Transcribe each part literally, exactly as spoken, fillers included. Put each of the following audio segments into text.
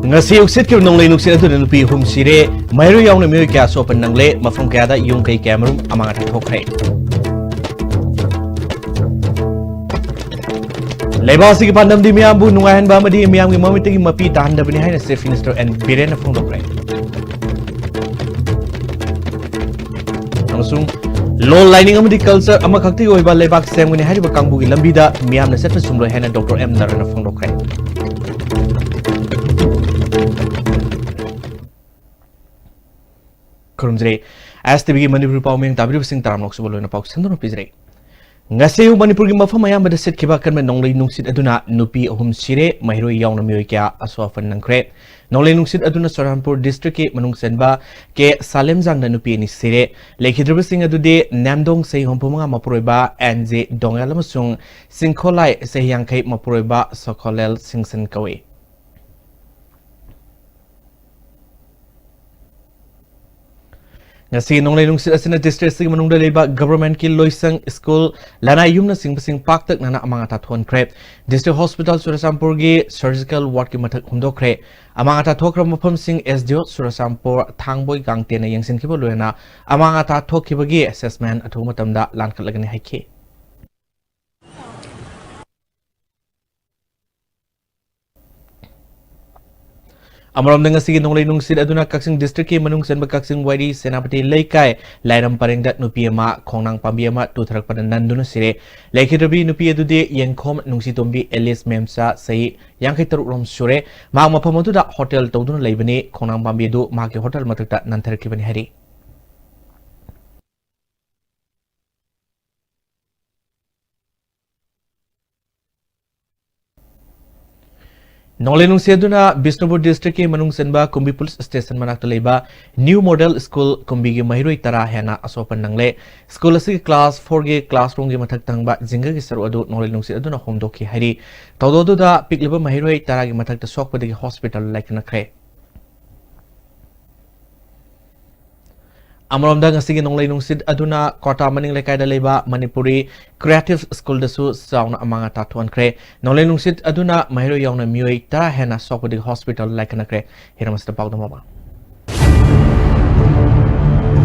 ꯉꯁꯤ ꯎꯛꯁꯤꯠꯈꯤꯕ ꯅꯣꯡꯂꯩ ꯅꯨꯡꯁꯤꯠ ꯑꯗꯨꯅ ꯅꯨꯄꯤ ꯑꯍꯨꯝ ꯁꯤꯔꯦ, ꯃꯍꯩꯔꯣꯏ ꯌꯥꯎꯅ ꯃꯤꯑꯣꯏ ꯀꯌꯥ ꯑꯁꯣꯛ ꯑꯄꯟ ꯅꯪꯂꯦ, ꯃꯐꯝ ꯀꯌꯥꯗ ꯌꯨꯝ ꯀꯩ ꯀꯌꯥꯃꯔꯨꯝ ꯑꯃꯥꯡ ꯑꯇꯥ ꯊꯣꯛꯈ꯭ꯔꯦ꯫ ꯂꯩꯕꯥꯛ ꯑꯁꯤꯒꯤ ꯄꯥꯟꯗꯝꯗꯤ ꯃꯤꯌꯥꯝꯕꯨ ꯅꯨꯡꯉꯥꯏꯍꯟꯕ ꯑꯃꯗꯤ ꯃꯤꯌꯥꯝꯒꯤ ꯃꯃꯤꯠꯇꯒꯤ ꯃꯄꯤ ꯇꯥꯍꯟꯗꯕꯅꯤ ꯍꯥꯏꯅ Chief Minister N ꯕꯤꯔꯦꯟꯅ ꯐꯣꯡꯗꯣꯛꯈ꯭ꯔꯦ꯫ ꯑꯃꯁꯨꯡ ꯂꯣꯜ, ꯂꯥꯏꯅꯤꯡ ꯑꯃꯗꯤ culture ꯑꯃꯈꯛꯇꯒꯤ ꯑꯣꯏꯕ ꯂꯩꯕꯥꯛ ꯁꯦꯝꯒꯅꯤ ꯍꯥꯏꯔꯤꯕ ꯀꯥꯡꯕꯨꯒꯤ ꯂꯝꯕꯤꯗ ꯃꯤꯌꯥꯝꯅ ꯆꯠꯄ ꯆꯨꯝꯂꯣꯏ ꯍꯥꯏꯅ Doctor ꯑꯦꯝ ꯅꯔꯥꯅ ꯐꯣꯡꯗꯣꯛꯈ꯭ꯔꯦ꯫ ꯈꯨꯔꯨꯝꯖꯔꯤ꯫ ꯑꯦꯁ ꯇꯤ ꯚꯤꯒꯤ ꯃꯅꯤꯄꯨꯔꯤ ꯄꯥꯎ ꯃꯤꯡ ꯇꯥꯕꯤꯔꯤꯕꯁꯤꯡ ꯇꯔꯥꯝꯅ ꯑꯣꯛꯆꯕ ꯂꯣꯏꯅ ꯄꯥꯎ ꯁꯟꯗꯣꯛꯅ ꯄꯤꯖꯔꯤ꯫ ꯉꯁꯤ ꯑꯌꯨꯛ ꯃꯅꯤꯄꯨꯔꯒꯤ ꯃꯐꯝ ꯑꯌꯥꯝꯕꯗ ꯁꯤꯠꯈꯤꯕ ꯑꯀꯟꯕ ꯅꯣꯡꯂꯩ ꯅꯨꯡꯁꯤꯠ ꯑꯗꯨꯅ ꯅꯨꯄꯤ ꯑꯍꯨꯝ ꯁꯤꯔꯦ, ꯃꯍꯩꯔꯣꯏ ꯌꯥꯎꯅ ꯃꯤꯑꯣꯏ ꯀꯌꯥ ꯑꯁꯣꯛ ꯑꯄꯟ ꯅꯪꯈ꯭ꯔꯦ꯫ ꯅꯣꯡꯂꯩ ꯅꯨꯡꯁꯤꯠ ꯑꯗꯨꯅ ꯆꯨꯔꯆꯥꯟꯄꯨꯔ districtꯀꯤ ꯃꯅꯨꯡ ꯆꯟꯕ ꯀꯦ ꯁꯥꯂꯦꯝꯖꯥꯡꯗ ꯅꯨꯄꯤ ꯑꯅꯤ ꯁꯤꯔꯦ꯫ ꯂꯩꯈꯤꯗ꯭ꯔꯕꯁꯤꯡ ꯑꯗꯨꯗꯤ ꯅꯦꯝꯗꯣꯡ ꯆꯍꯤ ꯍꯨꯝꯐꯨ ꯃꯉꯥ ꯃꯄꯨꯔꯣꯏꯕ ꯑꯦꯟ ꯖꯦ ꯗꯣꯉꯦꯜ ꯑꯃꯁꯨꯡ ꯁꯤꯡꯈꯣꯂꯥꯏ ꯆꯍꯤ ꯌꯥꯡꯈꯩ ꯃꯄꯨꯔꯣꯏꯕ ꯁꯣꯈꯣꯂꯦꯜ ꯁꯤꯡꯁꯟ ꯀꯧꯏ꯫ ꯉꯁꯤꯒꯤ ꯅꯣꯡꯂꯩ ꯅꯨꯡꯁꯤꯠ ꯑꯁꯤꯅ district ꯑꯁꯤꯒꯤ ꯃꯅꯨꯡꯗ ꯂꯩꯕ governmentꯀꯤ ꯂꯣꯏꯁꯪ, school, ꯂꯅꯥꯏ ꯌꯨꯝꯅꯆꯤꯡꯕꯁꯤꯡ ꯄꯥꯛꯇꯛꯅꯅ ꯑꯃꯥꯡ ꯑꯇꯥ ꯊꯣꯛꯍꯟꯈ꯭ꯔꯦ꯫ District Hospital ꯆꯨꯔꯆꯥꯟꯄꯨꯔꯒꯤ surgical wardꯀꯤ ꯃꯊꯛ ꯍꯨꯝꯗꯣꯛꯈ꯭ꯔꯦ꯫ ꯑꯃꯥꯡ ꯑꯇꯥ ꯊꯣꯛꯈ꯭ꯔꯕ ꯃꯐꯝꯁꯤꯡ ꯑꯦꯁ ꯗꯤ ꯑꯣ ꯆꯨꯔꯆꯥꯟꯄꯨꯔ ꯊꯥꯡꯕꯣꯏ ꯒꯥꯡꯇꯦꯟꯅ ꯌꯦꯡꯁꯤꯟꯈꯤꯕ ꯂꯣꯏꯅꯅ ꯑꯃꯥꯡ ꯑꯇꯥ ꯊꯣꯛꯈꯤꯕꯒꯤ assessment ꯑꯊꯨꯕ ꯃꯇꯝꯗ ꯂꯥꯟꯈꯠꯂꯒꯅꯤ ꯍꯥꯏꯈꯤ꯫ ꯑꯃꯔꯣꯝꯗ, ꯉꯁꯤꯒꯤ ꯅꯣꯡꯂꯩ ꯅꯨꯡꯁꯤꯠ ꯑꯗꯨꯅ ꯀꯛꯆꯤꯡ districtꯀꯤ ꯃꯅꯨꯡ ꯆꯟꯕ ꯀꯛꯆꯤꯡ ꯋꯥꯏꯔꯤ ꯁꯦꯅꯥꯄꯇꯤ ꯂꯩꯀꯥꯏ ꯂꯥꯏꯔꯝ ꯄꯔꯦꯡꯗ ꯅꯨꯄꯤ ꯑꯃ ꯈꯣꯡꯅꯥꯡ ꯄꯥꯝꯕꯤ ꯑꯃ ꯇꯨꯊꯔꯛꯄꯗ ꯅꯟꯗꯨꯅ ꯁꯤꯔꯦ꯫ ꯂꯩꯈꯤꯗ꯭ꯔꯕꯤ ꯅꯨꯄꯤ ꯑꯗꯨꯗꯤ ꯌꯦꯡꯈꯣꯝ ꯅꯨꯡꯁꯤꯇꯣꯝꯕꯤ ꯑꯦꯂꯤꯁ ꯃꯦꯝꯆꯥ, ꯆꯍꯤ ꯌꯥꯡꯈꯩ ꯇꯔꯨꯛ ꯔꯣꯝ ꯁꯨꯔꯦ꯫ ꯃꯍꯥꯛ ꯃꯐꯝ ꯑꯗꯨꯗ ꯍꯣꯇꯦꯜ ꯇꯧꯗꯨꯅ ꯂꯩꯕꯅꯤ꯫ ꯈꯣꯡꯅꯥꯡ ꯄꯥꯝꯕꯤ ꯑꯗꯨ ꯃꯍꯥꯛꯀꯤ ꯍꯣꯇꯦꯜ ꯃꯊꯛꯇ ꯅꯟꯊꯔꯛꯈꯤꯕꯅꯤ ꯍꯥꯏꯔꯤ꯫ ꯅꯣꯡꯂꯩ ꯅꯨꯡꯁꯤꯠ ꯑꯗꯨꯅ ꯕꯤꯁꯅꯨꯄꯨꯔ districtꯀꯤ ꯃꯅꯨꯡ ꯆꯟꯕ ꯀꯨꯝꯕꯤ police station ꯃꯅꯥꯛꯇ ꯂꯩꯕ New Model School ꯀꯨꯝꯕꯤꯒꯤ ꯃꯍꯩꯔꯣꯏ ꯇꯔꯥ ꯍꯦꯟꯅ ꯑꯁꯣꯛ ꯑꯄꯟ ꯅꯪꯂꯦ꯫ School ꯑꯁꯤꯒꯤ class fourꯒꯤ classroomꯒꯤ ꯃꯊꯛ ꯊꯪꯕ ꯖꯤꯡꯒꯒꯤ ꯁꯔꯨꯛ ꯑꯗꯨ ꯅꯣꯡꯂꯩ ꯅꯨꯡꯁꯤꯠ ꯑꯗꯨꯅ ꯍꯣꯝꯗꯣꯛꯈꯤ ꯍꯥꯏꯔꯤ꯫ ꯊꯧꯗꯣꯛ ꯑꯗꯨꯗ ꯄꯤꯛꯂꯤꯕ ꯃꯍꯩꯔꯣꯏ ꯇꯔꯥꯒꯤ ꯃꯊꯛꯇ ꯁꯣꯛꯄꯗꯒꯤ hospital ꯂꯥꯏꯀꯠꯅꯈ꯭ꯔꯦ꯫ ꯑꯃꯔꯣꯝꯗ, ꯉꯁꯤꯒꯤ ꯅꯣꯡꯂꯩ ꯅꯨꯡꯁꯤꯠ ꯑꯗꯨꯅ ꯀ꯭ꯋꯥꯇꯥ ꯃꯅꯤꯡ ꯂꯩꯀꯥꯏꯗ ꯂꯩꯕ ꯃꯅꯤꯄꯨꯔꯤ ꯀ꯭ꯔꯤꯌꯦꯇꯤꯚ ꯁ꯭ꯀꯨꯜꯗꯁꯨ ꯆꯥꯎꯅ ꯑꯃꯥꯡ ꯑꯇꯥ ꯊꯣꯛꯍꯟꯈ꯭ꯔꯦ꯫ ꯅꯣꯡꯂꯩ ꯅꯨꯡꯁꯤꯠ ꯑꯗꯨꯅ ꯃꯍꯩꯔꯣꯏ ꯌꯥꯎꯅ ꯃꯤꯑꯣꯏ ꯇꯔꯥ ꯍꯦꯟꯅ ꯁꯣꯛꯄꯗꯒꯤ ꯍꯣꯁꯄꯤꯇꯥꯜ ꯂꯥꯏꯀꯠꯅꯈ꯭ꯔꯦ꯫ ꯍꯤꯔꯝ ꯑꯁꯤꯗ ꯄꯥꯎꯗꯝ ꯑꯃ꯫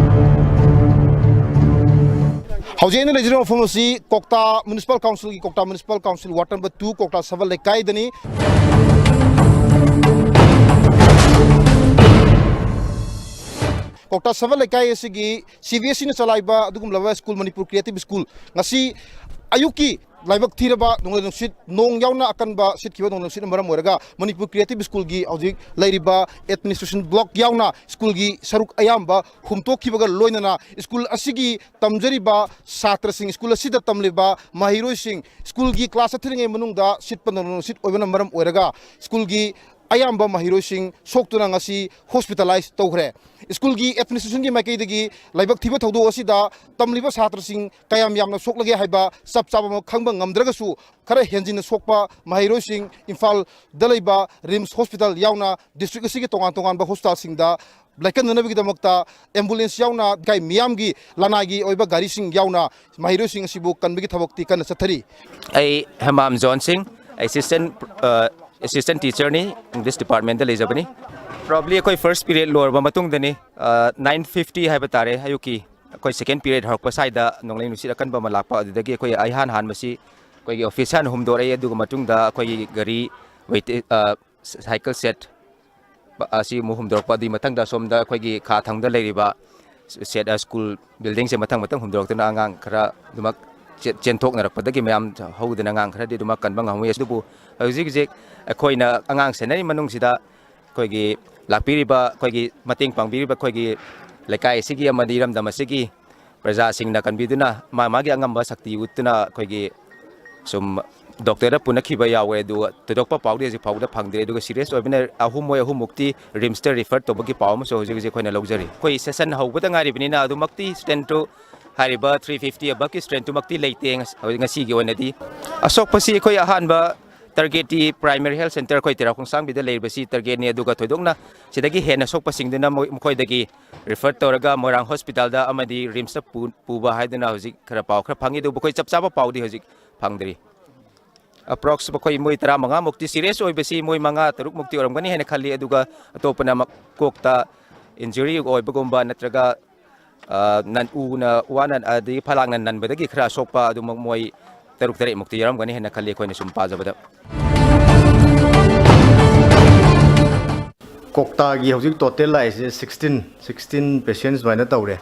ꯍꯧꯖꯤꯛ ꯑꯩꯅ ꯂꯩꯖꯔꯤꯕ ꯃꯐꯝ ꯑꯁꯤ ꯀ꯭ꯋꯥꯇꯥ ꯃ꯭ꯌꯨꯅꯤꯁꯤꯄꯥꯜ ꯀꯥꯎꯟꯁꯤꯜꯒꯤ, Kwakta municipal council ward number two, Kwakta ꯁꯕꯜ ꯂꯩꯀꯥꯏꯗꯅꯤ꯫ ꯀ꯭ꯋꯥꯇꯥ ꯁꯕꯜ ꯂꯩꯀꯥꯏ ꯑꯁꯤꯒꯤ ꯁꯤ ꯕꯤ ꯑꯦꯁ ꯏꯅ ꯆꯂꯥꯏꯕ ꯑꯗꯨꯒꯨꯝꯂꯕ ꯁ꯭ꯀꯨꯜ, ꯃꯅꯤꯄꯨꯔ ꯀ꯭ꯔꯤꯌꯦꯇꯤꯚ ꯁ꯭ꯀꯨꯜ, ꯉꯁꯤ ꯑꯌꯨꯛꯀꯤ ꯂꯥꯏꯕꯛ ꯊꯤꯔꯕ ꯅꯣꯡꯂꯩ ꯅꯨꯡꯁꯤꯠ, ꯅꯣꯡ ꯌꯥꯎꯅ ꯑꯀꯟꯕ ꯁꯤꯠꯈꯤꯕ ꯅꯣꯡꯂꯩ ꯅꯨꯡꯁꯤꯠꯅ ꯃꯔꯝ ꯑꯣꯏꯔꯒ ꯃꯅꯤꯄꯨꯔ ꯀ꯭ꯔꯤꯌꯦꯇꯤꯚ ꯁ꯭ꯀꯨꯜꯒꯤ ꯍꯧꯖꯤꯛ ꯂꯩꯔꯤꯕ ꯑꯦꯗꯃꯤꯅꯤꯁꯇ꯭ꯔꯦꯁꯟ ꯕ꯭ꯂꯣꯛ ꯌꯥꯎꯅ ꯁ꯭ꯀꯨꯜꯒꯤ ꯁꯔꯨꯛ ꯑꯌꯥꯝꯕ ꯍꯨꯝꯇꯣꯛꯈꯤꯕꯒ ꯂꯣꯏꯅꯅ ꯁ꯭ꯀꯨꯜ ꯑꯁꯤꯒꯤ ꯇꯝꯖꯔꯤꯕ ꯁꯥꯇ꯭ꯔꯁꯤꯡ, ꯁ꯭ꯀꯨꯜ ꯑꯁꯤꯗ ꯇꯝꯂꯤꯕ ꯃꯍꯩꯔꯣꯏꯁꯤꯡ, ꯁ꯭ꯀꯨꯜꯒꯤ ꯀ꯭ꯂꯥꯁ ꯆꯠꯊꯔꯤꯉꯩ ꯃꯅꯨꯡꯗ ꯁꯤꯠꯄ ꯅꯣꯡꯂꯩ ꯅꯨꯡꯁꯤꯠ ꯑꯣꯏꯕꯅ ꯃꯔꯝ ꯑꯣꯏꯔꯒ ꯁ꯭ꯀꯨꯜꯒꯤ ꯑꯌꯥꯝꯕ ꯃꯍꯩꯔꯣꯏꯁꯤꯡ ꯁꯣꯛꯇꯨꯅ ꯉꯁꯤ ꯍꯣꯁꯄꯤꯇꯥꯂꯥꯏꯖ ꯇꯧꯈ꯭ꯔꯦ꯫ ꯁ꯭ꯀꯨꯜꯒꯤ ꯑꯦꯗꯃꯤꯅꯤꯁꯇ꯭ꯔꯦꯁꯟꯒꯤ ꯃꯥꯏꯀꯩꯗꯒꯤ ꯂꯥꯏꯕꯛ ꯊꯤꯕ ꯊꯧꯗꯣꯛ ꯑꯁꯤꯗ ꯇꯝꯂꯤꯕ ꯁꯥꯇ꯭ꯔꯁꯤꯡ ꯀꯌꯥꯝ ꯌꯥꯝꯅ ꯁꯣꯛꯂꯒꯦ ꯍꯥꯏꯕ ꯆꯞ ꯆꯥꯕ ꯑꯃ ꯈꯪꯕ ꯉꯝꯗ꯭ꯔꯒꯁꯨ, ꯈꯔ ꯍꯦꯟꯖꯤꯟꯅ ꯁꯣꯛꯄ ꯃꯍꯩꯔꯣꯏꯁꯤꯡ ꯏꯝꯐꯥꯜꯗ ꯂꯩꯕ ꯔꯤꯝꯁ ꯍꯣꯁꯄꯤꯇꯥꯜ ꯌꯥꯎꯅ ꯗꯤꯁꯇ꯭ꯔꯤꯛ ꯑꯁꯤꯒꯤ ꯇꯣꯉꯥꯟ ꯇꯣꯉꯥꯟꯕ ꯍꯣꯁꯄꯤꯇꯥꯜꯁꯤꯡꯗ ꯂꯥꯏꯀꯠꯅꯅꯕꯒꯤꯗꯃꯛꯇ ꯑꯦꯝꯕꯨꯂꯦꯟꯁ ꯌꯥꯎꯅ ꯂꯩꯀꯥꯏ ꯃꯤꯌꯥꯝꯒꯤ ꯂꯅꯥꯏꯒꯤ ꯑꯣꯏꯕ ꯒꯥꯔꯤꯁꯤꯡ ꯌꯥꯎꯅ ꯃꯍꯩꯔꯣꯏꯁꯤꯡ ꯑꯁꯤꯕꯨ ꯀꯟꯕꯒꯤ ꯊꯕꯛꯇꯤ ꯀꯟꯅ ꯆꯠꯊꯔꯤ꯫ ꯑꯩ ꯍꯦꯃꯥꯝ ꯖꯣꯟ ꯁꯤꯡ, ꯑꯦꯁꯤꯁꯇꯦꯟ, ꯑ, ꯑꯦꯁꯤꯁꯇꯦꯟ ꯇꯤꯆꯔꯅꯤ, ꯏꯪꯂꯤꯁ ꯗꯤꯄꯥꯔꯠꯃꯦꯟꯗ ꯂꯩꯖꯕꯅꯤ꯫ ꯄ꯭ꯔꯣꯕ꯭ꯂꯤ ꯑꯩꯈꯣꯏ ꯐꯥꯔꯁ ꯄꯤꯔꯤꯌꯗ ꯂꯣꯏꯔꯕ ꯃꯇꯨꯡꯗꯅꯤ, ꯑ, ꯅꯥꯏꯟ ꯐꯤꯐꯇꯤ ꯍꯥꯏꯕ ꯇꯥꯔꯦ, ꯑꯌꯨꯛꯀꯤ ꯑꯩꯈꯣꯏ ꯁꯦꯀꯦꯟ ꯄꯤꯔꯤꯌꯗ ꯍꯧꯔꯛꯄ ꯁ꯭ꯋꯥꯏꯗ ꯅꯣꯡꯂꯩ ꯅꯨꯡꯁꯤꯠ ꯑꯀꯟꯕ ꯑꯃ ꯂꯥꯛꯄ, ꯑꯗꯨꯗꯒꯤ ꯑꯩꯈꯣꯏ ꯑꯩꯍꯥꯟ ꯍꯥꯟꯕꯁꯤ ꯑꯩꯈꯣꯏꯒꯤ ꯑꯣꯐꯤꯁ ꯍꯥꯟꯅ ꯍꯨꯝꯗꯣꯔꯛꯏ, ꯑꯗꯨꯒ ꯃꯇꯨꯡꯗ ꯑꯩꯈꯣꯏꯒꯤ ꯒꯥꯔꯤ ꯋꯦꯇꯤ-, ꯑ, ꯁꯥꯏꯀꯜ ꯁꯦꯠ ꯑꯁꯤ ꯑꯃꯨꯛ ꯍꯨꯝꯗꯣꯔꯛꯄ, ꯑꯗꯨꯒꯤ ꯃꯊꯪꯗ ꯑꯁꯣꯝꯗ ꯑꯩꯈꯣꯏꯒꯤ ꯈꯥ ꯊꯪꯗ ꯂꯩꯔꯤꯕ ꯁꯦꯠ, ꯑ, ꯁ꯭ꯀꯨꯜ ꯕꯤꯜꯗꯤꯡꯁꯦ ꯃꯊꯪ ꯃꯊꯪ ꯍꯨꯝꯗꯣꯔꯛꯇꯨꯅ ꯑꯉꯥꯡ ꯈꯔ ꯑꯗꯨꯃꯛ ꯆꯦ-, ꯆꯦꯟꯊꯣꯛꯅꯔꯛꯄꯗꯒꯤ ꯃꯌꯥꯝ ꯍꯧꯗꯅ ꯑꯉꯥꯡ ꯈꯔꯗꯤ ꯑꯗꯨꯃꯛ ꯀꯟꯕ ꯉꯝꯍꯧꯏ꯫ ꯑꯗꯨꯕꯨ ꯍꯧꯖꯤꯛ ꯍꯧꯖꯤꯛ ꯑꯩꯈꯣꯏꯅ ꯑꯉꯥꯡ ꯁꯦꯟꯅꯔꯤ ꯃꯅꯨꯡꯁꯤꯗ ꯑꯩꯈꯣꯏꯒꯤ ꯂꯥꯛꯄꯤꯔꯤꯕ, ꯑꯩꯈꯣꯏꯒꯤ ꯃꯇꯦꯡ ꯄꯥꯡꯕꯤꯔꯤꯕ ꯑꯩꯈꯣꯏꯒꯤ ꯂꯩꯀꯥꯏ ꯑꯁꯤꯒꯤ ꯑꯃꯗꯤ ꯏꯔꯝꯗꯝ ꯑꯁꯤꯒꯤ ꯄ꯭ꯔꯖꯥꯁꯤꯡꯅ ꯀꯟꯕꯤꯗꯨꯅ ꯃꯥ ꯃꯥꯒꯤ ꯑꯉꯝꯕ ꯁꯛꯇꯤ ꯎꯠꯇꯨꯅ ꯑꯩꯈꯣꯏꯒꯤ ꯁꯨꯝ ꯗꯣꯛꯇꯔꯗ ꯄꯨꯅꯈꯤꯕ ꯌꯥꯎꯋꯦ, ꯑꯗꯨꯒ ꯊꯣꯏꯗꯣꯛꯄ ꯄꯥꯎꯗꯤ ꯍꯧꯖꯤꯛ ꯐꯥꯎꯕꯗ ꯐꯪꯗ꯭ꯔꯤ꯫ ꯑꯗꯨꯒ ꯁꯤꯔꯤꯌꯁ ꯑꯣꯏꯕꯅ ꯑꯍꯨꯝ, ꯃꯣꯏ ꯑꯍꯨꯝꯃꯨꯛꯇꯤ ꯔꯤꯝꯁꯇ ꯔꯤꯐꯔ ꯇꯧꯕꯒꯤ ꯄꯥꯎ ꯑꯃꯁꯨ ꯍꯧꯖꯤꯛ ꯍꯧꯖꯤꯛ ꯑꯩꯈꯣꯏꯅ ꯂꯧꯖꯔꯤ꯫ ꯑꯩꯈꯣꯏ ꯁꯦꯁꯟ ꯍꯧꯕꯗ ꯉꯥꯏꯔꯤꯕꯅꯤꯅ ꯑꯗꯨꯃꯛꯇꯤ ꯁ꯭ꯇ꯭ꯔꯦꯡꯇꯨ, ꯍꯥꯏꯔꯤꯕ ꯊ꯭ꯔꯤ ꯐꯤꯐꯇꯤ ꯑꯕꯞꯀꯤ ꯁ꯭ꯇ꯭ꯔꯦꯡꯇꯨꯃꯛꯇꯤ ꯂꯩꯇꯦ ꯉꯁ-, ꯍꯧꯖꯤꯛ ꯉꯁꯤꯒꯤ ꯑꯣꯏꯅꯗꯤ꯫ ꯑꯁꯣꯛꯄꯁꯤ ꯑꯩꯈꯣꯏ ꯑꯍꯥꯟꯕ target T primary health centre ꯑꯩꯈꯣꯏ ꯇꯦꯔꯥ ꯈꯣꯡꯁꯥꯡꯕꯤꯗ ꯂꯩꯔꯤꯕꯁꯤ target ꯅꯤ, ꯑꯗꯨꯒ ꯊꯣꯏꯗꯣꯛꯅ ꯁꯤꯗꯒꯤ ꯍꯦꯟꯅ ꯁꯣꯛꯄꯁꯤꯡꯗꯨꯅ ꯃꯣꯏ-, ꯃꯈꯣꯏꯗꯒꯤ refer ꯇꯧꯔꯒ ꯃꯣꯏꯔꯥꯡ hospital ꯗ ꯑꯃꯗꯤ ꯔꯤꯝꯁꯇ ꯄꯨ-, ꯄꯨꯕ ꯍꯥꯏꯗꯨꯅ ꯍꯧꯖꯤꯛ ꯈꯔ ꯄꯥꯎ ꯈꯔ ꯐꯪꯉꯤ, ꯑꯗꯨꯕꯨ ꯑꯩꯈꯣꯏ ꯆꯞ ꯆꯥꯕ ꯄꯥꯎꯗꯤ ꯍꯧꯖꯤꯛ ꯐꯪꯗ꯭ꯔꯤ꯫ Approx ꯑꯩꯈꯣꯏ ꯃꯣꯏ ꯇꯔꯥꯃꯉꯥ ꯃꯨꯛꯇꯤ serious ꯑꯣꯏꯕꯁꯤ ꯃꯣꯏ ꯃꯉꯥ ꯇꯔꯨꯛ ꯃꯨꯛꯇꯤ ꯑꯣꯏꯔꯝꯒꯅꯤ ꯍꯥꯏꯅ ꯈꯜꯂꯤ, ꯑꯗꯨꯒ ꯑꯇꯣꯞꯄꯅ ꯃ-, ꯀꯣꯛꯇ injury ꯑꯣꯏꯕꯒꯨꯝꯕ ꯅꯠꯇ꯭ꯔꯒ ꯑ, ꯅꯟ-, ꯎꯅ, ꯋꯥꯅ, ꯑꯗꯒꯤ ꯐꯂꯥꯡꯅ ꯅꯟꯕꯗꯒꯤ ꯈꯔ ꯁꯣꯛꯄ ꯑꯗꯨꯃꯛ ꯃꯣꯏ ꯇꯔꯨꯛ ꯇꯔꯦꯠ ꯃꯨꯛꯇꯤ ꯌꯥꯎꯔꯝꯒꯅꯤ ꯍꯥꯏꯅ ꯈꯜꯂꯤ, ꯑꯩꯈꯣꯏꯅ ꯁꯨꯝ ꯄꯥꯖꯕꯗ꯫ ꯀꯣꯛꯇꯥꯒꯤ ꯍꯧꯖꯤꯛ total ꯂꯥꯛꯏꯁꯦ sixteen, sixteen patients ꯑꯗꯨꯃꯥꯏꯅ ꯇꯧꯔꯦ꯫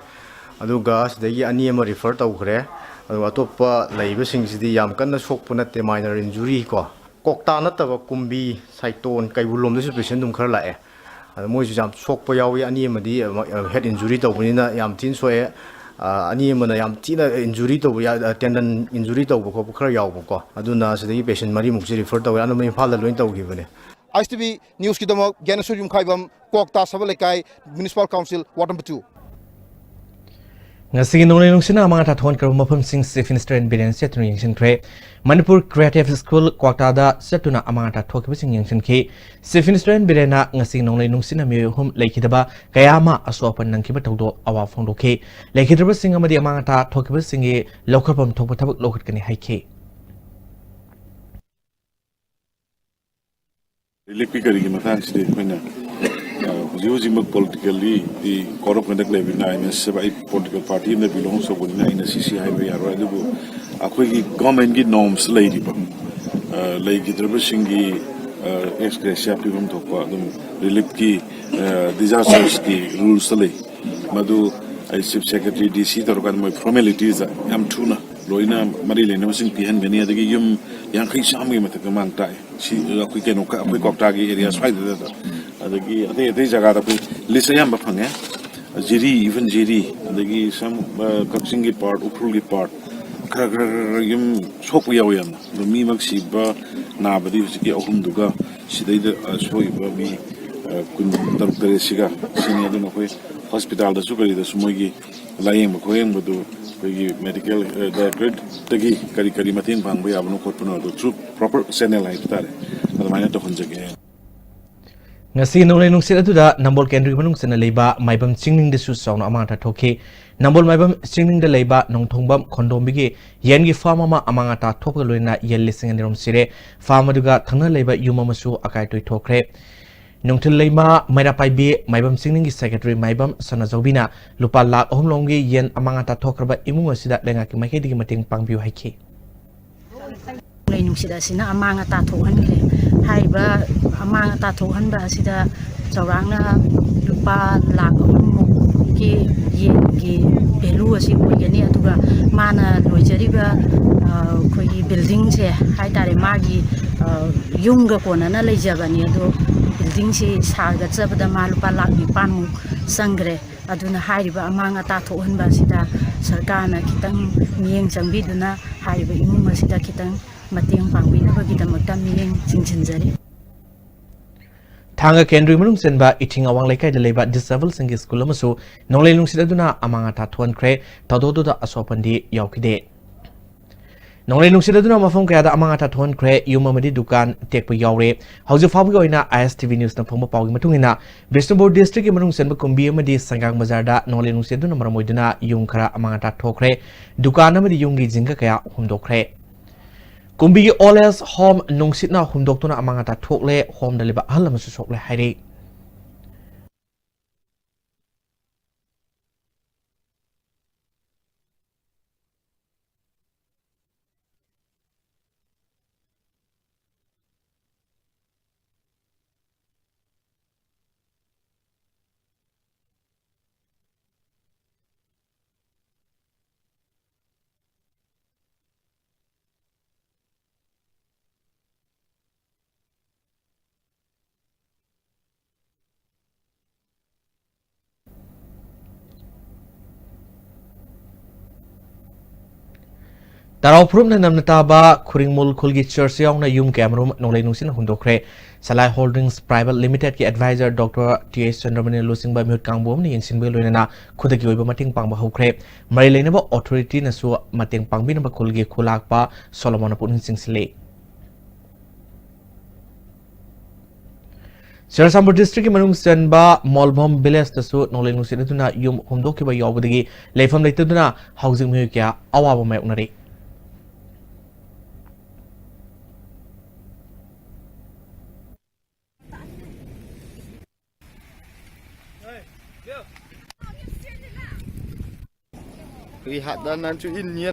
ꯑꯗꯨꯒ ꯁꯤꯗꯒꯤ ꯑꯅꯤ ꯑꯃ refer ꯇꯧꯈ꯭ꯔꯦ꯫ ꯑꯗꯨꯒ ꯑꯇꯣꯞꯄ ꯂꯩꯕꯁꯤꯡꯁꯤꯗꯤ ꯌꯥꯝ ꯀꯟꯅ ꯁꯣꯛꯄ ꯅꯠꯇꯦ, minor injury ꯀꯣ꯫ ꯀꯣꯛꯇꯥ ꯅꯠꯇꯕ ꯀꯨꯝꯕꯤ, ꯁꯥꯏꯇꯣꯟ, ꯀꯩꯕꯨꯜ ꯂꯣꯝꯗꯁꯨ patient ꯑꯗꯨꯝ ꯈꯔ ꯂꯥꯛꯑꯦ꯫ ꯑꯗ ꯃꯣꯏꯁꯨ ꯌꯥꯝ ꯁꯣꯛꯄ ꯌꯥꯎꯏ꯫ ꯑꯅꯤ ꯑꯃꯗꯤ, ꯑ, head injury ꯇꯧꯕꯅꯤꯅ ꯌꯥꯝ ꯊꯤꯅ ꯁꯣꯛꯑꯦ꯫ ꯑ, ꯑꯅꯤ ꯑꯃꯅ ꯌꯥꯝ ꯊꯤꯅ injury ꯇꯧꯕ ꯌꯥ-, ꯑ, tendon injury ꯇꯧꯕ ꯈꯣꯠꯄ ꯈꯔ ꯌꯥꯎꯕꯀꯣ꯫ ꯑꯗꯨꯅ ꯁꯤꯗꯒꯤ patient ꯃꯔꯤꯃꯨꯛꯁꯦ refer ꯇꯧꯋꯦ꯫ ꯑꯅꯝꯕ ꯏꯝꯐꯥꯜꯗ ꯂꯣꯏ ꯇꯧꯈꯤꯕꯅꯦ꯫ ꯑꯥꯏ ꯑꯦꯁ ꯇꯤ ꯚꯤ ꯅ꯭ꯌꯨꯁꯀꯤꯗꯃꯛ ꯒ꯭ꯌꯥꯅꯦꯁꯣꯔ ꯌꯨꯝꯈꯥꯏꯕꯝ, ꯀ꯭ꯋꯥꯛꯇꯥ ꯁꯕꯜ ꯂꯩꯀꯥꯏ, municipal council, ward number two. ꯉꯁꯤꯒꯤ ꯅꯣꯡꯂꯩ ꯅꯨꯡꯁꯤꯠꯅ ꯑꯃꯥꯡ ꯑꯇꯥ ꯊꯣꯛꯍꯟꯈ꯭ꯔꯕ ꯃꯐꯝꯁꯤꯡ Chief Minister ꯑꯦꯟ ꯕꯤꯔꯦꯟ ꯆꯠꯇꯨꯅ ꯌꯦꯡꯁꯤꯟꯈ꯭ꯔꯦ꯫ ꯃꯅꯤꯄꯨꯔ Creative School ꯀ꯭ꯋꯥꯛꯇꯥꯗ ꯆꯠꯇꯨꯅ ꯑꯃꯥꯡ ꯑꯇꯥ ꯊꯣꯛꯈꯤꯕꯁꯤꯡ ꯌꯦꯡꯁꯤꯟꯈꯤ꯫ Chief Minister ꯑꯦꯟ ꯕꯤꯔꯦꯟꯅ ꯉꯁꯤ ꯅꯣꯡꯂꯩ ꯅꯨꯡꯁꯤꯠꯅ ꯃꯤꯑꯣꯏ ꯑꯍꯨꯝ ꯂꯩꯈꯤꯗꯕ ꯀꯌꯥ ꯑꯃ ꯑꯁꯣꯛ ꯑꯄꯟ ꯅꯪꯈꯤꯕ ꯊꯧꯗꯣꯛ ꯑꯋꯥ ꯐꯣꯡꯗꯣꯛꯈꯤ꯫ ꯂꯩꯈꯤꯗ꯭ꯔꯕꯁꯤꯡ ꯑꯃꯗꯤ ꯑꯃꯥꯡ ꯑꯇꯥ ꯊꯣꯛꯈꯤꯕꯁꯤꯡꯒꯤ ꯂꯧꯈꯠꯐꯝ ꯊꯣꯛꯄ ꯊꯕꯛ ꯂꯧꯈꯠꯀꯅꯤ ꯍꯥꯏꯈꯤ꯫ ꯔꯤꯂꯤꯐꯀꯤ ꯀꯔꯤꯒꯤ ꯃꯇꯥꯡꯁꯤꯗꯤ ꯑꯩꯈꯣꯏꯅ, ꯑ, ꯍꯧꯖꯤꯛ ꯍꯧꯖꯤꯛꯃꯛ politically D code of conduct ꯂꯩꯕꯅꯤꯅ, ꯑꯩꯅ ꯁꯤꯕ-, ꯑꯩ political party ꯑꯃꯗ belong ꯇꯧꯕꯅꯤꯅ ꯑꯩꯅ ꯁꯤ ꯁꯤ ꯍꯥꯏꯕ ꯌꯥꯔꯣꯏ꯫ ꯑꯗꯨꯕꯨ ꯑꯩꯈꯣꯏꯒꯤ government ꯀꯤ norms ꯂꯩꯔꯤꯕ, ꯑ, ꯂꯩꯈꯤꯗ꯭ꯔꯕꯁꯤꯡꯒꯤ, ꯑ, ex gratia ꯄꯤꯐꯝ ꯊꯣꯛꯄ ꯑꯗꯨꯝ ꯔꯤꯂꯤꯐꯀꯤ, ꯑ, disaster ꯀꯤ rules ꯇ ꯂꯩ꯫ ꯃꯗꯨ ꯑꯩ Chief Secretary, D C ꯇꯧꯔꯀꯥꯟꯗ ꯃꯣꯏ formalities ꯇ ꯌꯥꯝ ꯊꯨꯅ ꯂꯣꯏꯅ ꯃꯔꯤ ꯂꯩꯅꯕꯁꯤꯡ ꯄꯤꯍꯟꯒꯅꯤ꯫ ꯑꯗꯒꯤ ꯌꯨꯝ ꯌꯥꯡꯈꯩ ꯆꯥꯝꯃꯒꯤ ꯃꯊꯛꯇ ꯃꯥꯡ ꯇꯥꯛꯑꯦ꯫ ꯁꯤ ꯑꯩꯈꯣꯏ ꯀꯩꯅꯣ, ꯑꯩꯈꯣꯏ ꯀ꯭ꯋꯥꯛꯇꯥꯒꯤ area ꯁ꯭ꯋꯥꯏꯗ, ꯑꯗꯒꯤ ꯑꯇꯩ ꯑꯇꯩ ꯖꯒꯥꯗ ꯑꯩꯈꯣꯏ list ꯑꯌꯥꯝꯕ ꯐꯪꯉꯦ꯫ ꯖꯤꯔꯤ, even ꯖꯤꯔꯤ, ꯑꯗꯒꯤ some, ꯑ, ꯀꯛꯆꯤꯡꯒꯤ part, ꯎꯈ꯭ꯔꯨꯜꯒꯤ part, ꯈꯔ, ꯈꯔ, ꯈꯔ, ꯈꯔ ꯌꯨꯝ ꯁꯣꯛꯄ ꯌꯥꯎꯋꯤ ꯌꯥꯝꯅ꯫ ꯑꯗꯣ ꯃꯤꯃꯛ ꯁꯤꯕ ꯅꯥꯕꯗꯤ ꯍꯧꯖꯤꯛꯀꯤ ꯑꯍꯨꯝꯗꯨꯒ ꯁꯤꯗꯩꯗ, ꯑ, ꯁꯣꯛꯏꯕ ꯃꯤ, ꯑ, ꯀꯨꯟ ꯇꯔꯨꯛ ꯇꯔꯦꯠꯁꯤꯒ ꯁꯤꯅꯤ꯫ ꯑꯗꯨꯅ ꯑꯩꯈꯣꯏ hospital ꯗꯁꯨ ꯀꯔꯤꯗꯁꯨ ꯃꯣꯏꯒꯤ ꯂꯥꯌꯦꯡꯕ ꯈꯣꯌꯦꯡꯕꯗꯨ ꯑꯩꯈꯣꯏꯒꯤ ꯃꯦꯗꯤꯀꯦꯜ ꯗꯥꯏꯔꯦꯛꯇꯣꯔꯦꯠꯇꯒꯤ ꯀꯔꯤ ꯀꯔꯤ ꯃꯇꯦꯡ ꯄꯥꯡꯕ ꯌꯥꯕꯅꯣ ꯈꯣꯠꯄꯅꯣ ꯑꯗꯨ ꯊ꯭ꯔꯨ ꯄ꯭ꯔꯣꯄꯔ ꯆꯦꯅꯦꯜ ꯍꯥꯏꯕ ꯇꯥꯔꯦ, ꯑꯗꯨꯃꯥꯏꯅ ꯇꯧꯍꯟꯖꯒꯦ꯫ ꯉꯁꯤ ꯅꯣꯡꯂꯩ ꯅꯨꯡꯁꯤꯠ ꯑꯗꯨꯗ ꯅꯝꯕꯣꯜ ꯀꯦꯟꯗ꯭ꯔꯒꯤ ꯃꯅꯨꯡ ꯆꯟꯅ ꯂꯩꯕ ꯃꯥꯏꯕꯝ ꯆꯤꯡꯅꯤꯡꯗꯁꯨ ꯆꯥꯎꯅ ꯑꯃꯥꯡ ꯑꯇꯥ ꯊꯣꯛꯈꯤ꯫ ꯅꯝꯕꯣꯜ ꯃꯥꯏꯕꯝ ꯆꯤꯡꯅꯤꯡꯗ ꯂꯩꯕ ꯅꯣꯡꯊꯣꯡꯕꯝ ꯈꯣꯟꯗꯣꯝꯕꯤꯒꯤ ꯌꯦꯟꯒꯤ ꯐꯥꯔꯝ ꯑꯃ ꯑꯃꯥꯡ ꯑꯇꯥ ꯊꯣꯛꯄꯒ ꯂꯣꯏꯅꯅ ꯌꯦꯟ ꯂꯤꯁꯤꯡ ꯑꯅꯤ ꯔꯣꯝ ꯁꯤꯔꯦ꯫ ꯐꯥꯔꯝ ꯑꯗꯨꯒ ꯊꯪꯅ ꯂꯩꯕ ꯌꯨꯝ ꯑꯃꯁꯨ ꯑꯀꯥꯏ ꯑꯇꯣꯏ ꯊꯣꯛꯈ꯭ꯔꯦ꯫ ꯅꯨꯡꯊꯤꯜ ꯂꯩꯃ ꯃꯩꯔꯥ ꯄꯥꯏꯕꯤ ꯃꯥꯏꯕꯝ ꯆꯤꯡꯅꯤꯡꯒꯤ ꯁꯦꯀ꯭ꯔꯦꯇꯔꯤ ꯃꯥꯏꯕꯝ ꯁꯅꯥꯖꯧꯕꯤꯅ ꯂꯨꯄꯥ ꯂꯥꯈ ꯑꯍꯨꯝ ꯂꯣꯝꯒꯤ ꯌꯦꯟ ꯑꯃꯥꯡ ꯑꯇꯥ ꯊꯣꯛꯈ꯭ꯔꯕ ꯏꯃꯨꯡ ꯑꯁꯤꯗ ꯂꯩꯉꯥꯛꯀꯤ ꯃꯥꯏꯀꯩꯗꯒꯤ ꯃꯇꯦꯡ ꯄꯥꯡꯕꯤꯌꯨ ꯍꯥꯏꯈꯤ꯫ ꯅꯣꯡꯂꯩ ꯅꯨꯡꯁꯤꯠ ꯑꯁꯤꯅ ꯑꯃꯥꯡ ꯑꯇꯥ ꯊꯣꯛꯍꯟꯈ꯭ꯔꯦ꯫ ꯍꯥꯏꯔꯤꯕ ꯑꯃꯥꯡ ꯑꯇꯥ ꯊꯣꯛꯍꯟꯕ ꯑꯁꯤꯗ ꯆꯥꯎꯔꯥꯛꯅ ꯂꯨꯄꯥ ꯂꯥꯈ ꯑꯍꯨꯝꯃꯨꯛꯀꯤ ꯌꯦꯟꯒꯤ ꯚꯦꯂꯨ ꯑꯁꯤ ꯑꯣꯏꯒꯅꯤ꯫ ꯑꯗꯨꯒ ꯃꯥꯅ ꯂꯣꯏꯖꯔꯤꯕ, ꯑ, ꯑꯩꯈꯣꯏꯒꯤ ꯕꯤꯜꯗꯤꯡꯁꯦ ꯍꯥꯏ ꯇꯥꯔꯦ, ꯃꯥꯒꯤ, ꯑ, ꯌꯨꯝꯒ ꯀꯣꯟꯅꯅ ꯂꯩꯖꯕꯅꯤ꯫ ꯑꯗꯣ ꯕꯤꯜꯗꯤꯡꯁꯤ ꯁꯥꯒꯠꯆꯕꯗ ꯃꯥ ꯂꯨꯄꯥ ꯂꯥꯈ ꯅꯤꯄꯥꯟꯃꯨꯛ ꯆꯪꯈ꯭ꯔꯦ꯫ ꯑꯗꯨꯅ ꯍꯥꯏꯔꯤꯕ ꯑꯃꯥꯡ ꯑꯇꯥ ꯊꯣꯛꯍꯟꯕ ꯑꯁꯤꯗ ꯁꯔꯀꯥꯔꯅ ꯈꯤꯇꯪ ꯃꯤꯠꯌꯦꯡ ꯆꯪꯕꯤꯗꯨꯅ ꯍꯥꯏꯔꯤꯕ ꯏꯃꯨꯡ ꯑꯁꯤꯗ ꯈꯤꯇꯪ ꯃꯇꯦꯡ ꯄꯥꯡꯕꯤꯅꯕꯒꯤꯗꯃꯛꯇ ꯃꯤꯠꯌꯦꯡ ꯆꯤꯡꯁꯤꯟꯖꯔꯤ꯫ ꯊꯥꯡꯒ ꯀꯦꯟꯗ꯭ꯔꯒꯤ ꯃꯅꯨꯡ ꯆꯟꯕ ꯏꯊꯤꯡ ꯑꯋꯥꯡ ꯂꯩꯀꯥꯏꯗ ꯂꯩꯕ ꯗꯤꯁꯑꯦꯕꯜꯁꯤꯡꯒꯤ ꯁ꯭ꯀꯨꯜ ꯑꯃꯁꯨ ꯅꯣꯡꯂꯩ ꯅꯨꯡꯁꯤꯠ ꯑꯗꯨꯅ ꯑꯃꯥꯡ ꯑꯇꯥ ꯊꯣꯛꯍꯟꯈ꯭ꯔꯦ꯫ ꯊꯧꯗꯣꯛ ꯑꯗꯨꯗ ꯑꯁꯣꯛ ꯑꯄꯟꯗꯤ ꯌꯥꯎꯈꯤꯗꯦ꯫ ꯅꯣꯡꯂꯩ ꯅꯨꯡꯁꯤꯠ ꯑꯗꯨꯅ ꯃꯐꯝ ꯀꯌꯥꯗ ꯑꯃꯥꯡ ꯑꯇꯥ ꯊꯣꯛꯍꯟꯈ꯭ꯔꯦ꯫ ꯌꯨꯝ ꯑꯃꯗꯤ ꯗꯨꯀꯥꯟ ꯇꯦꯛꯄ ꯌꯥꯎꯔꯦ꯫ ꯍꯧꯖꯤꯛ ꯐꯥꯎꯕꯒꯤ ꯑꯣꯏꯅ ISTV News ꯅ ꯐꯪꯕ ꯄꯥꯎꯒꯤ ꯃꯇꯨꯡ ꯏꯟꯅ, ꯕꯤꯁꯅꯨꯄꯨꯔ ꯗꯤꯁꯇ꯭ꯔꯤꯛꯀꯤ ꯃꯅꯨꯡ ꯆꯟꯕ ꯀꯨꯝꯕꯤ ꯑꯃꯗꯤ ꯁꯪꯒꯥꯡ ꯕꯖꯥꯔꯗ ꯅꯣꯡꯂꯩ ꯅꯨꯡꯁꯤꯠ ꯑꯗꯨꯅ ꯃꯔꯝ ꯑꯣꯏꯗꯨꯅ ꯌꯨꯝ ꯈꯔ ꯑꯃꯥꯡ ꯑꯇꯥ ꯊꯣꯛꯈ꯭ꯔꯦ꯫ ꯗꯨꯀꯥꯟ ꯑꯃꯗꯤ ꯌꯨꯝꯒꯤ ꯖꯤꯡꯒ ꯀꯌꯥ ꯍꯨꯝꯗꯣꯛꯈ꯭ꯔꯦ꯫ ꯀꯨꯝꯕꯤꯒꯤ ꯑꯣꯜ ꯑꯦꯖ ꯍꯣꯝ ꯅꯨꯡꯁꯤꯠꯅ ꯍꯨꯝꯗꯣꯛꯇꯨꯅ ꯑꯃꯥꯡ ꯑꯇꯥ ꯊꯣꯛꯂꯦ꯫ ꯍꯣꯝꯗ ꯂꯩꯕ ꯑꯍꯜ ꯑꯃꯁꯨ ꯁꯣꯛꯂꯦ ꯍꯥꯏꯔꯤ꯫ ꯇꯔꯥꯎ ꯐꯨꯔꯨꯞꯅ ꯅꯝꯅ ꯇꯥꯕ ꯈꯨꯔꯤꯡꯃꯨꯜ ꯈꯨꯜꯒꯤ church ꯌꯥꯎꯅ ꯌꯨꯝ ꯀꯌꯥꯃꯔꯨꯝ ꯅꯣꯡꯂꯩ ꯅꯨꯡꯁꯤꯠꯅ ꯍꯨꯝꯗꯣꯛꯈ꯭ꯔꯦ꯫ Salai Holdings Private Limited ꯀꯤ advisor Doctor T H ꯆꯟꯗ꯭ꯔꯃꯅꯤꯅ ꯂꯨꯆꯤꯡꯕ ꯃꯤꯍꯨꯠ ꯀꯥꯡꯕꯨ ꯑꯃꯅ ꯌꯦꯡꯁꯤꯟꯕꯒ ꯂꯣꯏꯅꯅ ꯈꯨꯗꯛꯀꯤ ꯑꯣꯏꯕ ꯃꯇꯦꯡ ꯄꯥꯡꯕ ꯍꯧꯈ꯭ꯔꯦ꯫ ꯃꯔꯤ ꯂꯩꯅꯕ authority ꯅꯁꯨ ꯃꯇꯦꯡ ꯄꯥꯡꯕꯤꯅꯕ ꯈꯨꯜꯒꯤ ꯈꯨꯂꯥꯛꯄ ꯁꯣꯂꯣꯃꯣꯟꯅ ꯄꯨꯛꯅꯤꯡ ꯆꯤꯡꯁꯤꯜꯂꯤ꯫ ꯆꯨꯔꯆꯥꯟꯄꯨꯔ district ꯀꯤ ꯃꯅꯨꯡ ꯆꯟꯕ ꯃꯣꯜꯚꯝ village ꯇꯁꯨ ꯅꯣꯡꯂꯩ ꯅꯨꯡꯁꯤꯠ ꯑꯗꯨꯅ ꯌꯨꯝ ꯍꯨꯝꯗꯣꯛꯈꯤꯕ ꯌꯥꯎꯕꯗꯒꯤ ꯂꯩꯐꯝ ꯂꯩꯇꯗꯨꯅ ꯍꯧꯖꯤꯛ ꯃꯤꯑꯣꯏ ꯀꯌꯥ ꯑꯋꯥꯕ ꯃꯥꯌꯣꯛꯅꯔꯤ꯫ Ri hat dan nan chu in nier.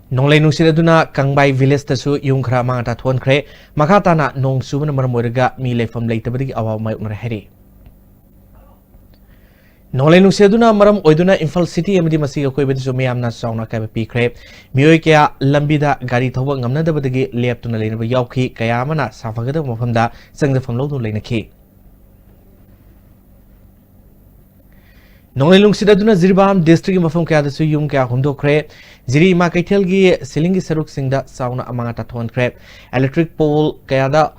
ꯅꯣꯡꯂꯩ ꯅꯨꯡꯁꯤꯠ ꯑꯗꯨꯅ ꯀꯪꯕꯥꯏ village ꯇꯁꯨ ꯌꯨꯝ ꯈꯔ ꯑꯃꯥꯡ ꯑꯇꯥ ꯊꯣꯛꯍꯟꯈ꯭ꯔꯦ꯫ ꯃꯈꯥ ꯇꯥꯅ ꯅꯣꯡ ꯆꯨꯕꯅ ꯃꯔꯝ ꯑꯣꯏꯔꯒ ꯃꯤ ꯂꯩꯐꯝ ꯂꯩꯇꯕꯗꯒꯤ ꯑꯋꯥꯕ ꯃꯥꯌꯣꯛꯅꯔꯦ ꯍꯥꯏꯔꯤ꯫ ꯅꯣꯡꯂꯩ ꯅꯨꯡꯁꯤꯠ ꯑꯗꯨꯅ ꯃꯔꯝ ꯑꯣꯏꯗꯨꯅ ꯏꯝꯐꯥꯜ city ꯑꯃꯗꯤ ꯃꯁꯤꯒꯤ ꯑꯀꯣꯏꯕꯗꯁꯨ ꯃꯤꯌꯥꯝꯅ ꯆꯥꯎꯅ ꯑꯀꯥꯏꯕ ꯄꯤꯈ꯭ꯔꯦ꯫ ꯃꯤꯑꯣꯏ ꯀꯌꯥ ꯂꯝꯕꯤꯗ ꯒꯥꯔꯤ ꯊꯧꯕ ꯉꯝꯅꯗꯕꯗꯒꯤ ꯂꯦꯞꯇꯨꯅ ꯂꯩꯅꯕ ꯌꯥꯎꯈꯤ, ꯀꯌꯥ ꯑꯃꯅ ꯁꯥꯐꯒꯗꯕ ꯃꯐꯝꯗ ꯆꯪꯖꯐꯝ ꯂꯧꯗꯨꯅ ꯂꯩꯅꯈꯤ꯫ ꯅꯣꯡꯂꯩ ꯅꯨꯡꯁꯤꯠ ꯑꯗꯨꯅ ꯖꯤꯔꯤꯕꯥꯝ district ꯀꯤ ꯃꯐꯝ ꯀꯌꯥꯗꯁꯨ ꯌꯨꯝ ꯀꯌꯥ ꯍꯨꯝꯗꯣꯛꯈ꯭ꯔꯦ꯫ ꯖꯤꯔꯤ ꯏꯃꯥ ꯀꯩꯊꯦꯜꯒꯤ ceiling ꯒꯤ ꯁꯔꯨꯛꯁꯤꯡꯗ ꯆꯥꯎꯅ ꯑꯃꯥꯡ ꯑꯇꯥ ꯊꯣꯛꯍꯟꯈ꯭ꯔꯦ꯫ Electric pole ꯀꯌꯥꯗ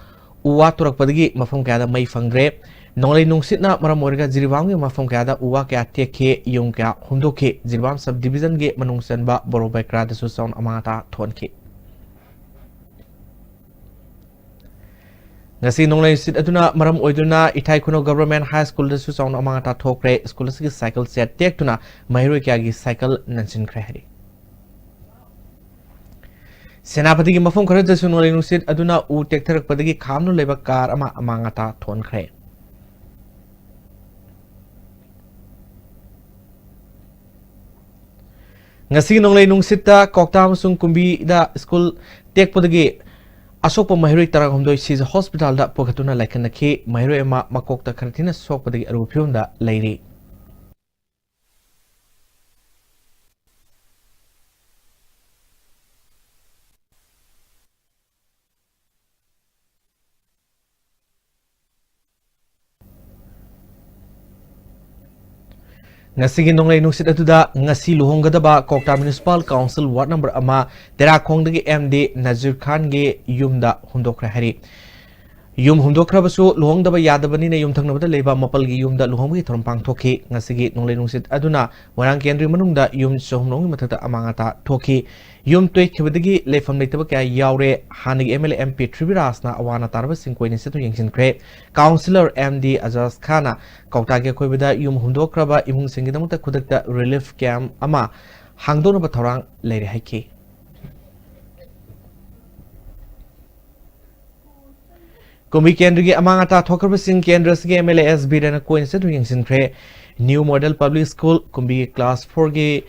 ꯎ ꯋꯥ ꯇꯨꯔꯛꯄꯗꯒꯤ ꯃꯐꯝ ꯀꯌꯥꯗ ꯃꯩ ꯐꯪꯗ꯭ꯔꯦ꯫ ꯅꯣꯡꯂꯩ ꯅꯨꯡꯁꯤꯠꯅ ꯃꯔꯝ ꯑꯣꯏꯔꯒ ꯖꯤꯔꯤꯕꯥꯝꯒꯤ ꯃꯐꯝ ꯀꯌꯥꯗ ꯎ ꯋꯥ ꯀꯌꯥ ꯇꯦꯛꯈꯤ, ꯌꯨꯝ ꯀꯌꯥ ꯍꯨꯝꯗꯣꯛꯈꯤ꯫ ꯖꯤꯔꯤꯕꯥꯝ sub division ꯒꯤ ꯃꯅꯨꯡ ꯆꯟꯕ ꯕꯣꯔꯣꯕꯩꯀ꯭ꯔꯥꯗꯁꯨ ꯆꯥꯎꯅ ꯑꯃꯥꯡ ꯑꯇꯥ ꯊꯣꯛꯍꯟꯈꯤ꯫ ꯉꯁꯤ ꯅꯣꯡꯂꯩ ꯅꯨꯡꯁꯤꯠ ꯑꯗꯨꯅ ꯃꯔꯝ ꯑꯣꯏꯗꯨꯅ ꯏꯊꯥꯏ ꯈꯨꯅꯧ Government High School ꯗꯁꯨ ꯆꯥꯎꯅ ꯑꯃꯥꯡ ꯑꯇꯥ ꯊꯣꯛꯈ꯭ꯔꯦ꯫ School ꯑꯁꯤꯒꯤ cycle ꯁꯦꯠ ꯇꯦꯛꯇꯨꯅ ꯃꯍꯩꯔꯣꯏ ꯀꯌꯥꯒꯤ cycle ꯅꯟꯁꯤꯟꯈ꯭ꯔꯦ ꯍꯥꯏꯔꯤ꯫ ꯁꯦꯅꯥꯄꯇꯤꯒꯤ ꯃꯐꯝ ꯈꯔꯗꯁꯨ ꯅꯣꯡꯂꯩ ꯅꯨꯡꯁꯤꯠ ꯑꯗꯨꯅ ꯎ ꯇꯦꯛꯊꯔꯛꯄꯗꯒꯤ ꯈꯥꯝꯗꯨꯅ ꯂꯩꯕ car ꯑꯃ ꯑꯃꯥꯡ ꯑꯇꯥ ꯊꯣꯛꯍꯟꯈ꯭ꯔꯦ꯫ ꯉꯁꯤꯒꯤ ꯅꯣꯡꯂꯩ ꯅꯨꯡꯁꯤꯠꯇ ꯀ꯭ꯋꯥꯛꯇꯥ ꯑꯃꯁꯨꯡ ꯀꯨꯝꯕꯤꯗ school ꯇꯦꯛꯄꯗꯒꯤ ꯑꯁꯣꯛꯄ ꯃꯍꯩꯔꯣꯏ ꯇꯔꯥꯍꯨꯝꯗꯣꯏ ꯁꯤꯖ hospital ꯗ ꯄꯨꯈꯠꯇꯨꯅ ꯂꯥꯏꯀꯠꯅꯈꯤ꯫ ꯃꯍꯩꯔꯣꯏ ꯑꯃ ꯃꯀꯣꯛꯇ ꯈꯔ ꯊꯤꯅ ꯁꯣꯛꯄꯗꯒꯤ ꯑꯔꯨꯕ ꯐꯤꯕꯝꯗ ꯂꯩꯔꯤ꯫ ꯉꯁꯤꯒꯤ ꯅꯣꯡꯂꯩ ꯅꯨꯡꯁꯤꯠ ꯑꯗꯨꯗ ꯉꯁꯤ ꯂꯨꯍꯣꯡꯒꯗꯕ ꯀ꯭ꯋꯥꯛꯇꯥ Municipal Council Ward number ꯑꯃ ꯇꯦꯔꯥꯈꯣꯡꯗꯒꯤ ꯑꯦꯝ ꯗꯤ ꯅꯖꯤꯔ ꯈꯥꯟꯒꯤ ꯌꯨꯝꯗ ꯍꯨꯝꯗꯣꯛꯈ꯭ꯔꯦ ꯍꯥꯏꯔꯤ꯫ ꯌꯨꯝ ꯍꯨꯝꯗꯣꯛꯈ꯭ꯔꯕꯁꯨ ꯂꯨꯍꯣꯡꯗꯕ ꯌꯥꯗꯕꯅꯤꯅ ꯌꯨꯝꯊꯪꯅꯕꯗ ꯂꯩꯕ ꯃꯥꯄꯜꯒꯤ ꯌꯨꯝꯗ ꯂꯨꯍꯣꯡꯕꯒꯤ ꯊꯧꯔꯝ ꯄꯥꯡꯊꯣꯛꯈꯤ꯫ ꯉꯁꯤꯒꯤ ꯅꯣꯡꯂꯩ ꯅꯨꯡꯁꯤꯠ ꯑꯗꯨꯅ ꯃꯣꯏꯔꯥꯡ ꯀꯦꯟꯗ꯭ꯔꯒꯤ ꯃꯅꯨꯡꯗ ꯌꯨꯝ ꯆꯍꯨꯝ ꯔꯣꯝꯒꯤ ꯃꯊꯛꯇ ꯑꯃꯥꯡ ꯑꯇꯥ ꯊꯣꯛꯈꯤ꯫ ꯌꯨꯝ ꯇꯣꯏꯈꯤꯕꯗꯒꯤ ꯂꯩꯐꯝ ꯂꯩꯇꯕ ꯀꯌꯥ ꯌꯥꯎꯔꯦ꯫ ꯍꯥꯟꯅꯒꯤ M L A M P ꯊ꯭ꯔꯤꯕꯤꯔꯥꯖꯅ ꯑꯋꯥ ꯑꯅꯥ ꯇꯥꯔꯕꯁꯤꯡ ꯀꯣꯏꯅ ꯆꯠꯇꯨꯅ ꯌꯦꯡꯁꯤꯟꯈ꯭ꯔꯦ꯫ ꯀꯥꯎꯟꯁꯤꯂꯔ ꯑꯦꯝ ꯗꯤ ꯑꯖꯥꯖ ꯈꯥꯟꯅ ꯀ꯭ꯋꯥꯛꯇꯥꯒꯤ ꯑꯀꯣꯏꯕꯗ ꯌꯨꯝ ꯍꯨꯝꯗꯣꯛꯈ꯭ꯔꯕ ꯏꯃꯨꯡꯁꯤꯡꯒꯤꯗꯃꯛꯇ ꯈꯨꯗꯛꯇ ꯔꯤꯂꯤꯐ ꯀꯦꯝꯞ ꯑꯃ ꯍꯥꯡꯗꯣꯛꯅꯕ ꯊꯧꯔꯥꯡ ꯂꯩꯔꯦ ꯍꯥꯏꯈꯤ꯫ ꯀꯨꯝꯕꯤ ꯀꯦꯟꯗ꯭ꯔꯒꯤ ꯑꯃꯥꯡ ꯑꯇꯥ ꯊꯣꯛꯈ꯭ꯔꯕꯁꯤꯡ ꯀꯦꯟꯗ꯭ꯔ ꯑꯁꯤꯒꯤ ꯑꯦꯝ ꯑꯦꯜ ꯑꯦ ꯑꯦꯁ ꯕꯤꯔꯦꯟꯅ ꯀꯣꯏꯅ ꯆꯠꯇꯨꯅ ꯌꯦꯡꯁꯤꯟꯈ꯭ꯔꯦ꯫ ꯅ꯭ꯌꯨ ꯃꯣꯗꯦꯜ ꯄꯕ꯭ꯂꯤꯛ ꯁ꯭ꯀꯨꯜ ꯀꯨꯝꯕꯤꯒꯤ ꯀ꯭ꯂꯥꯁ ꯐꯣꯔꯒꯤ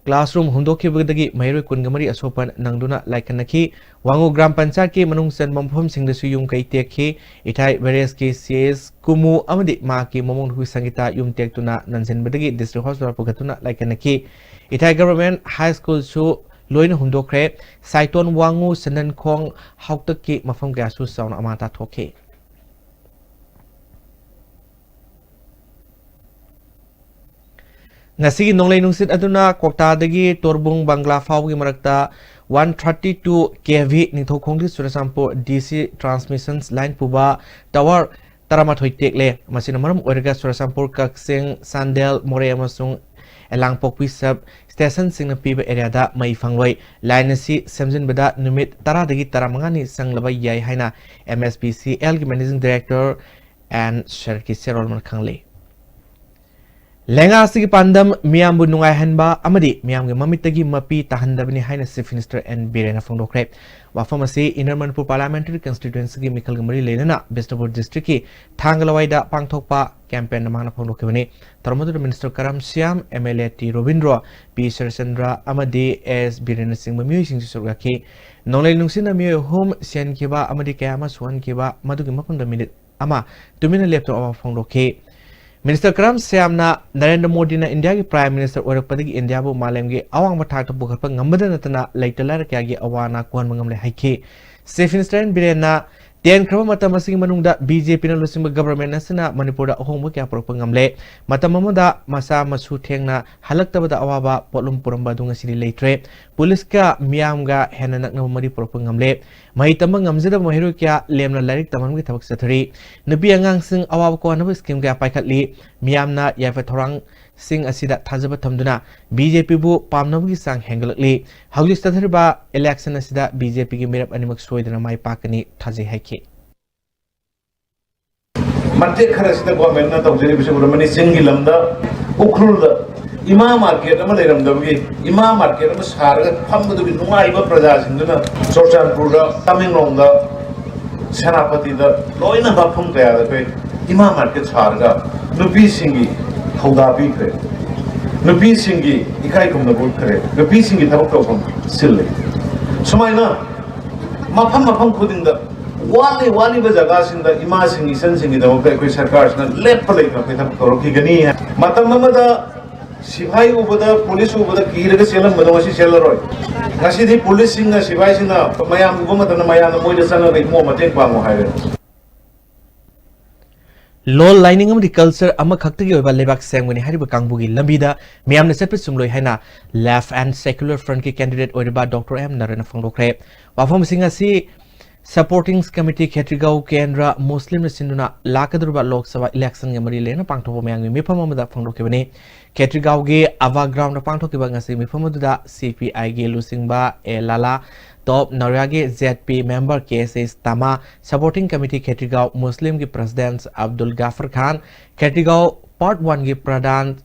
ꯀ꯭ꯂꯥꯁꯔꯨꯝ ꯍꯨꯝꯗꯣꯛꯈꯤꯕꯗꯒꯤ ꯃꯍꯩꯔꯣꯏ ꯀꯨꯟꯒ ꯃꯔꯤ ꯑꯁꯣꯛꯄ ꯅꯪꯗꯨꯅ ꯂꯥꯏꯀꯠꯅꯈꯤ꯫ ꯋꯥꯉꯨ ꯒ꯭ꯔꯥꯝ ꯄꯟꯆꯥꯌꯠꯀꯤ ꯃꯅꯨꯡ ꯆꯟꯕ ꯃꯐꯝꯁꯤꯡꯗꯁꯨ ꯌꯨꯝ ꯀꯩ ꯇꯦꯛꯈꯤ꯫ ꯏꯊꯥꯏ ꯕꯦꯔꯦꯖꯀꯤ ꯁꯤ ꯑꯦꯁ ꯀꯨꯃꯨ ꯑꯃꯗꯤ ꯃꯍꯥꯛꯀꯤ ꯃꯃꯧ ꯅꯨꯄꯤ ꯁꯪꯒꯤꯇꯥ ꯌꯨꯝ ꯇꯦꯛꯇꯨꯅ ꯅꯟꯁꯤꯟꯕꯗꯒꯤ ꯗꯤꯁꯇ꯭ꯔꯤꯛ ꯍꯣꯁꯄꯤꯇꯥꯜ ꯄꯨꯈꯠꯇꯨꯅ ꯂꯥꯏꯀꯠꯅꯈꯤ꯫ ꯏꯊꯥꯏ ꯒꯚꯔꯟꯃꯦꯟꯠ ꯍꯥꯏ ꯁ꯭ꯀꯨꯜꯁꯨ ꯂꯣꯏꯅ ꯍꯨꯝꯗꯣꯛꯈ꯭ꯔꯦ꯫ ꯁꯥꯏꯇꯣꯟ, ꯋꯥꯉꯨ, ꯁꯟꯗꯟꯈꯣꯡ ꯍꯥꯎꯇꯛꯀꯤ ꯃꯐꯝ ꯀꯌꯥꯁꯨ ꯆꯥꯎꯅ ꯑꯃꯥꯡ ꯑꯇꯥ ꯊꯣꯛꯈꯤ꯫ ꯉꯁꯤꯒꯤ ꯅꯣꯡꯂꯩ ꯅꯨꯡꯁꯤꯠ ꯑꯗꯨꯅ ꯀ꯭ꯋꯥꯛꯇꯥꯗꯒꯤ ꯇꯣꯔꯕꯨꯡ ꯕꯪꯒ꯭ꯂꯥ ꯐꯥꯎꯕꯒꯤ ꯃꯔꯛꯇ ꯋꯥꯟ ꯊꯥꯔꯇꯤ ꯇꯨ ꯀꯦ ꯚꯤ ꯅꯤꯡꯊꯧꯈꯣꯡꯗꯒꯤ ꯆꯨꯔꯆꯥꯟꯄꯨꯔ ꯗꯤ ꯁꯤ ꯇ꯭ꯔꯥꯟꯁꯃꯤꯁꯟ ꯂꯥꯏꯟ ꯄꯨꯕ ꯇꯋꯥꯔ ꯇꯔꯥꯃꯥꯊꯣꯏ ꯇꯦꯛꯂꯦ꯫ ꯃꯁꯤꯅ ꯃꯔꯝ ꯑꯣꯏꯔꯒ ꯆꯨꯔꯆꯥꯟꯄꯨꯔ, ꯀꯛꯆꯤꯡ, ꯆꯥꯟꯗꯦꯜ, ꯃꯣꯔꯦ ꯑꯃꯁꯨꯡ ꯌꯦꯂꯥꯡꯄꯣꯛꯄꯤ ꯁꯕ ꯁ꯭ꯇꯦꯁꯟꯁꯤꯡꯅ ꯄꯤꯕ ꯑꯦꯔꯤꯌꯥꯗ ꯃꯩ ꯐꯪꯂꯣꯏ꯫ ꯂꯥꯏꯟ ꯑꯁꯤ ꯁꯦꯝꯖꯤꯟꯕꯗ ꯅꯨꯃꯤꯠ ꯇꯔꯥꯗꯒꯤ ꯇꯔꯥꯃꯉꯥꯅꯤ ꯆꯪꯂꯕ ꯌꯥꯏ ꯍꯥꯏꯅ ꯑꯦꯝ ꯑꯦꯁ ꯄꯤ ꯁꯤ ꯑꯦꯜꯒꯤ ꯃꯦꯅꯦꯖꯤꯡ ꯗꯥꯏꯔꯦꯛꯇꯔ ꯑꯦꯟ ꯁꯔꯀꯤ ꯁꯦꯔꯣꯜꯃꯅ ꯈꯪꯍꯜꯂꯤ꯫ ꯂꯩꯉꯥꯛ ꯑꯁꯤꯒꯤ ꯄꯥꯟꯗꯝ ꯃꯤꯌꯥꯝꯕꯨ ꯅꯨꯡꯉꯥꯏꯍꯟꯕ ꯑꯃꯗꯤ ꯃꯤꯌꯥꯝꯒꯤ ꯃꯃꯤꯠꯇꯒꯤ ꯃꯄꯤ ꯇꯥꯍꯟꯗꯕꯅꯤ ꯍꯥꯏꯅ ꯆꯤꯐ ꯃꯤꯅꯤꯁꯇꯔ ꯑꯦꯟ ꯕꯤꯔꯦꯟꯅ ꯐꯣꯡꯗꯣꯛꯈ꯭ꯔꯦ꯫ ꯋꯥꯐꯝ ꯑꯁꯤ ꯏꯟꯅꯔ ꯃꯅꯤꯄꯨꯔ ꯄꯥꯔꯂꯤꯌꯥꯃꯦꯟꯇꯔꯤ ꯀꯟꯁꯇꯤꯇ꯭ꯋꯦꯟꯁꯤꯒꯤ ꯃꯤꯈꯜꯒ ꯃꯔꯤ ꯂꯩꯅꯅ ꯕꯤꯁꯅꯨꯄꯨꯔ ꯗꯤꯁꯇ꯭ꯔꯤꯛꯀꯤ ꯊꯥꯡꯒ ꯂꯋꯥꯏꯗ ꯄꯥꯡꯊꯣꯛꯄ ꯀꯦꯝꯄꯦꯟꯗ ꯃꯍꯥꯛꯅ ꯐꯣꯡꯗꯣꯛꯈꯤꯕꯅꯤ꯫ ꯊꯧꯔꯝ ꯑꯗꯨꯗ minister Karam Shyam, M L A T Robindro, P Sarchandra ꯑꯃꯗꯤ ꯑꯦꯁ ꯕꯤꯔꯦꯟꯅꯆꯤꯡꯕ ꯃꯤꯑꯣꯏꯁꯤꯡꯁꯨ ꯁꯔꯨꯛ ꯌꯥꯈꯤ꯫ ꯅꯣꯡꯂꯩ ꯅꯨꯡꯁꯤꯠꯅ ꯃꯤꯑꯣꯏ ꯑꯍꯨꯝ ꯁꯤꯍꯟꯈꯤꯕ ꯑꯃꯗꯤ ꯀꯌꯥ ꯑꯃ ꯁꯣꯛꯍꯟꯈꯤꯕ ꯃꯗꯨꯒꯤ ꯃꯐꯝꯗ ꯃꯤꯅꯤꯠ ꯑꯃ ꯇꯨꯃꯤꯟꯅ ꯂꯦꯞꯇꯨꯅ ꯑꯋꯥꯕ ꯐꯣꯡꯗꯣꯛꯈꯤ꯫ ꯃꯤꯅꯤꯁꯇꯔ ꯀꯔꯝ ꯁ꯭ꯌꯥꯝꯅ ꯅꯔꯦꯟꯗ꯭ꯔ ꯃꯣꯗꯤꯅ ꯏꯟꯗꯤꯌꯥꯒꯤ ꯄ꯭ꯔꯥꯏꯝ ꯃꯤꯅꯤꯁꯇꯔ ꯑꯣꯏꯔꯛꯄꯗꯒꯤ ꯏꯟꯗꯤꯌꯥꯕꯨ ꯃꯥꯂꯦꯝꯒꯤ ꯑꯋꯥꯡꯕ ꯊꯥꯛꯇ ꯄꯨꯈꯠꯄ ꯉꯝꯕꯗ ꯅꯠꯇꯅ ꯂꯩꯇ ꯂꯥꯏꯔ ꯀꯌꯥꯒꯤ ꯑꯋꯥ ꯑꯅꯥ ꯀꯣꯛꯍꯟꯕ ꯉꯝꯂꯦ ꯍꯥꯏꯈꯤ꯫ ꯆꯤꯐ ꯃꯤꯅꯤꯁꯇꯔ ꯑꯦꯟ ꯕꯤꯔꯦꯟꯅ ꯇꯦꯟꯈ꯭ꯔꯕ ꯃꯇꯝ ꯑꯁꯤꯒꯤ ꯃꯅꯨꯡꯗ ꯕꯤ ꯖꯦ ꯄꯤꯅ ꯂꯨꯆꯤꯡꯕ ꯒꯚꯔꯟꯃꯦꯟꯠ ꯑꯁꯤꯅ ꯃꯅꯤꯄꯨꯔꯗ ꯑꯍꯣꯡꯕ ꯀꯌꯥ ꯄꯨꯔꯛꯄ ꯉꯝꯂꯦ꯫ ꯃꯇꯝ ꯑꯃꯗ ꯃꯆꯥ ꯃꯁꯨ ꯊꯦꯡꯅ ꯍꯜꯂꯛꯇꯕꯗ ꯑꯋꯥꯕ ꯄꯣꯠꯂꯨꯝ ꯄꯨꯔꯝꯕ ꯑꯗꯨ ꯉꯁꯤꯗꯤ ꯂꯩꯇ꯭ꯔꯦ꯫ ꯄꯨꯂꯤꯁꯀ ꯃꯤꯌꯥꯝꯒ ꯍꯦꯟꯅ ꯅꯛꯅꯕ ꯃꯔꯤ ꯄꯨꯔꯛꯄ ꯉꯝꯂꯦ꯫ ꯃꯍꯩ ꯇꯝꯕ ꯉꯝꯖꯗꯕ ꯃꯍꯩꯔꯣꯏ ꯀꯌꯥ ꯂꯦꯝꯅ ꯂꯥꯏꯔꯤꯛ ꯇꯝꯍꯟꯕꯒꯤ ꯊꯕꯛ ꯆꯠꯊꯔꯤ꯫ ꯅꯨꯄꯤ ꯑꯉꯥꯡꯁꯤꯡ ꯑꯋꯥꯕ ꯀꯣꯛꯍꯟꯅꯕ ꯁ꯭ꯀꯤꯝ ꯀꯌꯥ ꯄꯥꯏꯈꯠꯂꯤ꯫ ꯃꯤꯌꯥꯝꯅ ꯌꯥꯏꯐ ꯊꯧꯔꯥꯡꯁꯤꯡ ꯑꯁꯤꯗ ꯊꯥꯖꯕ ꯊꯝꯗꯨꯅ ꯕꯤ ꯖꯦ ꯄꯤꯕꯨ ꯄꯥꯝꯅꯕꯒꯤ ꯆꯥꯡ ꯍꯦꯟꯒꯠꯂꯛꯂꯤ꯫ ꯍꯧꯖꯤꯛ ꯆꯠꯊꯔꯤꯕ ꯏꯂꯦꯛꯁꯟ ꯑꯁꯤꯗ ꯕꯤ ꯖꯦ ꯄꯤꯒꯤ ꯃꯤꯔꯦꯞ ꯑꯅꯤꯃꯛ ꯁꯣꯏꯗꯅ ꯃꯥꯏ ꯄꯥꯛꯀꯅꯤ ꯊꯥꯖꯩ ꯍꯥꯏꯈꯤ꯫ ꯃꯇꯦꯛ ꯈꯔꯁꯤꯗ ꯒꯣꯔꯃꯦꯟꯅ ꯇꯧꯖꯔꯤꯕꯁꯤ ꯎꯔꯝꯃꯅꯤ꯫ ꯆꯤꯡꯒꯤ ꯂꯝꯗ ꯎꯈ꯭ꯔꯨꯜꯗ ꯏꯃꯥ ꯃꯥꯔꯀꯦꯠ ꯑꯃ ꯂꯩꯔꯝꯗꯕꯒꯤ ꯏꯃꯥ ꯃꯥꯔꯀꯦꯠ ꯑꯃ ꯁꯥꯔꯒ ꯐꯝꯕꯗꯨꯒꯤ ꯅꯨꯡꯉꯥꯏꯕ ꯄ꯭ꯔꯖꯥꯁꯤꯡꯗꯨꯅ ꯆꯨꯔꯆꯥꯟꯄꯨꯔꯗ, ꯇꯃꯦꯡꯂꯣꯡꯗ, ꯁꯦꯅꯥꯄꯇꯤꯗ ꯂꯣꯏꯅ ꯃꯐꯝ ꯀꯌꯥꯗ ꯑꯩꯈꯣꯏ ꯏꯃꯥ ꯃꯥꯔꯀꯦꯠ ꯁꯥꯔꯒ ꯅꯨꯄꯤꯁꯤꯡꯒꯤ ꯊꯧꯗꯥ ꯄꯤꯈ꯭ꯔꯦ, ꯅꯨꯄꯤꯁꯤꯡꯒꯤ ꯏꯀꯥꯏ ꯈꯨꯝꯅꯕ ꯎꯠꯈ꯭ꯔꯦ, ꯅꯨꯄꯤꯁꯤꯡꯒꯤ ꯊꯕꯛ ꯇꯧꯐꯝ ꯁꯤꯜꯂꯦ꯫ ꯁꯨꯃꯥꯏꯅ ꯃꯐꯝ ꯃꯐꯝ ꯈꯨꯗꯤꯡꯗ ꯋꯥꯠꯂꯤ ꯋꯥꯠꯂꯤꯕ ꯖꯒꯥꯁꯤꯡꯗ ꯏꯃꯥꯁꯤꯡ ꯏꯆꯟꯁꯤꯡꯒꯤꯗꯃꯛꯇ ꯑꯩꯈꯣꯏ ꯁꯔꯀꯥꯔꯁꯤꯅ ꯂꯦꯞꯄ ꯂꯩꯇꯅ ꯑꯩꯈꯣꯏ ꯊꯕꯛ ꯇꯧꯔꯛꯈꯤꯒꯅꯤ꯫ ꯃꯇꯝ ꯑꯃꯗ ꯁꯤꯐꯥꯏ ꯎꯕꯗ, ꯄꯨꯂꯤꯁ ꯎꯕꯗ ꯀꯤꯔꯒ ꯆꯦꯜꯂꯝꯕꯗꯣ ꯉꯁꯤ ꯆꯦꯜꯂꯔꯣꯏ꯫ ꯉꯁꯤꯗꯤ ꯄꯨꯂꯤꯁꯁꯤꯡꯅ, ꯁꯤꯐꯥꯏꯁꯤꯡꯅ ꯃꯌꯥꯝ ꯎꯕ ꯃꯇꯝꯗ ꯃꯌꯥꯝꯅ ꯃꯣꯏꯗ ꯆꯪꯉꯒ "ꯏꯕꯨꯡꯉꯣ, ꯃꯇꯦꯡ ꯄꯥꯡꯉꯨ" ꯍꯥꯏꯔꯦ꯫ ꯂꯣꯜ, ꯂꯥꯏꯅꯤꯡ ꯑꯃꯗꯤ ꯀꯜꯆꯔ ꯑꯃꯈꯛꯇꯒꯤ ꯑꯣꯏꯕ ꯂꯩꯕꯥꯛ ꯁꯦꯝꯒꯅꯤ ꯍꯥꯏꯔꯤꯕ ꯀꯥꯡꯕꯨꯒꯤ ꯂꯝꯕꯤꯗ ꯃꯤꯌꯥꯝꯅ ꯆꯠꯄ ꯆꯨꯝꯂꯣꯏ ꯍꯥꯏꯅ Left and Secular Frontꯀꯤ candidate ꯑꯣꯏꯔꯤꯕ ꯗꯣꯛꯇꯔ ꯑꯦꯝ ꯅꯔꯦꯟꯅ ꯐꯣꯡꯗꯣꯛꯈ꯭ꯔꯦ꯫ ꯋꯥꯐꯝꯁꯤꯡ ꯑꯁꯤ Supporting Committee ꯈꯦꯇ꯭ꯔꯤꯒꯥꯎ ꯀꯦꯟꯗ꯭ꯔ ꯃꯨꯁꯂꯤꯝꯅ ꯁꯤꯟꯗꯨꯅ ꯂꯥꯛꯀꯗꯧꯔꯤꯕ ꯂꯣꯛ ꯁꯚꯥ ꯏꯂꯦꯛꯁꯟꯒ ꯃꯔꯤ ꯂꯩꯅꯅ ꯄꯥꯡꯊꯣꯛꯄ ꯃꯌꯥꯝꯒꯤ ꯃꯤꯐꯝ ꯑꯃꯗ ꯐꯣꯡꯗꯣꯛꯈꯤꯕꯅꯤ꯫ ꯈꯦꯇ꯭ꯔꯤꯒꯥꯎꯒꯤ ꯑꯚꯥ ꯒ꯭ꯔꯥꯎꯟꯗ ꯄꯥꯡꯊꯣꯛꯈꯤꯕ ꯉꯁꯤꯒꯤ ꯃꯤꯐꯝ ꯑꯗꯨꯗ ꯁꯤ ꯄꯤ ꯑꯥꯏꯒꯤ ꯂꯨꯆꯤꯡꯕ ꯑꯦ ꯂꯥꯂꯥ, ꯇꯣꯞ ꯅꯧꯔꯤꯌꯥꯒꯤ ꯖꯦꯠ ꯄꯤ ꯃꯦꯝꯕꯔ ꯀꯦ ꯑꯦꯁ ꯑꯦꯁ ꯇꯃꯥ, Supporting Committee ꯈꯦꯇ꯭ꯔꯤꯒꯥꯎ ꯃꯨꯁꯂꯤꯝꯒꯤ ꯄ꯭ꯔꯁꯤꯗꯦꯟꯠ ꯑꯕꯗꯨꯜ ꯒꯥꯐꯔ ꯈꯥꯟ, ꯈꯦꯇ꯭ꯔꯤꯒꯥꯎ ꯄꯥꯔꯠ ꯋꯥꯟꯒꯤ ꯄ꯭ꯔꯙꯥꯟ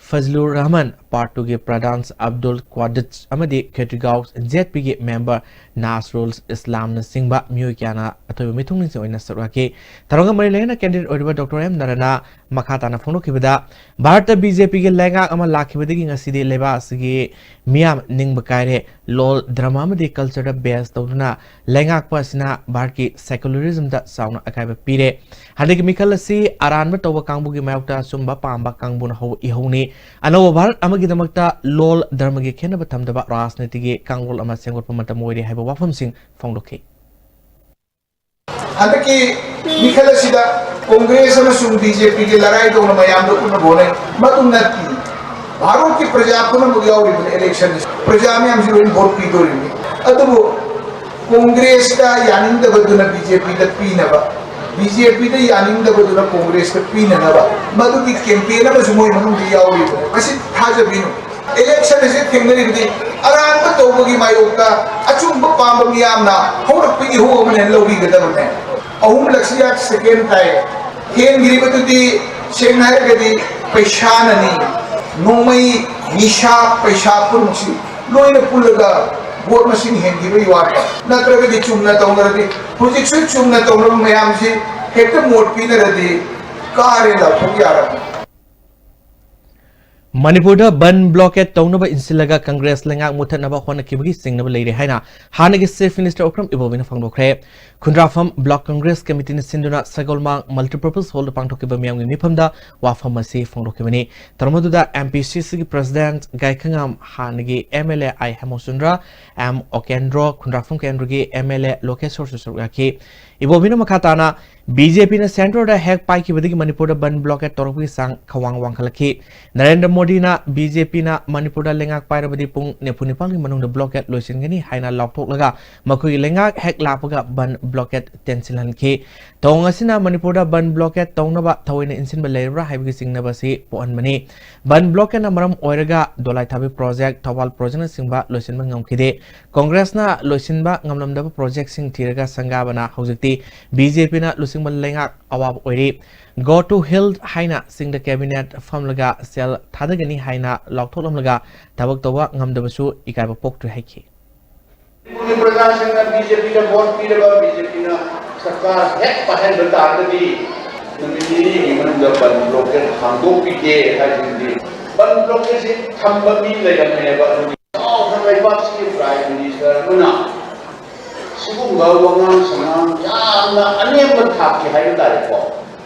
ꯐꯖꯂꯨꯔ ꯔꯍꯃꯟ, ꯄꯥꯔꯠ ꯇꯨꯒꯤ ꯄ꯭ꯔꯙꯥꯟ ꯑꯕꯗꯨꯜ ꯀ꯭ꯋꯥꯗꯤꯠ ꯑꯃꯗꯤ ꯈꯦꯇ꯭ꯔꯤꯒꯥꯎ ꯖꯦꯠ ꯄꯤꯒꯤ ꯃꯦꯝꯕꯔ ꯅꯥꯁꯔꯨꯜ ꯏꯁꯂꯥꯝꯅꯆꯤꯡꯕ ꯃꯤꯑꯣꯏ ꯀꯌꯥꯅ ꯑꯊꯣꯏꯕ ꯃꯤꯊꯨꯡꯂꯦꯟꯁꯤꯡ ꯑꯣꯏꯅ ꯁꯔꯨꯛ ꯌꯥꯈꯤ꯫ ꯊꯧꯔꯝꯒ ꯃꯔꯤ ꯂꯩꯅꯅ candidate ꯑꯣꯏꯔꯤꯕ ꯗꯣꯛꯇꯔ ꯑꯦꯝ ꯅꯔꯦꯟꯅ ꯃꯈꯥ ꯇꯥꯅ ꯐꯣꯡꯗꯣꯛꯈꯤꯕꯗ, ꯚꯥꯔꯠꯇ ꯕꯤ ꯖꯦ ꯄꯤꯒꯤ ꯂꯩꯉꯥꯛ ꯑꯃ ꯂꯥꯛꯈꯤꯕꯗꯒꯤ ꯉꯁꯤꯗꯤ ꯂꯩꯕꯥꯛ ꯑꯁꯤꯒꯤ ꯃꯤꯌꯥꯝ ꯅꯤꯡꯕ ꯀꯥꯏꯔꯦ꯫ ꯂꯣꯜ, ꯙꯔꯃ ꯑꯃꯗꯤ ꯀꯜꯆꯔꯗ ꯕꯦꯁ ꯇꯧꯗꯨꯅ ꯂꯩꯉꯥꯛꯄ ꯑꯁꯤꯅ ꯚꯥꯔꯠꯀꯤ ꯁꯦꯀꯨꯂꯔꯤꯖꯝꯗ ꯆꯥꯎꯅ ꯑꯀꯥꯏꯕ ꯄꯤꯔꯦ꯫ ꯍꯟꯗꯛꯀꯤ ꯃꯤꯈꯜ ꯑꯁꯤ ꯑꯔꯥꯟꯕ ꯇꯧꯕ ꯀꯥꯡꯕꯨꯒꯤ ꯃꯥꯌꯣꯛꯇ ꯑꯆꯨꯝꯕ ꯄꯥꯝꯕ ꯀꯥꯡꯕꯨꯅ ꯍꯧꯕ ꯏꯍꯧꯅꯤ꯫ ꯑꯅꯧꯕ ꯚꯥꯔꯠ ꯑꯃꯒꯤꯗꯃꯛꯇ ꯂꯣꯜ, ꯙꯔꯃꯒꯤ ꯈꯦꯠꯅꯕ ꯊꯝꯗꯕ ꯔꯥꯖꯅꯤꯇꯤꯒꯤ ꯀꯥꯡꯂꯣꯟ ꯑꯃ ꯁꯦꯝꯒꯠꯄ ꯃꯇꯝ ꯑꯣꯏꯔꯦ ꯍꯥꯏꯕ ꯋꯥꯐꯝꯁꯤꯡ ꯐꯣꯡꯗꯣꯛꯈꯤ꯫ ꯍꯟꯗꯛꯀꯤ ꯃꯤꯈꯜ ꯑꯁꯤꯗ ꯀꯣꯡꯒ꯭ꯔꯦꯁ ꯑꯃꯁꯨꯡ ꯕꯤ ꯖꯦ ꯄꯤꯒꯤ ꯂꯔꯥꯏꯗꯧꯅ ꯃꯌꯥꯝꯗ ꯎꯠꯅꯕ ꯍꯣꯠꯅꯩ꯫ ꯃꯗꯨ ꯅꯠꯇꯦ꯫ ꯚꯥꯔꯠꯀꯤ ꯄ꯭ꯔꯖꯥ ꯄꯨꯝꯅꯃꯛ ꯌꯥꯎꯔꯤꯕꯅꯤ election ꯑꯁꯤ꯫ ꯄ꯭ꯔꯖꯥ ꯃꯌꯥꯝꯁꯤ ꯂꯣꯏꯅ vote ꯄꯤꯗꯣꯔꯤꯕꯅꯤ꯫ ꯑꯗꯨꯕꯨ ꯀꯣꯡꯒ꯭ꯔꯦꯁꯇ ꯌꯥꯅꯤꯡꯗꯕꯗꯨꯅ ꯕꯤ ꯖꯦ ꯄꯤꯗ ꯄꯤꯅꯕ, ꯕꯤ ꯖꯦ ꯄꯤꯗ ꯌꯥꯅꯤꯡꯗꯕꯗꯨꯅ ꯀꯣꯡꯒ꯭ꯔꯦꯁꯇ ꯄꯤꯅꯅꯕ, ꯃꯗꯨꯒꯤ campaign ꯑꯃꯁꯨ ꯃꯣꯏ ꯃꯅꯨꯡꯗ ꯌꯥꯎꯔꯤꯕꯅꯤ꯫ ꯃꯁꯤ ꯊꯥꯖꯕꯤꯅꯨ꯫ Election ꯑꯁꯤ ꯊꯦꯡꯅꯔꯤꯕꯗꯤ ꯑꯔꯥꯟꯕ ꯇꯧꯕꯒꯤ ꯃꯥꯌꯣꯛꯇ ꯑꯆꯨꯝꯕ ꯄꯥꯝꯕ ꯃꯤꯌꯥꯝꯅ ꯍꯧꯔꯛꯄꯒꯤ ꯏꯍꯨ ꯑꯃꯅ ꯂꯧꯕꯤꯒꯗꯕꯅꯦ꯫ ꯑꯍꯨꯝꯂꯛꯁꯤ ꯌꯥ second ꯇꯥꯏ꯫ ꯍꯦꯟꯈ꯭ꯔꯤꯕꯗꯨꯗꯤ ꯁꯦꯡꯅ ꯍꯥꯏꯔꯒꯗꯤ ꯄꯩꯁꯥꯅꯅꯤ꯫ ꯅꯣꯡꯃꯩ, ꯅꯤꯁꯥ, ꯄꯩꯁꯥ ꯄꯨꯝꯅꯃꯛꯁꯤ ꯂꯣꯏꯅ ꯄꯨꯜꯂꯒ vote ꯃꯁꯤꯡ ꯍꯦꯟꯈꯤꯕꯒꯤ ꯋꯥꯅꯤ꯫ ꯅꯠꯇ꯭ꯔꯒꯗꯤ ꯆꯨꯝꯅ ꯇꯧꯅꯔꯗꯤ, ꯍꯧꯖꯤꯛꯁꯨ ꯆꯨꯝꯅ ꯇꯧꯅꯕ ꯃꯌꯥꯝꯁꯤ ꯍꯦꯛꯇ ꯃꯣꯠ ꯄꯤꯅꯔꯗꯤ ꯀꯥꯔꯦ ꯂꯥꯎꯊꯣꯛ ꯌꯥꯔꯕꯅꯤ꯫ ꯃꯅꯤꯄꯨꯔꯗ ꯕꯟ blockade ꯇꯧꯅꯕ ꯏꯟꯁꯤꯜꯂꯒ ꯀꯪꯒ꯭ꯔꯦꯁ ꯂꯩꯉꯥꯛ ꯃꯨꯠꯊꯠꯅꯕ ꯍꯣꯠꯅꯈꯤꯕꯒꯤ ꯆꯤꯡꯅꯕ ꯂꯩꯔꯦ ꯍꯥꯏꯅ ꯍꯥꯟꯅꯒꯤ Chief Minister ꯎꯈ꯭ꯔꯝ ꯏꯕꯣꯕꯤꯅ ꯐꯣꯡꯗꯣꯛꯈ꯭ꯔꯦ꯫ ꯈꯨꯟꯗ꯭ꯔꯥꯐꯝ Block Congress Committeeꯅ ꯁꯤꯟꯗꯨꯅ ꯁꯒꯣꯜꯃꯥꯡ Multipurpose Hallꯗ ꯄꯥꯡꯊꯣꯛꯈꯤꯕ ꯃꯤꯌꯥꯝꯒꯤ ꯃꯤꯐꯝꯗ ꯋꯥꯐꯝ ꯑꯁꯤ ꯐꯣꯡꯗꯣꯛꯈꯤꯕꯅꯤ꯫ ꯊꯧꯔꯝ ꯑꯗꯨꯗ M P C Cꯒꯤ President ꯒꯥꯏꯈꯉꯥꯝ, ꯍꯥꯟꯅꯒꯤ M L A I ꯍꯦꯃꯣꯆꯟꯗ꯭ꯔ, M ꯑꯣꯀꯦꯟꯗ꯭ꯔꯣ, ꯈꯨꯟꯗ꯭ꯔꯥꯐꯝ ꯀꯦꯟꯗ꯭ꯔꯒꯤ M L A ꯂꯣꯀꯦꯁꯣꯔꯁꯨ ꯁꯔꯨꯛ ꯌꯥꯈꯤ꯫ ꯏꯕꯣꯕꯤꯅ ꯃꯈꯥ ꯇꯥꯅ, B J Pꯅ centreꯗ ꯍꯦꯛ ꯄꯥꯏꯈꯤꯕꯗꯒꯤ ꯃꯅꯤꯄꯨꯔꯗ ꯕꯟ blockade ꯇꯧꯔꯛꯄꯒꯤ ꯆꯥꯡ ꯈꯋꯥꯡ ꯋꯥꯡꯈꯠꯂꯛꯈꯤ꯫ ꯅꯔꯦꯟꯗ꯭ꯔ ꯃꯣꯗꯤꯅ B J Pꯅ ꯃꯅꯤꯄꯨꯔꯗ ꯂꯩꯉꯥꯛ ꯄꯥꯏꯔꯕꯗꯤ ꯄꯨꯡ ꯅꯤꯐꯨ ꯅꯤꯄꯥꯟꯒꯤ ꯃꯅꯨꯡꯗ blockade ꯂꯣꯏꯁꯤꯟꯒꯅꯤ ꯍꯥꯏꯅ ꯂꯥꯎꯊꯣꯛꯂꯒ ꯃꯈꯣꯏꯒꯤ ꯂꯩꯉꯥꯛ ꯍꯦꯛ ꯂꯥꯛꯄꯒ ꯕꯟ blockade ꯇꯦꯟꯁꯤꯜꯍꯟꯈꯤ꯫ ꯊꯧꯑꯣꯡ ꯑꯁꯤꯅ ꯃꯅꯤꯄꯨꯔꯗ ꯕꯟ blockade ꯇꯧꯅꯕ ꯊꯑꯣꯏꯅ ꯏꯟꯁꯤꯟꯕ ꯂꯩꯔꯕ꯭ꯔꯥ ꯍꯥꯏꯕꯒꯤ ꯆꯤꯡꯅꯕ ꯑꯁꯤ ꯄꯣꯛꯍꯟꯕꯅꯤ꯫ ꯕꯟ blockadeꯅ ꯃꯔꯝ ꯑꯣꯏꯔꯒ ꯗꯣꯂꯥꯏꯊꯥꯕꯤ project, ꯊꯧꯕꯥꯜ projectꯅꯆꯤꯡꯕ ꯂꯣꯏꯁꯤꯟꯕ ꯉꯝꯈꯤꯗꯦ꯫ ꯀꯣꯡꯒ꯭ꯔꯦꯁꯅ ꯂꯣꯏꯁꯤꯟꯕ ꯉꯝꯂꯝꯗꯕ projectꯁꯤꯡ ꯊꯤꯔꯒ ꯁꯪꯒꯥꯕꯅ ꯍꯧꯖꯤꯛꯇꯤ B J Pꯅ ꯂꯨꯆꯤꯡꯕ ꯂꯩꯉꯥꯛ ꯑꯋꯥꯕ ꯑꯣꯏꯔꯤ꯫ Go to hell ꯍꯥꯏꯅ ꯆꯤꯡꯗ cabinet ꯐꯝꯂꯒ ꯁꯦꯜ ꯊꯥꯗꯒꯅꯤ ꯍꯥꯏꯅ ꯂꯥꯎꯊꯣꯛꯂꯝꯂꯒ ꯊꯕꯛ ꯇꯧꯕ ꯉꯝꯗꯕꯁꯨ ꯏꯀꯥꯏꯕ ꯄꯣꯛꯇ꯭ꯔꯦ ꯍꯥꯏꯈꯤ꯫ ꯃꯅꯤꯄꯨꯔꯒꯤ ꯄ꯭ꯔꯖꯥꯁꯤꯡꯅ B J Pꯗ vote ꯄꯤꯔꯕ, B J Pꯅ ꯁꯔꯀꯥꯔ ꯍꯦꯛ ꯄꯥꯏꯍꯟꯕ ꯇꯥꯔꯒꯗꯤ ꯅꯨꯃꯤꯠ ꯅꯤꯅꯤꯒꯤ ꯃꯅꯨꯡꯗ ꯕꯟ blockade ꯍꯥꯡꯗꯣꯛꯄꯤꯒꯦ ꯍꯥꯏꯕꯁꯤꯗꯤ, ꯕꯟ blockadeꯁꯤ ꯊꯝꯕ ꯃꯤ ꯂꯩꯔꯝꯃꯦꯕ꯫ ꯑꯗꯨꯗꯤ ꯆꯥꯎꯅ ꯂꯩꯕꯥꯛꯁꯤꯒꯤ Prime Minister ꯑꯃꯅ ꯁꯤꯒꯨꯝꯕ ꯋꯥꯉꯥꯡ ꯁꯉꯥꯡ ꯌꯥꯝꯅ ꯑꯅꯦꯝꯕ ꯊꯥꯛꯀꯤ ꯍꯥꯏꯕ ꯇꯥꯔꯦꯀꯣ,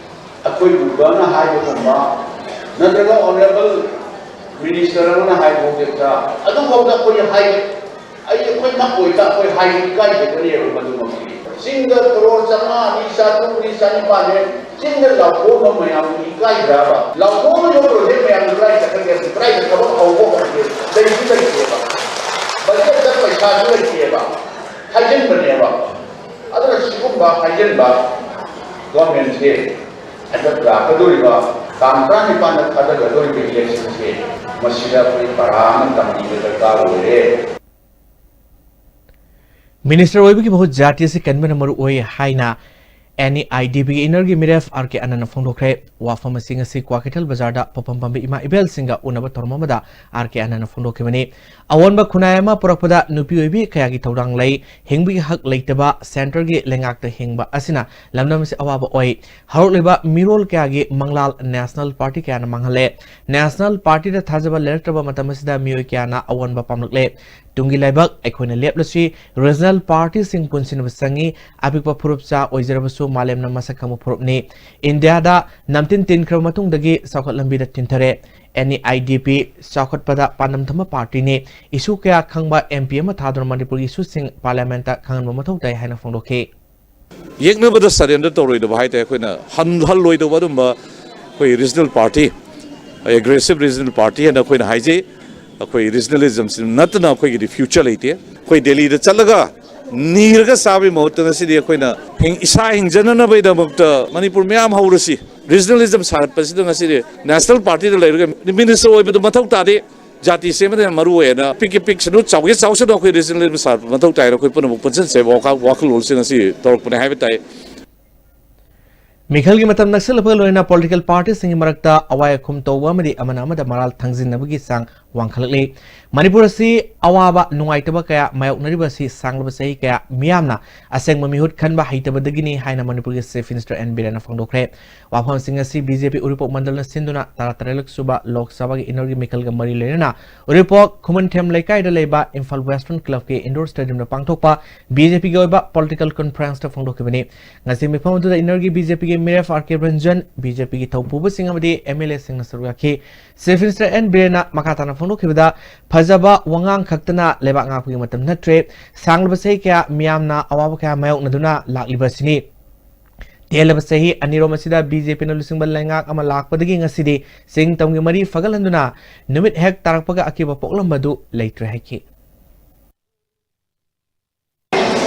ꯑꯩꯈꯣꯏ ꯒꯨꯝꯕꯅ ꯍꯥꯏꯕꯒꯨꯝꯕ, ꯅꯠꯇ꯭ꯔꯒ Honourable Minister ꯑꯃꯅ ꯍꯥꯏꯕ ꯍꯧꯖꯤꯛꯇ, ꯑꯗꯨꯐꯥꯎꯗ ꯑꯩꯈꯣꯏ ꯍꯥꯏ, ꯑꯩ ꯑꯩꯈꯣꯏ ꯅꯛ ꯑꯣꯏꯇꯥ ꯑꯩꯈꯣꯏ ꯍꯥꯏꯕ ꯏꯀꯥꯏꯖꯒꯅꯦꯕ ꯃꯗꯨꯃꯛꯇꯤ꯫ ꯆꯤꯡꯗ ꯀ꯭ꯔꯣꯔ ꯆꯥꯝꯃꯉꯥꯅꯤ, ꯆꯥꯇ꯭ꯔꯨꯛꯅꯤ, ꯆꯥꯅꯤꯄꯥꯟꯅꯤ, ꯆꯤꯡꯗ ꯂꯥꯎꯊꯣꯛꯑꯝꯕ ꯃꯌꯥꯝꯗꯨ ꯏꯀꯥꯏꯗ꯭ꯔꯕ? ꯂꯥꯎꯊꯣꯛꯑꯝꯃꯤꯕ ꯄ꯭ꯔꯣꯖꯦꯛ ꯃꯌꯥꯝꯗꯨ ꯀꯗꯥꯏ ꯆꯠꯈ꯭ꯔꯒꯦ? ꯀꯗꯥꯏꯗ ꯊꯕꯛ ꯍꯧꯕ ꯍꯧꯔꯒꯦ? ꯂꯩꯁꯨ ꯂꯩꯇꯦꯕ꯫ ꯕꯖꯦꯠꯇ ꯄꯩꯁꯥꯁꯨ ꯂꯩꯇꯦꯕ꯫ ꯍꯥꯏꯖꯤꯟꯕꯅꯦꯕ꯫ ꯑꯗꯨꯅ ꯁꯤꯒꯨꯝꯕ ꯍꯥꯏꯖꯤꯟꯕ ꯒꯣꯔꯃꯦꯟꯁꯦ ꯍꯟꯗꯛ ꯂꯥꯛꯀꯗꯧꯔꯤꯕ ꯇꯥꯡ ꯇꯔꯥꯅꯤꯄꯥꯟꯗ ꯊꯥꯗꯒꯗꯧꯔꯤꯕ ꯏꯂꯦꯛꯁꯟꯁꯦ ꯃꯁꯤꯗ ꯑꯩꯈꯣꯏ ꯄꯔꯥ ꯑꯃ ꯇꯝꯕꯤꯕ ꯗꯔꯀꯥꯔ ꯑꯣꯏꯔꯦ꯫ ꯃꯤꯅꯤꯁꯇꯔ ꯑꯣꯏꯕꯒꯤ ꯃꯍꯨꯠ ꯖꯥꯇꯤ ꯑꯁꯤ ꯀꯟꯕꯅ ꯃꯔꯨ ꯑꯣꯏ ꯍꯥꯏꯅ ꯑꯦꯟ ꯏ ꯑꯥꯏ ꯗꯤ ꯄꯤꯒꯤ ꯏꯅꯔꯒꯤ ꯃꯤꯔꯦꯞ ꯑꯥꯔ ꯀꯦ ꯑꯅꯟꯅ ꯐꯣꯡꯗꯣꯛꯈ꯭ꯔꯦ꯫ ꯋꯥꯐꯝ ꯑꯁꯤ ꯉꯁꯤ ꯀ꯭ꯋꯥꯀꯩꯊꯦꯜ ꯕꯖꯥꯔꯗ ꯄꯣꯠꯐꯝ ꯐꯝꯕ ꯏꯃꯥ ꯏꯕꯦꯜꯁꯤꯡꯒ ꯎꯅꯕ ꯊꯧꯔꯝ ꯑꯃꯗ ꯑꯥꯔ ꯀꯦ ꯑꯅꯟꯅ ꯐꯣꯡꯗꯣꯛꯈꯤꯕꯅꯤ꯫ ꯑꯑꯣꯟꯕ ꯈꯨꯟꯅꯥꯏ ꯑꯃ ꯄꯨꯔꯛꯄꯗ ꯅꯨꯄꯤ ꯑꯣꯏꯕꯤ ꯀꯌꯥꯒꯤ ꯊꯧꯗꯥꯡ ꯂꯩ꯫ ꯍꯤꯡꯕꯒꯤ ꯍꯛ ꯂꯩꯇꯕ ꯁꯦꯟꯇꯔꯒꯤ ꯂꯩꯉꯥꯛꯇ ꯍꯤꯡꯕ ꯑꯁꯤꯅ ꯂꯝꯗꯝ ꯑꯁꯤ ꯑꯋꯥꯕ ꯑꯣꯏ꯫ ꯍꯧꯔꯛꯂꯤꯕ ꯃꯤꯔꯣꯜ ꯀꯌꯥꯒꯤ ꯃꯪꯂꯥꯜ ꯅꯦꯁꯅꯦꯜ ꯄꯥꯔꯇꯤ ꯀꯌꯥꯅ ꯃꯥꯡꯍꯜꯂꯦ꯫ ꯅꯦꯁꯅꯦꯜ ꯄꯥꯔꯇꯤꯗ ꯊꯥꯖꯕ ꯂꯩꯔꯛꯇ꯭ꯔꯕ ꯃꯇꯝ ꯑꯁꯤꯗ ꯃꯤꯑꯣꯏ ꯀꯌꯥꯅ ꯑꯑꯣꯟꯕ ꯄꯥꯝꯂꯛꯂꯦ꯫ ꯇꯨꯡꯒꯤ ꯂꯥꯏꯕꯛ ꯑꯩꯈꯣꯏꯅ ꯂꯦꯞꯂꯁꯤ꯫ ꯔꯤꯖꯅꯦꯜ ꯄꯥꯔꯇꯤꯁꯤꯡ ꯄꯨꯟꯁꯤꯟꯅꯕ ꯆꯪꯏ꯫ ꯑꯄꯤꯛꯄ ꯐꯨꯔꯨꯞꯆꯥ ꯑꯣꯏꯖꯔꯕꯁꯨ ꯃꯥꯂꯦꯝꯅ ꯃꯁꯛ ꯈꯪꯕ ꯐꯨꯔꯨꯞꯅꯤ꯫ ꯏꯟꯗꯤꯌꯥꯗ ꯅꯝꯇꯤꯟ ꯇꯤꯟꯈ꯭ꯔꯕ ꯃꯇꯨꯡꯗꯒꯤ ꯆꯥꯎꯈꯠ ꯂꯝꯕꯤꯗ ꯇꯤꯟꯊꯔꯦ꯫ ꯑꯦꯟ ꯏ ꯑꯥꯏ ꯗꯤ ꯄꯤ ꯆꯥꯎꯈꯠꯄꯗ ꯄꯥꯟꯗꯝ ꯊꯝꯕ ꯄꯥꯔꯇꯤꯅꯤ꯫ ꯏꯁꯨ ꯀꯌꯥ ꯈꯪꯕ ꯑꯦꯝ ꯄꯤ ꯑꯃ ꯊꯥꯗꯨꯅ ꯃꯅꯤꯄꯨꯔꯒꯤ ꯏꯁꯨꯁꯤꯡ ꯄꯥꯔꯂꯤꯌꯥꯃꯦꯟꯠꯇ ꯈꯪꯍꯟꯕ ꯃꯊꯧ ꯇꯥꯏ ꯍꯥꯏꯅ ꯐꯣꯡꯗꯣꯛꯈꯤ꯫ ꯌꯦꯛꯅꯕꯗ ꯁꯔꯦꯟꯗꯔ ꯇꯧꯔꯣꯏꯗꯕ ꯍꯥꯏꯇꯥꯔꯦ꯫ ꯑꯩꯈꯣꯏꯅ ꯍꯟ-, ꯍꯜꯂꯣꯏꯗꯧꯕ ꯑꯗꯨꯝꯕ ꯑꯩꯈꯣꯏ regional party, aggressive regional party ꯍꯥꯏꯅ ꯑꯩꯈꯣꯏꯅ ꯍꯥꯏꯖꯩ꯫ ꯑꯩꯈꯣꯏ ꯔꯤꯖꯅꯦꯂꯤꯖꯝꯁꯤ ꯅꯠꯇꯅ ꯑꯩꯈꯣꯏꯒꯤꯗꯤ ꯐ꯭ꯌꯨꯆꯔ ꯂꯩꯇꯦ꯫ ꯑꯩꯈꯣꯏ ꯗꯦꯜꯂꯤꯗ ꯆꯠꯂꯒ ꯅꯤꯔꯒ ꯆꯥꯕꯒꯤ ꯃꯍꯨꯠꯇ ꯉꯁꯤꯗꯤ ꯑꯩꯈꯣꯏꯅ ꯍꯤꯡ-, ꯏꯁꯥ ꯍꯤꯡꯖꯅꯅꯕꯒꯤꯗꯃꯛꯇ ꯃꯅꯤꯄꯨꯔ ꯃꯌꯥꯝ ꯍꯧꯔꯁꯤ꯫ ꯔꯤꯖꯅꯦꯂꯤꯖꯝ ꯁꯥꯒꯠꯄꯁꯤꯗ ꯉꯁꯤꯗꯤ ꯅꯦꯁꯅꯦꯜ ꯄꯥꯔꯇꯤꯗ ꯂꯩꯔꯒ ꯃꯤꯅꯤꯁꯇꯔ ꯑꯣꯏꯕꯗꯨ ꯃꯊꯧ ꯇꯥꯗꯦ꯫ ꯖꯥꯇꯤꯁꯦ ꯑꯃꯗ ꯌꯥꯝ ꯃꯔꯨ ꯑꯣꯏꯌꯦꯅ, ꯄꯤꯛꯀꯦ ꯄꯤꯛꯁꯅꯨ, ꯆꯥꯎꯒꯦ ꯆꯥꯎꯁꯅꯨ, ꯑꯩꯈꯣꯏ ꯔꯤꯖꯅꯦꯂꯤꯖꯝ ꯁꯥꯒꯠꯄ ꯃꯊꯧ ꯇꯥꯏꯅ ꯑꯩꯈꯣꯏ ꯄꯨꯝꯅꯃꯛ ꯄꯨꯟꯁꯤꯟꯁꯦ ꯋꯥꯈꯜ-, ꯋꯥꯈꯜꯂꯣꯟꯁꯤꯡ ꯑꯁꯤ ꯇꯧꯔꯛꯄꯅꯦ ꯍꯥꯏꯕ ꯇꯥꯏ꯫ ꯃꯤꯈꯜꯒꯤ ꯃꯇꯝ ꯅꯛꯁꯤꯜꯂꯛꯄꯒ ꯂꯣꯏꯅꯅ ꯄꯣꯂꯤꯇꯤꯀꯦꯜ ꯄꯥꯔꯇꯤꯁꯤꯡꯒꯤ ꯃꯔꯛꯇ ꯑꯋꯥꯏ ꯑꯈꯨꯝ ꯇꯧꯕ ꯑꯃꯗꯤ ꯑꯃꯅ ꯑꯃꯗ ꯃꯔꯥꯜ ꯊꯥꯡꯖꯤꯟꯅꯕꯒꯤ ꯆꯥꯡ ꯋꯥꯡꯈꯠꯂꯛꯂꯤ꯫ ꯃꯅꯤꯄꯨꯔ ꯑꯁꯤ ꯑꯋꯥꯕ ꯅꯨꯡꯉꯥꯏꯇꯕ ꯀꯌꯥ ꯃꯥꯌꯣꯛꯅꯔꯤꯕ ꯑꯁꯤ ꯁꯥꯡꯂꯕ ꯆꯍꯤ ꯀꯌꯥ ꯃꯤꯌꯥꯝꯅ ꯑꯁꯦꯡꯕ ꯃꯤꯍꯨꯠ ꯈꯟꯕ ꯍꯩꯇꯕꯗꯒꯤꯅꯤ ꯍꯥꯏꯅ ꯃꯅꯤꯄꯨꯔꯒꯤ ꯆꯤꯐ ꯃꯤꯅꯤꯁꯇꯔ ꯑꯦꯟ ꯕꯤꯔꯦꯟꯅ ꯐꯣꯡꯗꯣꯛꯈ꯭ꯔꯦ꯫ ꯋꯥꯐꯝꯁꯤꯡ ꯑꯁꯤ ꯕꯤ ꯖꯦ ꯄꯤ ꯎꯔꯤꯄꯣꯛ ꯃꯟꯗꯜꯅ ꯁꯤꯟꯗꯨꯅ ꯇꯔꯥꯇꯔꯦꯠꯂꯛ ꯁꯨꯕ ꯂꯣꯛ ꯁꯚꯥꯒꯤ ꯏꯅꯔꯒꯤ ꯃꯤꯈꯜꯒ ꯃꯔꯤ ꯂꯩꯅꯅ ꯎꯔꯤꯄꯣꯛ ꯈꯨꯃꯟꯊꯦꯝ ꯂꯩꯀꯥꯏꯗ ꯂꯩꯕ ꯏꯝꯐꯥꯜ ꯋꯦꯁꯇꯔꯟ ꯀ꯭ꯂꯕꯀꯤ ꯏꯟꯗꯣꯔ ꯁ꯭ꯇꯦꯗꯤꯌꯝꯗ ꯄꯥꯡꯊꯣꯛꯄ ꯕꯤ ꯖꯦ ꯄꯤꯒꯤ ꯑꯣꯏꯕ ꯄꯣꯂꯤꯇꯤꯀꯦꯜ ꯀꯟꯐꯔꯦꯟꯁꯇ ꯐꯣꯡꯗꯣꯛꯈꯤꯕꯅꯤ꯫ ꯉꯁꯤ ꯃꯤꯐꯝ ꯑꯗꯨꯗ ꯏꯅꯔꯒꯤ ꯕꯤ ꯖꯦ ꯄꯤꯒꯤ ꯃꯤꯔꯦꯞ R K Ranjan, B J ꯄꯤꯒꯤ ꯊꯧꯄꯨꯕꯁꯤꯡ ꯑꯃꯗꯤ ꯑꯦꯝ ꯑꯦꯜ ꯑꯦꯁꯤꯡꯅ ꯁꯔꯨꯛ ꯌꯥꯈꯤ꯫ ꯆꯤꯐ ꯃꯤꯅꯤꯁꯇꯔ ꯑꯦꯟ ꯕꯤꯔꯦꯟꯅ ꯃꯈꯥ ꯇꯥꯅ ꯐꯣꯡꯗꯣꯛꯈꯤꯕꯗ, ꯐꯖꯕ ꯋꯥꯉꯥꯡ ꯈꯛꯇꯅ ꯂꯩꯕꯥꯛ ꯉꯥꯛꯄꯒꯤ ꯃꯇꯝ ꯅꯠꯇ꯭ꯔꯦ꯫ ꯁꯥꯡꯂꯕ ꯆꯍꯤ ꯀꯌꯥ ꯃꯤꯌꯥꯝꯅ ꯑꯋꯥꯕ ꯀꯌꯥ ꯃꯥꯌꯣꯛꯅꯗꯨꯅ ꯂꯥꯛꯂꯤꯕ ꯑꯁꯤꯅꯤ꯫ ꯇꯦꯜꯂꯕ ꯆꯍꯤ ꯑꯅꯤꯔꯣꯝ ꯑꯁꯤꯗ ꯕꯤ ꯖꯦ ꯄꯤꯅ ꯂꯨꯆꯤꯡꯕ ꯂꯩꯉꯥꯛ ꯑꯃ ꯂꯥꯛꯄꯗꯒꯤ ꯉꯁꯤꯗꯤ ꯆꯤꯡ ꯇꯝꯒꯤ ꯃꯔꯤ ꯐꯒꯠꯍꯟꯗꯨꯅ ꯅꯨꯃꯤꯠ ꯍꯦꯛ ꯇꯥꯔꯛꯄꯒ ꯑꯀꯤꯕ ꯄꯣꯛꯂꯝꯕꯗꯨ ꯂꯩꯇ꯭ꯔꯦ ꯍꯥꯏꯈꯤ꯫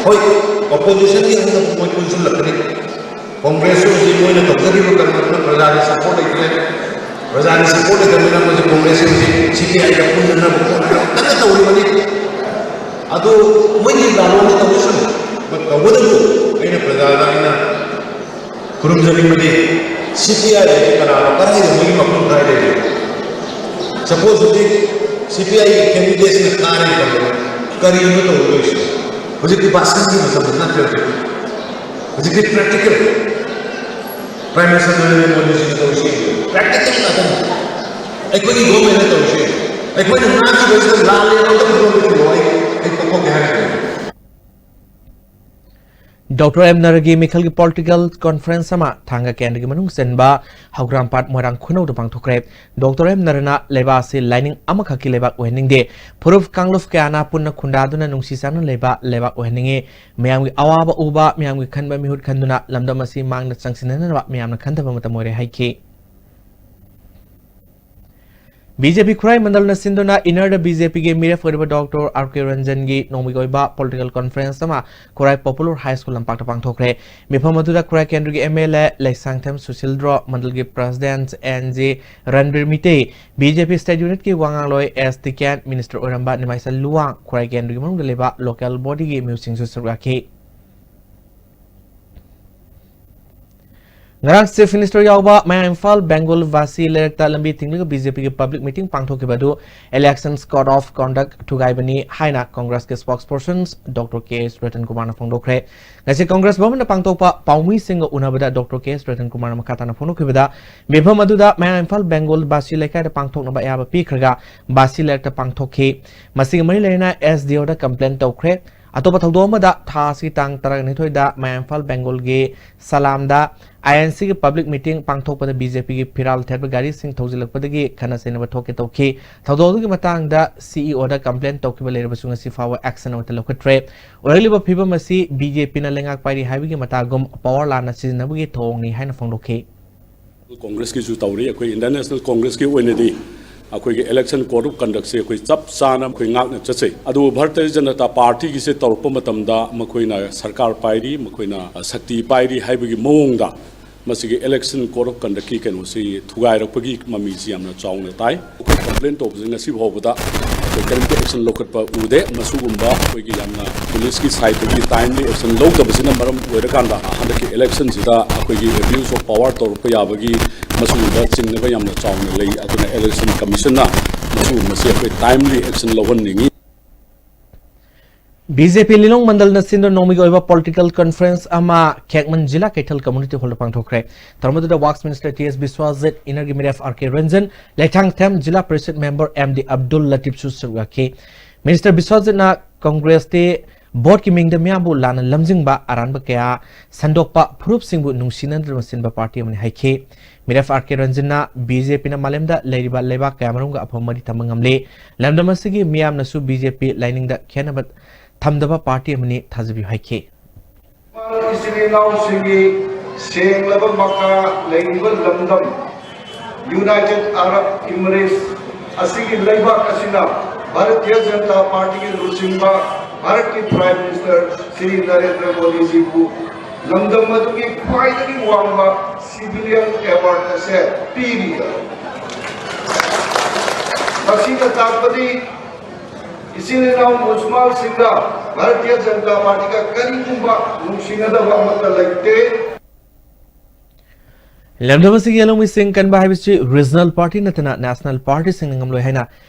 ꯍꯣꯏ, ꯑꯣꯄꯣꯖꯤꯁꯟꯒꯤ ꯑꯃꯨꯛ ꯃꯣꯏ ꯄꯨꯟꯁꯤꯜꯂꯛꯀꯅꯤ꯫ ꯀꯣꯡꯒ꯭ꯔꯦꯁꯁꯨ ꯍꯧꯖꯤꯛ ꯃꯣꯏꯅ ꯇꯧꯖꯔꯤꯕ ꯀꯔꯝꯕ ꯄ꯭ꯔꯖꯥꯒꯤ ꯁꯄꯣꯔꯠ ꯂꯩꯇ꯭ꯔꯦ꯫ ꯄ꯭ꯔꯖꯥꯒꯤ ꯁꯄꯣꯔꯠ ꯂꯩꯇꯕꯅꯤꯅ ꯃꯣꯏꯁꯦ ꯀꯣꯡꯒ꯭ꯔꯦꯁꯁꯤ ꯍꯧꯖꯤꯛ ꯁꯤ ꯄꯤ ꯑꯥꯏꯒ ꯄꯨꯟꯅꯅꯕ ꯈꯣꯠꯅꯅꯕ ꯀꯟꯅ ꯇꯧꯔꯤꯕꯅꯤ꯫ ꯑꯗꯨ ꯃꯣꯏꯒꯤ ꯂꯥꯂꯣꯡꯗ ꯇꯧꯁꯅꯨ꯫ ꯇꯧꯕꯇꯕꯨ ꯑꯩꯅ ꯄ꯭ꯔꯖꯥꯗ ꯑꯩꯅ ꯈꯨꯔꯨꯝꯖꯅꯤꯡꯕꯗꯤ ꯁꯤ ꯄꯤ ꯑꯥꯏ ꯍꯥꯏꯁꯦ ꯀꯅꯥꯅꯣ? ꯀꯗꯥꯏꯗ ꯃꯣꯏꯒꯤ ꯃꯐꯝ ꯀꯗꯥꯏ ꯂꯩꯒꯦ? ꯁꯄꯣꯖ ꯍꯧꯖꯤꯛ ꯁꯤ ꯄꯤ ꯑꯥꯏꯒꯤ ꯀꯦꯟꯗꯤꯗꯦꯠꯁꯤꯅ ꯀꯥꯔꯦꯅ ꯈꯜꯂꯣ, ꯀꯔꯤꯅꯣ ꯇꯧꯗꯣꯏꯁꯦ? ꯍꯧꯖꯤꯛꯇꯤ ꯚꯥꯁꯟꯒꯤ ꯃꯇꯝ ꯅꯠꯇ꯭ꯔꯦ꯫ ꯍꯧꯖꯤꯛ ꯍꯧꯖꯤꯛꯇꯤ ꯄ꯭ꯔꯦꯛꯇꯤꯀꯦꯜ꯫ ꯄ꯭ꯔꯥꯏꯝ ꯃꯤꯅꯤꯁꯇꯔ ꯅꯔꯦꯟꯗ꯭ꯔ ꯃꯣꯗꯤꯖꯤꯅ ꯇꯧꯔꯤꯁꯤ ꯄ꯭ꯔꯦꯛꯇꯤꯀꯦꯜ ꯉꯥꯛꯇꯅꯤ꯫ ꯑꯩꯈꯣꯏꯒꯤ ꯒꯣꯔꯃꯦꯟꯅ ꯇꯧꯔꯤꯁꯤ, ꯑꯩꯈꯣꯏꯅ ꯉꯥꯡꯈꯤꯕꯁꯤꯗ ꯂꯥꯜꯂꯦ ꯑꯝꯇ ꯈꯨꯗꯣꯝꯕꯤꯔꯛꯑꯣ, ꯑꯩ ꯑꯩ ꯇꯣꯛꯊꯣꯛꯀꯦ ꯍꯥꯏꯔꯤꯕꯅꯤ꯫ ꯗꯣꯛꯇꯔ ꯑꯦꯝ ꯅꯔꯒꯤ ꯃꯤꯈꯜꯒꯤ ꯄꯣꯂꯤꯇꯤꯀꯦꯜ ꯀꯣꯟꯐ꯭ꯔꯦꯟꯁ ꯑꯃ ꯊꯥꯡꯒ ꯀꯦꯟꯗ꯭ꯔꯒꯤ ꯃꯅꯨꯡ ꯆꯟꯕ ꯍꯧꯒ꯭ꯔꯥꯝꯄꯥꯠ ꯃꯣꯏꯔꯥꯡ ꯈꯨꯅꯧꯗ ꯄꯥꯡꯊꯣꯛꯈ꯭ꯔꯦ꯫ ꯗꯣꯛꯇꯔ ꯑꯦꯝ ꯅꯔꯅ ꯂꯩꯕꯥꯛ ꯑꯁꯤ ꯂꯥꯏꯅꯤꯡ ꯑꯃꯈꯛꯀꯤ ꯂꯩꯕꯥꯛ ꯑꯣꯏꯍꯟꯅꯤꯡꯗꯦ, ꯐꯨꯔꯨꯞ ꯀꯥꯡꯂꯨꯞ ꯀꯌꯥꯅ ꯄꯨꯟꯅ ꯈꯨꯟꯗꯥꯗꯨꯅ ꯅꯨꯡꯁꯤ ꯆꯥꯟꯅꯅ ꯂꯩꯕ ꯂꯩꯕꯥꯛ ꯑꯣꯏꯍꯟꯅꯤꯡꯉꯤ꯫ ꯃꯌꯥꯝꯒꯤ ꯑꯋꯥꯕ ꯎꯕ, ꯃꯌꯥꯝꯒꯤ ꯈꯟꯕ ꯃꯤꯍꯨꯠ ꯈꯟꯗꯨꯅ ꯂꯝꯗꯝ ꯑꯁꯤ ꯃꯥꯡꯗ ꯆꯪꯁꯤꯟꯅꯅꯕ ꯃꯌꯥꯝꯅ ꯈꯟꯊꯕ ꯃꯇꯝ ꯑꯣꯏꯔꯦ ꯍꯥꯏꯈꯤ꯫ ꯕꯤ ꯖꯦ ꯄꯤ ꯈꯨꯔꯥꯏ ꯃꯟꯗꯜꯅ ꯁꯤꯟꯗꯨꯅ ꯏꯟꯅꯔꯗ ꯕꯤ ꯖꯦ ꯄꯤꯒꯤ ꯃꯤꯔꯦꯞ ꯑꯣꯏꯔꯤꯕ ꯗꯣꯛꯇꯔ ꯑꯥꯔ ꯀꯦ ꯔꯟꯖꯟꯒꯤ ꯅꯣꯡꯃꯒꯤ ꯑꯣꯏꯕ ꯄꯣꯂꯤꯇꯤꯀꯦꯜ ꯀꯣꯟꯐ꯭ꯔꯦꯟꯁ ꯑꯃ ꯈꯨꯔꯥꯏ ꯄꯣꯄꯨꯂꯔ ꯍꯥꯏ ꯁ꯭ꯀꯨꯜ ꯂꯝꯄꯥꯛꯇ ꯄꯥꯡꯊꯣꯛꯈ꯭ꯔꯦ꯫ ꯃꯤꯐꯝ ꯑꯗꯨꯗ ꯈꯨꯔꯥꯏ ꯀꯦꯟꯗ꯭ꯔꯒꯤ M L A Leishangthem Susindro, ꯃꯟꯗꯜꯒꯤ president N J Ranbir Meitei, B J P state ꯌꯨꯅꯤꯠꯀꯤ ꯋꯥ ꯉꯥꯡꯂꯣꯏ ꯑꯦꯁ ꯇꯤꯀꯦꯟ, ꯃꯤꯅꯤꯁꯇꯔ ꯑꯣꯏꯔꯝꯕ ꯅꯤꯃꯥꯏꯁꯟ ꯂꯨꯋꯥꯡ, ꯈꯨꯔꯥꯏ ꯀꯦꯟꯗ꯭ꯔꯒꯤ ꯃꯅꯨꯡꯗ ꯂꯩꯕ ꯂꯣꯀꯦꯜ ꯕꯣꯗꯤꯒꯤ ꯃꯤꯍꯨꯠꯁꯤꯡꯁꯨ ꯁꯔꯨꯛ ꯌꯥꯈꯤ꯫ ꯉꯔꯥꯡ ꯆꯤꯐ ꯃꯤꯅꯤꯁꯇꯔ ꯌꯥꯎꯕ ꯃꯌꯥꯡ ꯏꯝꯐꯥꯜ ꯕꯦꯡꯒꯣꯜ ꯕꯥꯁꯤ ꯂꯩꯔꯛꯇ ꯂꯝꯕꯤ ꯊꯤꯡꯂꯒ ꯕꯤ ꯖꯦ ꯄꯤꯒꯤ ꯄꯕ꯭ꯂꯤꯛ ꯃꯤꯇꯤꯡ ꯄꯥꯡꯊꯣꯛꯈꯤꯕ ꯑꯗꯨ ꯏꯂꯦꯛꯁꯟꯁ ꯀꯣꯗ ꯑꯣꯐ ꯀꯣꯟꯗꯛ ꯊꯨꯒꯥꯏꯕꯅꯤ ꯍꯥꯏꯅ ꯀꯣꯡꯒ꯭ꯔꯦꯁꯀꯤ ꯁ꯭ꯄꯣꯛꯁ ꯄꯔꯁꯟ ꯗꯣꯛꯇꯔ ꯀꯦ ꯑꯦꯁ ꯔꯇꯟ ꯀꯨꯃꯥꯔꯅ ꯐꯣꯡꯗꯣꯛꯈ꯭ꯔꯦ꯫ ꯉꯁꯤ ꯀꯣꯡꯒ꯭ꯔꯦꯁ ꯚꯕꯟꯗ ꯄꯥꯡꯊꯣꯛꯄ ꯄꯥꯎꯃꯤꯁꯤꯡꯒ ꯎꯅꯕꯗ ꯗꯣꯛꯇꯔ ꯀꯦ ꯑꯦꯁ ꯔꯇꯟ ꯀꯨꯃꯥꯔꯅ ꯃꯈꯥ ꯇꯥꯅ ꯐꯣꯡꯗꯣꯛꯈꯤꯕꯗ, ꯃꯤꯐꯝ ꯑꯗꯨꯗ ꯃꯌꯥꯡ ꯏꯝꯐꯥꯜ ꯕꯦꯡꯒꯣꯜ ꯕꯥꯁꯤ ꯂꯩꯀꯥꯏꯗ ꯄꯥꯡꯊꯣꯛꯅꯕ ꯑꯌꯥꯕ ꯄꯤꯈ꯭ꯔꯒ ꯕꯥꯁꯤ ꯂꯩꯔꯛꯇ ꯄꯥꯡꯊꯣꯛꯈꯤ꯫ ꯃꯁꯤꯒ ꯃꯔꯤ ꯂꯩꯅꯅ ꯑꯦꯁ ꯗꯤ ꯑꯣꯗ ꯀꯝꯄ꯭ꯂꯦꯟ ꯇꯧꯈ꯭ꯔꯦ꯫ ꯑꯇꯣꯞꯄ ꯊꯧꯗꯣꯛ ꯑꯃꯗ, ꯊꯥ ꯑꯁꯤꯒꯤ ꯇꯥꯡ ꯇꯔꯥꯅꯤꯊꯣꯏꯗ ꯃꯌꯥꯡ ꯏꯝꯐꯥꯜ ꯕꯦꯡꯒꯣꯜꯒꯤ ꯁꯂꯥꯝꯗ ꯑꯥꯏ ꯑꯦꯟ ꯁꯤꯒꯤ ꯄꯕ꯭ꯂꯤꯛ ꯃꯤꯇꯤꯡ ꯄꯥꯡꯊꯣꯛꯄꯗ ꯕꯤ ꯖꯦ ꯄꯤꯒꯤ ꯐꯤꯔꯥꯜ ꯊꯦꯠꯄ ꯒꯥꯔꯤꯁꯤꯡ ꯊꯧꯖꯤꯜꯂꯛꯄꯗꯒꯤ ꯈꯠꯅ ꯆꯩꯅꯕ ꯊꯣꯛꯀꯦ ꯇꯧꯈꯤ꯫ ꯊꯧꯗꯣꯛ ꯑꯗꯨꯒꯤ ꯃꯇꯥꯡꯗ ꯁꯤ ꯏ ꯑꯣꯗ ꯀꯝꯄ꯭ꯂꯦꯟ ꯇꯧꯈꯤꯕ ꯂꯩꯔꯕꯁꯨ ꯉꯁꯤ ꯐꯥꯎꯕ ꯑꯦꯛꯁꯟ ꯑꯃꯠꯇ ꯂꯧꯈꯠꯇ꯭ꯔꯦ꯫ ꯑꯣꯏꯔꯛꯂꯤꯕ ꯐꯤꯕꯝ ꯑꯁꯤ ꯕꯤ ꯖꯦ ꯄꯤꯅ ꯂꯩꯉꯥꯛ ꯄꯥꯏꯔꯤ ꯍꯥꯏꯕꯒꯤ ꯃꯇꯥꯒꯨꯝ ꯄꯋꯥꯔ ꯂꯥꯟꯅ ꯁꯤꯖꯤꯟꯅꯕꯒꯤ ꯊꯧꯑꯣꯡꯅꯤ ꯍꯥꯏꯅ ꯐꯣꯡꯗꯣꯛꯈꯤ꯫ ꯀꯣꯡꯒ꯭ꯔꯦꯁꯀꯤꯁꯨ ꯇꯧꯔꯤ꯫ ꯑꯩꯈꯣꯏ ꯏꯟꯗꯤꯌꯟ ꯅꯦꯁꯅꯦꯜ ꯀꯣꯡꯒ꯭ꯔꯦꯁꯀꯤ ꯑꯣꯏꯅꯗꯤ ꯑꯩꯈꯣꯏꯒꯤ election code of conduct ꯁꯦ ꯑꯩꯈꯣꯏ ꯆꯞ ꯆꯥꯅ ꯑꯩꯈꯣꯏ ꯉꯥꯛꯅ ꯆꯠꯆꯩ꯫ ꯑꯗꯨꯕꯨ ꯚꯥꯔꯇꯤꯌ ꯖꯅꯇꯥ ꯄꯥꯔꯇꯤꯒꯤꯁꯦ ꯇꯧꯔꯛꯄ ꯃꯇꯝꯗ ꯃꯈꯣꯏꯅ ꯁꯔꯀꯥꯔ ꯄꯥꯏꯔꯤ, ꯃꯈꯣꯏꯅ ꯁꯛꯇꯤ ꯄꯥꯏꯔꯤ ꯍꯥꯏꯕꯒꯤ ꯃꯑꯣꯡꯗ ꯃꯁꯤꯒꯤ election code of conduct ꯀꯤ ꯀꯩꯅꯣꯁꯤ ꯊꯨꯒꯥꯏꯔꯛꯄꯒꯤ ꯃꯃꯤꯁꯤ ꯌꯥꯝꯅ ꯆꯥꯎꯅ ꯇꯥꯏ꯫ ꯑꯩꯈꯣꯏ ꯀꯝꯄ꯭ꯂꯦꯟ ꯇꯧꯕꯁꯦ ꯉꯁꯤ ꯐꯥꯎꯕꯗ ꯑꯩꯈꯣꯏ ꯀꯔꯤꯝꯇ ꯑꯦꯛꯁꯟ ꯂꯧꯈꯠꯄ ꯎꯗꯦ꯫ ꯃꯁꯤꯒꯨꯝꯕ ꯑꯩꯈꯣꯏꯒꯤ ꯌꯥꯝꯅ ꯄꯨꯂꯤꯁꯀꯤ ꯁꯥꯏꯠꯇꯒꯤ ꯇꯥꯏꯝꯂꯤ ꯑꯦꯛꯁꯟ ꯂꯧꯗꯕꯁꯤꯅ ꯃꯔꯝ ꯑꯣꯏꯔꯀꯥꯟꯗ ꯍꯟꯗꯛꯀꯤ election ꯁꯤꯗ ꯑꯩꯈꯣꯏꯒꯤ abuse of power ꯇꯧꯔꯛꯄ ꯌꯥꯕꯒꯤ ꯃꯁꯤꯒꯨꯝꯕ ꯆꯤꯡꯅꯕ ꯌꯥꯝꯅ ꯆꯥꯎꯅ ꯂꯩ꯫ ꯑꯗꯨꯅ election commission ꯅ ꯃꯁꯤꯒꯨꯝꯕꯁꯤ ꯑꯩꯈꯣꯏ ꯇꯥꯏꯝꯂꯤ ꯑꯦꯛꯁꯟ ꯂꯧꯍꯟꯅꯤꯡꯉꯤ꯫ ꯕꯤ ꯖꯦ ꯄꯤ ꯂꯤꯂꯣꯡ ꯃꯟꯗꯜꯅ ꯁꯤꯟꯗꯨꯅ ꯅꯣꯡꯃꯒꯤ ꯑꯣꯏꯕ ꯄꯣꯂꯤꯇꯤꯀꯦꯜ ꯀꯟꯐꯔꯦꯟꯁ ꯑꯃ ꯈꯦꯛꯃꯟ ꯖꯤꯂꯥ ꯀꯩꯊꯦꯜ ꯀꯝꯃ꯭ꯌꯨꯅꯤꯇꯤ ꯍꯣꯜꯗ ꯄꯥꯡꯊꯣꯛꯈ꯭ꯔꯦ꯫ ꯊꯧꯔꯝ ꯑꯗꯨꯗ works minister T S Biswajit, ꯏꯟꯅꯔꯒꯤ ꯃꯤꯔꯦꯞ R K Ranjan, Leithangthem Zilla Parishad member M D Abdul ꯂꯇꯤꯐꯁꯨ ꯁꯔꯨꯛ ꯌꯥꯈꯤ꯫ ꯃꯤꯅꯤꯁꯇꯔ ꯕꯤꯁ꯭ꯋꯥꯖꯤꯠꯅ ꯀꯪꯒ꯭ꯔꯦꯁꯇꯤ ꯚꯣꯠꯀꯤ ꯃꯤꯡꯗ ꯃꯤꯌꯥꯝꯕꯨ ꯂꯥꯟꯅ ꯂꯝꯖꯤꯡꯕ, ꯑꯔꯥꯟꯕ ꯀꯌꯥ ꯁꯟꯗꯣꯛꯄ, ꯐꯨꯔꯨꯞꯁꯤꯡꯕꯨ ꯅꯨꯡꯁꯤꯅꯗꯅ ꯁꯤꯟꯕ ꯄꯥꯔꯇꯤ ꯑꯃꯅꯤ ꯍꯥꯏꯈꯤ꯫ ꯃꯤꯔꯦꯞ ꯑꯥꯔ ꯀꯦ ꯔꯟꯖꯟꯅ ꯕꯤ ꯖꯦ ꯄꯤꯅ ꯃꯥꯂꯦꯝꯗ ꯂꯩꯔꯤꯕ ꯂꯩꯕꯥꯛ ꯀꯌꯥꯃꯔꯨꯝꯒ ꯑꯐꯕ ꯃꯔꯤ ꯊꯝꯕ ꯉꯝꯂꯦ꯫ ꯂꯝꯗꯝ ꯑꯁꯤꯒꯤ ꯃꯤꯌꯥꯝꯅꯁꯨ ꯕꯤ ꯖꯦ ꯄꯤ ꯂꯥꯏꯅꯤꯡꯗ ꯈꯦꯠꯅꯕ ꯊꯝꯗꯕ ꯄꯥꯔꯇꯤ ꯑꯃꯅꯤ ꯊꯥꯖꯕꯤꯌꯨ ꯍꯥꯏꯈꯤ꯫ ꯏꯆꯤꯜ ꯏꯅꯥꯎꯁꯤꯡꯒꯤ ꯁꯦꯡꯂꯕ ꯃꯀꯥ ꯂꯩꯔꯤꯕ ꯂꯝꯗꯝ United Arab Emirates ꯑꯁꯤꯒꯤ ꯂꯩꯕꯥꯛ ꯑꯁꯤꯅ ꯚꯥꯔꯇꯤꯌ ꯖꯅꯇꯥ ꯄꯥꯔꯇꯤꯒꯤ ꯂꯨꯆꯤꯡꯕ ꯚꯥꯔꯠꯀꯤ Prime Minister ꯁ꯭ꯔꯤ ꯅꯔꯦꯟꯗ꯭ꯔ ꯃꯣꯗꯤꯖꯤꯕꯨ ꯂꯝꯗꯝ ꯑꯗꯨꯒꯤ ꯈ꯭ꯋꯥꯏꯗꯒꯤ ꯋꯥꯡꯕ civilian award ꯑꯁꯦ ꯄꯤꯔꯤ꯫ ꯃꯁꯤꯅ ꯇꯥꯛꯄꯗꯤ ꯏꯆꯤꯜ ꯏꯅꯥꯎ ꯃꯨꯁꯜꯃꯥꯟꯁꯤꯡꯒ ꯚꯥꯔꯇꯤꯌ ꯖꯅꯇꯥ ꯄꯥꯔꯇꯤꯒ ꯀꯔꯤꯒꯨꯝꯕ ꯅꯨꯡꯁꯤꯅꯗꯕ ꯑꯃꯠꯇ ꯂꯩꯇꯦ꯫ ꯂꯝꯗꯝ ꯑꯁꯤꯒꯤ ꯂꯧꯃꯤꯁꯤꯡ ꯀꯟꯕ ꯍꯥꯏꯕꯁꯤ ꯔꯤꯖꯅꯦꯜ ꯄꯥꯔꯇꯤ ꯅꯠꯇꯅ ꯅꯦꯁꯅꯦꯜ ꯄꯥꯔꯇꯤꯁꯤꯡꯅ ꯉꯝꯂꯣꯏ ꯍꯥꯏꯅ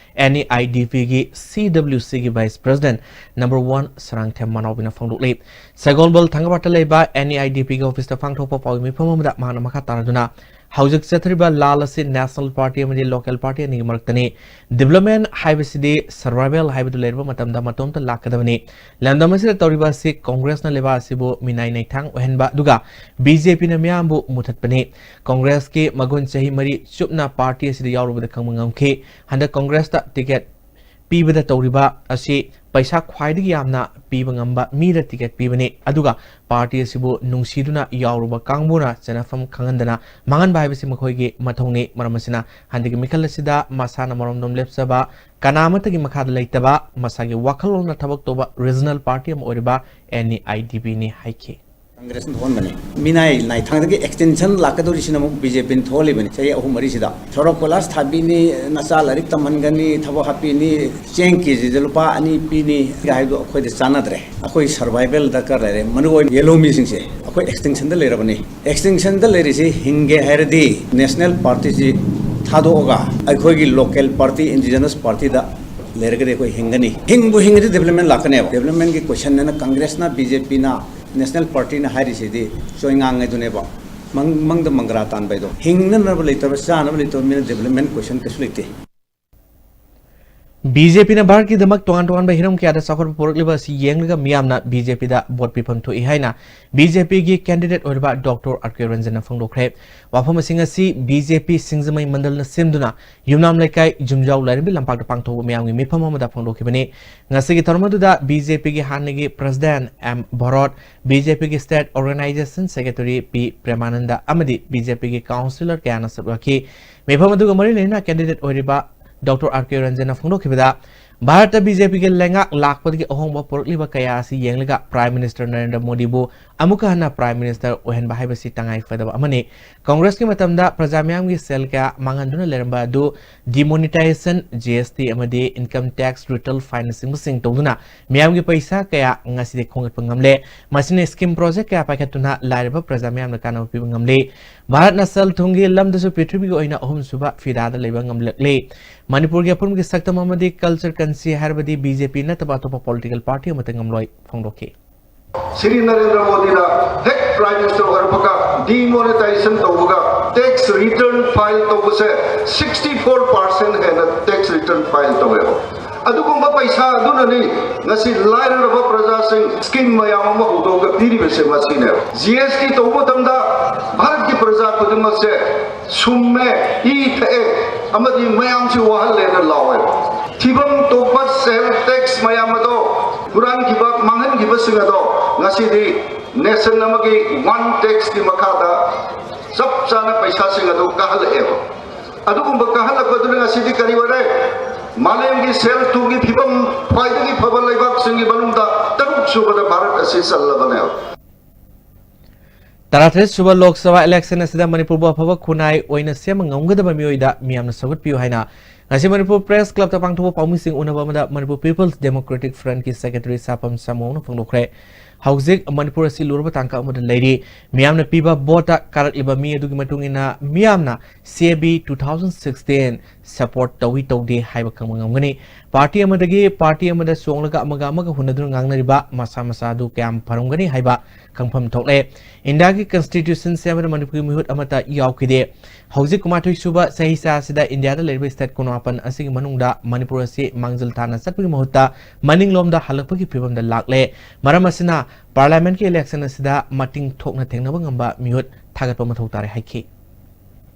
ꯑꯦꯟ ꯏ ꯑꯥꯏ ꯗꯤ ꯄꯤꯒꯤ ꯁꯤ ꯗꯕ꯭ꯂꯤꯎ ꯁꯤꯒꯤ vice president number one Sarangthem ꯃꯅꯥꯎꯕꯤꯅ ꯐꯣꯡꯗꯣꯛꯂꯤ꯫ ꯁꯒꯣꯜꯕꯜ ꯊꯥꯡꯒꯄꯥꯠꯇ ꯂꯩꯕ ꯑꯦꯟ ꯏ ꯑꯥꯏ ꯗꯤ ꯄꯤꯒꯤ ꯑꯣꯐꯤꯁꯇ ꯄꯥꯡꯊꯣꯛꯄ ꯄꯥꯎꯃꯤ ꯃꯤꯐꯝ ꯑꯃꯗ ꯃꯍꯥꯛꯅ ꯃꯈꯥ ꯇꯥꯔꯗꯨꯅ ꯍꯧꯖꯤꯛ ꯆꯠꯊꯔꯤꯕ ꯂꯥꯜ ꯑꯁꯤ ꯅꯦꯁꯅꯦꯜ ꯄꯥꯔꯇꯤ ꯑꯃꯗꯤ ꯂꯣꯀꯦꯜ ꯄꯥꯔꯇꯤ ꯑꯅꯤꯒꯤ ꯃꯔꯛꯇꯅꯤ꯫ ꯗꯤꯕ꯭ꯂꯞꯃꯦꯟ ꯍꯥꯏꯕꯁꯤꯗꯤ ꯁꯔꯚꯥꯏꯚꯦꯜ ꯍꯥꯏꯕꯗꯨ ꯂꯩꯔꯕ ꯃꯇꯝꯗ ꯃꯇꯣꯝꯇ ꯂꯥꯛꯀꯗꯕꯅꯤ꯫ ꯂꯝꯗꯝ ꯑꯁꯤꯗ ꯇꯧꯔꯤꯕ ꯑꯁꯤ ꯀꯣꯡꯒ꯭ꯔꯦꯁꯅ ꯂꯩꯕꯥꯛ ꯑꯁꯤꯕꯨ ꯃꯤꯅꯥꯏ ꯅꯩꯊꯥꯡ ꯑꯣꯏꯍꯟꯕ, ꯑꯗꯨꯒ ꯕꯤ ꯖꯦ ꯄꯤꯅ ꯃꯤꯌꯥꯝꯕꯨ ꯃꯨꯊꯠꯄꯅꯤ꯫ ꯀꯣꯡꯒ꯭ꯔꯦꯁꯀꯤ ꯃꯒꯨꯟ ꯆꯍꯤ ꯃꯔꯤ ꯆꯨꯞꯅ ꯄꯥꯔꯇꯤ ꯑꯁꯤꯗ ꯌꯥꯎꯔꯨꯕꯗ ꯈꯪꯕ ꯉꯝꯈꯤ꯫ ꯍꯟꯗꯛ ꯀꯣꯡꯒ꯭ꯔꯦꯁꯇ ꯇꯤꯀꯦꯠ ꯄꯤꯕꯗ ꯇꯧꯔꯤꯕ ꯑꯁꯤ ꯄꯩꯁꯥ ꯈ꯭ꯋꯥꯏꯗꯒꯤ ꯌꯥꯝꯅ ꯄꯤꯕ ꯉꯝꯕ ꯃꯤꯗ ꯇꯤꯀꯦꯠ ꯄꯤꯕꯅꯤ꯫ ꯑꯗꯨꯒ ꯄꯥꯔꯇꯤ ꯑꯁꯤꯕꯨ ꯅꯨꯡꯁꯤꯗꯨꯅ ꯌꯥꯎꯔꯨꯕ ꯀꯥꯡꯕꯨꯅ ꯆꯦꯟꯅꯐꯝ ꯈꯪꯍꯟꯗꯅ ꯃꯥꯡꯍꯟꯕ ꯍꯥꯏꯕꯁꯤ ꯃꯈꯣꯏꯒꯤ ꯃꯊꯧꯅꯤ꯫ ꯃꯔꯝ ꯑꯁꯤꯅ ꯍꯟꯗꯛꯀꯤ ꯃꯤꯈꯜ ꯑꯁꯤꯗ ꯃꯁꯥꯅ ꯃꯔꯣꯝꯗꯣꯝ ꯂꯦꯞꯆꯕ, ꯀꯅꯥ ꯑꯃꯠꯇꯒꯤ ꯃꯈꯥꯗ ꯂꯩꯇꯕ, ꯃꯁꯥꯒꯤ ꯋꯥꯈꯜꯂꯣꯟꯅ ꯊꯕꯛ ꯇꯧꯕ ꯔꯤꯖꯅꯦꯜ ꯄꯥꯔꯇꯤ ꯑꯃ ꯑꯣꯏꯔꯤꯕ ꯑꯦꯟ ꯏ ꯑꯥꯏ ꯗꯤ ꯕꯤꯅꯤ ꯍꯥꯏꯈꯤ꯫ ꯀꯪꯒ꯭ꯔꯦꯁꯅ ꯊꯣꯛꯍꯟꯕꯅꯤ꯫ ꯃꯤꯅꯥꯏ ꯅꯥꯏꯊꯥꯡꯗꯒꯤ ꯑꯦꯛꯁꯇꯤꯟꯁꯟ ꯂꯥꯛꯀꯗꯧꯔꯤꯁꯤꯅ ꯑꯃꯨꯛ ꯕꯤ ꯖꯦ ꯄꯤꯅ ꯊꯣꯛꯍꯜꯂꯤꯕꯅꯤ꯫ ꯆꯍꯤ ꯑꯍꯨꯝ ꯃꯔꯤꯁꯤꯗ ꯁꯣꯔꯣꯛ ꯀꯣꯏꯂꯥꯁ ꯊꯥꯕꯤꯅꯤ, ꯅꯆꯥ ꯂꯥꯏꯔꯤꯛ ꯇꯝꯍꯟꯒꯅꯤ, ꯊꯕꯛ ꯍꯥꯞꯄꯤꯅꯤ, ꯆꯦꯡ ꯀꯦ ꯖꯤꯗ ꯂꯨꯄꯥ ꯑꯅꯤ ꯄꯤꯅꯤ ꯍꯥꯏꯕꯗꯣ ꯑꯩꯈꯣꯏꯗ ꯆꯥꯟꯅꯗ꯭ꯔꯦ꯫ ꯑꯩꯈꯣꯏ ꯁꯔꯚꯥꯏꯚꯦꯜ ꯗꯔꯀꯥꯔ ꯂꯩꯔꯦ꯫ ꯃꯔꯨ ꯑꯣꯏꯅ ꯌꯦꯜꯂꯣ ꯃꯤꯁꯤꯡꯁꯦ ꯑꯩꯈꯣꯏ ꯑꯦꯛꯁꯇꯤꯟꯁꯟꯗ ꯂꯩꯔꯕꯅꯤ꯫ ꯑꯦꯛꯁꯇꯤꯟꯁꯟꯗ ꯂꯩꯔꯤꯁꯤ ꯍꯤꯡꯒꯦ ꯍꯥꯏꯔꯗꯤ ꯅꯦꯁꯅꯦꯜ ꯄꯥꯔꯇꯤꯁꯤ ꯊꯥꯗꯣꯛꯑꯒ ꯑꯩꯈꯣꯏꯒꯤ ꯂꯣꯀꯦꯜ ꯄꯥꯔꯇꯤ, ꯏꯟꯗꯤꯖꯤꯅꯁ ꯄꯥꯔꯇꯤꯗ ꯂꯩꯔꯒꯗꯤ ꯑꯩꯈꯣꯏ ꯍꯤꯡꯒꯅꯤ꯫ ꯍꯤꯡꯕꯨ ꯍꯤꯡꯉꯗꯤ ꯗꯤꯕ꯭ꯂꯞꯃꯦꯟ ꯂꯥꯛꯀꯅꯦꯕ꯫ ꯗꯤꯕ꯭ꯂꯞꯃꯦꯟꯒꯤ ꯀꯣꯏꯁꯟ ꯑꯅ ꯀꯪꯒ꯭ꯔꯦꯁꯅ, ꯕꯤ ꯖꯦ ꯄꯤꯅ, ꯅꯦꯁꯅꯦꯜ ꯄꯥꯔꯇꯤꯅ ꯍꯥꯏꯔꯤꯁꯤꯗꯤ ꯆꯣꯏꯉꯥꯡꯉꯩꯗꯨꯅꯦꯕ꯫ ꯃꯪ-, ꯃꯪꯗ ꯃꯪꯒ꯭ꯔꯥ ꯇꯥꯟꯕ ꯍꯥꯏꯗꯣ꯫ ꯍꯤꯡꯅꯅꯕ ꯂꯩꯇꯕ, ꯆꯥꯅꯕ ꯂꯩꯇꯕ ꯃꯤꯅ ꯗꯤꯕ꯭ꯂꯞꯃꯦꯟ ꯀꯣꯏꯁꯟ ꯀꯩꯁꯨ ꯂꯩꯇꯦ꯫ ꯕꯤ ꯖꯦ ꯄꯤꯅ ꯚꯥꯔꯠꯀꯤꯗꯃꯛ ꯇꯣꯉꯥꯟ ꯇꯣꯉꯥꯟꯕ ꯍꯤꯔꯝ ꯀꯌꯥꯗ ꯆꯥꯎꯈꯠꯄ ꯄꯨꯔꯛꯂꯤꯕ ꯑꯁꯤ ꯌꯦꯡꯂꯒ ꯃꯤꯌꯥꯝꯅ ꯕꯤ ꯖꯦ ꯄꯤꯗ ꯚꯣꯠ ꯄꯤꯐꯝ ꯊꯣꯛꯏ ꯍꯥꯏꯅ ꯕꯤ ꯖꯦ ꯄꯤꯒꯤ ꯀꯦꯟꯗꯤꯗꯦꯠ ꯑꯣꯏꯔꯤꯕ ꯗꯣꯛꯇꯔ ꯑꯥꯔ ꯀꯦ ꯔꯟꯖꯟꯅ ꯐꯣꯡꯗꯣꯛꯈ꯭ꯔꯦ꯫ ꯋꯥꯐꯝ ꯑꯁꯤꯡ ꯑꯁꯤ ꯕꯤ ꯖꯦ ꯄꯤ ꯁꯤꯡꯖꯃꯩ ꯃꯟꯗꯜꯅ ꯁꯦꯝꯗꯨꯅ ꯌꯨꯝꯅꯥꯝ ꯂꯩꯀꯥꯏ ꯖꯨꯝꯖꯥꯎ ꯂꯥꯏꯔꯦꯝꯕꯤ ꯂꯝꯄꯥꯛꯇ ꯄꯥꯡꯊꯣꯛꯄ ꯃꯤꯌꯥꯝꯒꯤ ꯃꯤꯐꯝ ꯑꯃꯗ ꯐꯣꯡꯗꯣꯛꯈꯤꯕꯅꯤ꯫ ꯉꯁꯤꯒꯤ ꯊꯧꯔꯝ ꯑꯗꯨꯗ ꯕꯤ ꯖꯦ ꯄꯤꯒꯤ ꯍꯥꯟꯅꯒꯤ ꯄ꯭ꯔꯁꯤꯗꯦꯟꯠ ꯑꯦꯝ ꯚꯔꯣꯠ, ꯕꯤ ꯖꯦ ꯄꯤꯒꯤ ꯁ꯭ꯇꯦꯠ ꯑꯣꯔꯒꯅꯥꯏꯖꯦꯁꯟ ꯁꯦꯀ꯭ꯔꯦꯇꯔꯤ ꯄꯤ ꯄ꯭ꯔꯦꯃꯥꯅꯟꯗ ꯑꯃꯗꯤ ꯕꯤ ꯖꯦ ꯄꯤꯒꯤ ꯀꯥꯎꯟꯁꯤꯂꯔ ꯀꯌꯥꯅ ꯁꯔꯨꯛ ꯌꯥꯈꯤ꯫ ꯃꯤꯐꯝ ꯑꯗꯨꯒ ꯃꯔꯤ ꯂꯩꯅꯅ ꯀꯦꯟꯗꯤꯗꯦꯠ ꯑꯣꯏꯔꯤꯕ ꯗꯣꯛꯇꯔ ꯑꯥꯔ ꯀꯦ ꯔꯟꯖꯟꯅ ꯐꯣꯡꯗꯣꯛꯈꯤꯕꯗ, ꯚꯥꯔꯠꯇ ꯕꯤ ꯖꯦ ꯄꯤꯒꯤ ꯂꯩꯉꯥꯛ ꯂꯥꯛꯄꯗꯒꯤ ꯑꯍꯣꯡꯕ ꯄꯨꯔꯛꯂꯤꯕ ꯀꯌꯥ ꯑꯁꯤ ꯌꯦꯡꯂꯒ ꯄ꯭ꯔꯥꯏꯝ ꯃꯤꯅꯤꯁꯇꯔ ꯅꯔꯦꯟꯗ꯭ꯔ ꯃꯣꯗꯤꯕꯨ ꯑꯃꯨꯛꯀ ꯍꯟꯅ ꯄ꯭ꯔꯥꯏꯝ ꯃꯤꯅꯤꯁꯇꯔ ꯑꯣꯏꯍꯟꯕ ꯍꯥꯏꯕꯁꯤ ꯇꯉꯥꯏ ꯐꯗꯕ ꯑꯃꯅꯤ꯫ ꯀꯪꯒ꯭ꯔꯦꯁꯀꯤ ꯃꯇꯝꯗ ꯄ꯭ꯔꯖꯥ ꯃꯤꯌꯥꯝꯒꯤ ꯁꯦꯜ ꯀꯌꯥ ꯃꯥꯡꯍꯟꯗꯨꯅ ꯂꯩꯔꯝꯕ ꯑꯗꯨ ꯗꯤꯃꯣꯅꯤꯇꯥꯏꯖꯦꯁꯟ, ꯖꯤ ꯑꯦꯁ ꯇꯤ ꯑꯃꯗꯤ ꯏꯟꯀꯝ ꯇꯦꯛꯁ ꯔꯤꯇꯔꯟ ꯐꯥꯏꯜꯅꯆꯤꯡꯕꯁꯤꯡ ꯇꯧꯗꯨꯅ ꯃꯤꯌꯥꯝꯒꯤ ꯄꯩꯁꯥ ꯀꯌꯥ ꯉꯁꯤꯗꯤ ꯈꯣꯝꯒꯠꯄ ꯉꯝꯂꯦ꯫ ꯃꯁꯤꯅ ꯁ꯭ꯀꯤꯝ ꯄ꯭ꯔꯣꯖꯦꯛ ꯀꯌꯥ ꯄꯥꯏꯈꯠꯇꯨꯅ ꯂꯥꯏꯔꯕ ꯄ꯭ꯔꯖꯥ ꯃꯤꯌꯥꯝꯗ ꯀꯥꯟꯅꯕ ꯄꯤꯕ ꯉꯝꯂꯦ꯫ ꯚꯥꯔꯠꯅ ꯁꯦꯜ ꯊꯨꯝꯒꯤ ꯂꯝꯗꯁꯨ ꯄ꯭ꯔꯤꯊꯤꯕꯤꯒꯤ ꯑꯣꯏꯅ ꯑꯍꯨꯝꯁꯨꯕ ꯐꯤꯔꯥꯗ ꯂꯩꯕ ꯉꯝꯂꯛꯂꯦ꯫ ꯃꯅꯤꯄꯨꯔꯒꯤ ꯑꯄꯨꯟꯕꯒꯤ ꯁꯛꯇꯝ ꯑꯃꯗꯤ ꯀꯜꯆꯔ ꯀꯟꯁꯤ ꯍꯥꯏꯔꯕꯗꯤ ꯕꯤ ꯖꯦ ꯄꯤ ꯅꯠꯇꯕ ꯑꯇꯣꯞꯄ ꯄꯣꯂꯤꯇꯤꯀꯦꯜ ꯄꯥꯔꯇꯤ ꯑꯃꯠꯇ ꯉꯝꯂꯣꯏ ꯐꯣꯡꯗꯣꯛꯈꯤ꯫ ꯁ꯭ꯔꯤ ꯅꯔꯦꯟꯗ꯭ꯔ ꯃꯣꯗꯤꯅ ꯍꯦꯛ ꯄ꯭ꯔꯥꯏꯝ ꯃꯤꯅꯤꯁꯇꯔ ꯑꯣꯏꯔꯛꯄꯒ Demonetization ꯇꯧꯕꯒ tax return file ꯇꯧꯕꯁꯦ sixty four percent ꯍꯦꯟꯅ tax return file ꯇꯧꯋꯦꯕ꯫ ꯑꯗꯨꯒꯨꯝꯕ ꯄꯩꯁꯥ ꯑꯗꯨꯅꯅꯤ ꯉꯁꯤ ꯂꯥꯏꯔꯔꯕ ꯄ꯭ꯔꯖꯥꯁꯤꯡ scheme ꯃꯌꯥꯝ ꯑꯃ ꯍꯧꯗꯣꯛꯑꯒ ꯄꯤꯔꯤꯕꯁꯦ ꯃꯁꯤꯅꯦꯕ꯫ G S T ꯇꯧꯕ ꯃꯇꯝꯗ ꯚꯥꯔꯠꯀꯤ ꯄ꯭ꯔꯖꯥ ꯈꯨꯗꯤꯡꯃꯛꯁꯦ ꯁꯨꯝꯃꯦ, ꯏ ꯊꯛꯑꯦ, ꯑꯃꯗꯤ ꯃꯌꯥꯝꯁꯤ ꯋꯥꯍꯜꯂꯦꯅ ꯂꯥꯎꯋꯦꯕ꯫ ꯊꯤꯐꯝ ꯊꯣꯛꯄ sale tax ꯃꯌꯥꯝ ꯑꯗꯣ ꯍꯨꯔꯥꯟꯈꯤꯕ, ꯃꯥꯡꯍꯟꯈꯤꯕꯁꯤꯡ ꯑꯗꯣ ꯉꯁꯤꯗꯤ nation ꯑꯃꯒꯤ one tax ꯀꯤ ꯃꯈꯥꯗ ꯆꯞ ꯆꯥꯅ ꯄꯩꯁꯥꯁꯤꯡ ꯑꯗꯨ ꯀꯥꯍꯜꯂꯛꯑꯦꯕ꯫ ꯑꯗꯨꯒꯨꯝꯕ ꯀꯥꯍꯜꯂꯛꯄꯗꯨꯅ ꯉꯁꯤꯗꯤ ꯀꯔꯤ ꯑꯣꯏꯔꯦ? ꯃꯥꯂꯦꯝꯒꯤ ꯁꯦꯜ ꯊꯨꯝꯒꯤ ꯐꯤꯕꯝ ꯈ꯭ꯋꯥꯏꯗꯒꯤ ꯐꯕ ꯂꯩꯕꯥꯛꯁꯤꯡꯒꯤ ꯃꯅꯨꯡꯗ ꯇꯔꯨꯛ ꯁꯨꯕꯗ ꯚꯥꯔꯠ ꯑꯁꯤ ꯆꯜꯂꯕꯅꯦꯕ꯫ ꯇꯔꯥꯇꯔꯦꯠ ꯁꯨꯕ ꯂꯣꯛ ꯁꯚꯥ ꯏꯂꯦꯛꯁꯟ ꯑꯁꯤꯗ ꯃꯅꯤꯄꯨꯔꯕꯨ ꯑꯐꯕ ꯈꯨꯟꯅꯥꯏ ꯑꯣꯏꯅ ꯁꯦꯝꯕ ꯉꯝꯒꯗꯕ ꯃꯤꯑꯣꯏꯗ ꯃꯤꯌꯥꯝꯅ ꯁꯧꯒꯠꯄꯤꯌꯨ ꯍꯥꯏꯅ ꯉꯁꯤ ꯃꯅꯤꯄꯨꯔ ꯄ꯭ꯔꯦꯁ ꯀ꯭ꯂꯕꯇ ꯄꯥꯡꯊꯣꯛꯄ ꯄꯥꯎꯃꯤꯁꯤꯡ ꯎꯅꯕ ꯑꯃꯗ ꯃꯅꯤꯄꯨꯔ ꯄꯤꯄꯜꯁ ꯗꯦꯃꯣꯀ꯭ꯔꯦꯇꯤꯛ ꯐ꯭ꯔꯟꯠꯀꯤ ꯁꯦꯀ꯭ꯔꯦꯇꯔꯤ ꯁꯥꯄꯝ ꯁꯥꯃꯨꯅ ꯐꯣꯡꯗꯣꯛꯈ꯭ꯔꯦ꯫ ꯍꯧꯖꯤꯛ ꯃꯅꯤꯄꯨꯔ ꯑꯁꯤ ꯂꯨꯔꯕ ꯇꯥꯡꯀꯛ ꯑꯃꯗ ꯂꯩꯔꯤ꯫ ꯃꯤꯌꯥꯝꯅ ꯄꯤꯕ ꯚꯣꯠꯇ ꯀꯥꯔꯛꯂꯤꯕ ꯃꯤ ꯑꯗꯨꯒꯤ ꯃꯇꯨꯡ ꯏꯟꯅ ꯃꯤꯌꯥꯝꯅ C A B two thousand sixteen support ꯇꯧꯏ ꯇꯧꯗꯦ ꯍꯥꯏꯕ ꯈꯪꯕ ꯉꯝꯒꯅꯤ꯫ ꯄꯥꯔꯇꯤ ꯑꯃꯗꯒꯤ ꯄꯥꯔꯇꯤ ꯑꯃꯗ ꯆꯣꯡꯂꯒ ꯑꯃꯒ ꯑꯃꯒ ꯍꯨꯟꯅꯗꯨꯅ ꯉꯥꯡꯅꯔꯤꯕ ꯃꯁꯥ ꯃꯁꯥ ꯑꯗꯨ ꯀꯌꯥꯝ ꯐꯔꯝꯒꯅꯤ ꯍꯥꯏꯕ ꯈꯪꯐꯝ ꯊꯣꯛꯂꯦ꯫ ꯏꯟꯗꯤꯌꯥꯒꯤ ꯀꯟꯁꯇꯤꯇ꯭ꯌꯨꯁꯟ ꯁꯦꯝꯕꯗ ꯃꯅꯤꯄꯨꯔꯒꯤ ꯃꯤꯍꯨꯠ ꯑꯃꯠꯇ ꯌꯥꯎꯈꯤꯗꯦ꯫ ꯍꯧꯖꯤꯛ ꯀꯨꯟꯃꯥꯊꯣꯏ ꯁꯨꯕ ꯆꯍꯤꯆꯥ ꯑꯁꯤꯗ ꯏꯟꯗꯤꯌꯥꯗ ꯂꯩꯔꯤꯕ ꯁ꯭ꯇꯦꯠ ꯀꯨꯟꯃꯥꯄꯟ ꯑꯁꯤꯒꯤ ꯃꯅꯨꯡꯗ ꯃꯅꯤꯄꯨꯔ ꯑꯁꯤ ꯃꯥꯡꯖꯤꯜ ꯊꯥꯅ ꯆꯠꯄꯒꯤ ꯃꯍꯨꯠꯇ ꯃꯅꯤꯡꯂꯣꯝꯗ ꯍꯜꯂꯛꯄꯒꯤ ꯐꯤꯕꯝꯗ ꯂꯥꯛꯂꯦ꯫ ꯃꯔꯝ ꯑꯁꯤꯅ ꯄꯥꯔꯂꯤꯌꯥꯃꯦꯟꯠꯀꯤ ꯏꯂꯦꯛꯁꯟ ꯑꯁꯤꯗ ꯃꯇꯤꯡ ꯊꯣꯛꯅ ꯊꯦꯡꯅꯕ ꯉꯝꯕ ꯃꯤꯍꯨꯠ ꯊꯥꯒꯠꯄ ꯃꯊꯧ ꯇꯥꯔꯦ ꯍꯥꯏꯈꯤ꯫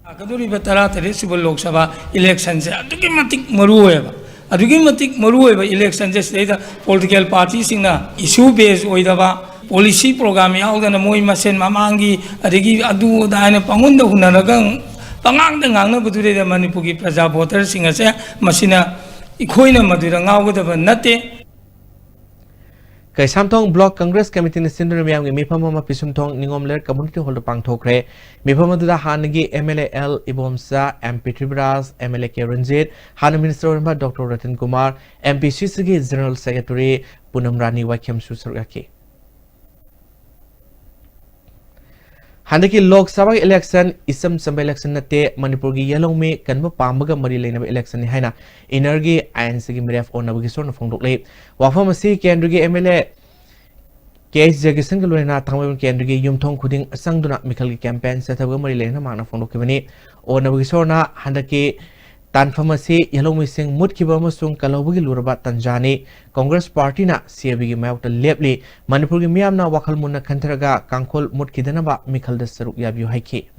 ꯂꯥꯛꯀꯗꯧꯔꯤꯕ ꯇꯔꯥꯇꯔꯦꯠ ꯁꯨꯕ ꯂꯣꯛ ꯁꯚꯥ ꯏꯂꯦꯛꯁꯟꯁꯦ ꯑꯗꯨꯛꯀꯤ ꯃꯇꯤꯛ ꯃꯔꯨ ꯑꯣꯏꯌꯦꯕ꯫ ꯑꯗꯨꯛꯀꯤ ꯃꯇꯤꯛ ꯃꯔꯨ ꯑꯣꯏꯕ ꯏꯂꯦꯛꯁꯟꯁꯦ ꯁꯤꯗꯩꯗ ꯄꯣꯂꯤꯇꯤꯀꯦꯜ ꯄꯥꯔꯇꯤꯁꯤꯡꯅ ꯏꯁꯨ ꯕꯦꯁ ꯑꯣꯏꯗꯕ, ꯄꯣꯂꯤꯁꯤ ꯄ꯭ꯔꯣꯒ꯭ꯔꯥꯝ ꯌꯥꯎꯗꯅ ꯃꯣꯏ ꯃꯁꯦꯟ ꯃꯃꯥꯡꯒꯤ ꯑꯗꯒꯤ ꯑꯗꯨ ꯑꯗꯥ ꯍꯥꯏꯅ ꯄꯪꯍꯨꯟꯗ ꯍꯨꯟꯅꯔꯒ ꯄꯉꯥꯡꯗ ꯉꯥꯡꯅꯕꯗꯨꯗꯩꯗ ꯃꯅꯤꯄꯨꯔꯒꯤ ꯄ꯭ꯔꯖꯥ ꯚꯣꯇꯔꯁꯤꯡ ꯑꯁꯦ ꯃꯁꯤꯅ ꯑꯩꯈꯣꯏꯅ ꯃꯗꯨꯗ ꯉꯥꯎꯒꯗꯕ ꯅꯠꯇꯦ꯫ ꯀꯩꯁꯥꯝꯊꯣꯡ ꯕ꯭ꯂꯣꯛ ꯀꯪꯒ꯭ꯔꯦꯁ ꯀꯃꯤꯇꯤꯅ ꯁꯤꯟꯗꯨꯅ ꯃꯤꯌꯥꯝꯒꯤ ꯃꯤꯐꯝ ꯑꯃ ꯄꯤꯁꯨꯝꯊꯣꯡ ꯅꯤꯉꯣꯝ ꯂꯩꯔꯛ ꯀꯝꯃ꯭ꯌꯨꯅꯤꯇꯤ ꯍꯣꯜꯗ ꯄꯥꯡꯊꯣꯛꯈ꯭ꯔꯦ꯫ ꯃꯤꯐꯝ ꯑꯗꯨꯗ ꯍꯥꯟꯅꯒꯤ M L A L Ibomcha, M P ꯊ꯭ꯔꯤꯕꯤꯔꯥꯖ, M L A K Ranjit, ꯍꯥꯟꯅ ꯃꯤꯅꯤꯁꯇꯔ ꯑꯣꯏꯔꯝꯕ doctor Ratan Kumar, M P C Cꯒꯤ ꯖꯦꯅꯔꯦꯜ ꯁꯦꯀ꯭ꯔꯦꯇꯔꯤ ꯄꯨꯅꯝ ꯔꯥꯅꯤ ꯋꯥꯏꯈꯦꯝꯁꯨ ꯁꯔꯨꯛ ꯌꯥꯈꯤ꯫ ꯍꯟꯗꯛꯀꯤ ꯂꯣꯛ ꯁꯚꯥꯒꯤ ꯏꯂꯦꯛꯁꯟ ꯏꯆꯝ ꯆꯝꯕ ꯏꯂꯦꯛꯁꯟ ꯅꯠꯇꯦ, ꯃꯅꯤꯄꯨꯔꯒꯤ ꯌꯦꯜꯍꯧꯃꯤ ꯀꯟꯕ ꯄꯥꯝꯕꯒ ꯃꯔꯤ ꯂꯩꯅꯕ ꯏꯂꯦꯛꯁꯟꯅꯤ ꯍꯥꯏꯅ ꯏꯟꯅꯔꯒꯤ ꯑꯥꯏ ꯑꯦꯟ ꯁꯤꯒꯤ ꯃꯤꯔꯦꯞ ꯑꯣꯟꯅꯕꯒꯤ ꯁꯣꯔꯅ ꯐꯣꯡꯗꯣꯛꯂꯤ꯫ ꯋꯥꯐꯝ ꯑꯁꯤ ꯀꯦꯟꯗ꯭ꯔꯒꯤ M L A K H ꯖꯒꯤꯁꯟꯒ ꯂꯣꯏꯅꯅ ꯊꯥꯡꯃꯩꯕꯟ ꯀꯦꯟꯗ꯭ꯔꯒꯤ ꯌꯨꯝꯊꯣꯡ ꯈꯨꯗꯤꯡ ꯆꯪꯗꯨꯅ ꯃꯤꯈꯜꯒꯤ ꯀꯦꯝꯄꯦꯟ ꯆꯠꯊꯕꯒ ꯃꯔꯤ ꯂꯩꯅꯅ ꯃꯍꯥꯛꯅ ꯐꯣꯡꯗꯣꯛꯈꯤꯕꯅꯤ꯫ ꯑꯣꯅꯕꯒꯤ ꯏꯁꯣꯔꯅ ꯍꯟꯗꯛꯀꯤ ꯇꯥꯟꯐꯝ ꯑꯁꯤ ꯌꯦꯜꯍꯧꯃꯤꯁꯤꯡ ꯃꯨꯠꯈꯤꯕ ꯑꯃꯁꯨꯡ ꯀꯜꯍꯧꯕꯒꯤ ꯂꯨꯔꯕ ꯇꯥꯟꯖꯥꯅꯤ꯫ ꯀꯣꯡꯒ꯭ꯔꯦꯁ ꯄꯥꯔꯇꯤꯅ ꯁꯤ ꯑꯦ ꯕꯤꯒꯤ ꯃꯥꯌꯣꯛꯇ ꯂꯦꯞꯂꯤ꯫ ꯃꯅꯤꯄꯨꯔꯒꯤ ꯃꯤꯌꯥꯝꯅ ꯋꯥꯈꯜ ꯃꯨꯟꯅ ꯈꯟꯊꯔꯒ ꯀꯥꯡꯈꯣꯜ ꯃꯨꯠꯈꯤꯗꯅꯕ ꯃꯤꯈꯜꯗ ꯁꯔꯨꯛ ꯌꯥꯕꯤꯌꯨ ꯍꯥꯏꯈꯤ꯫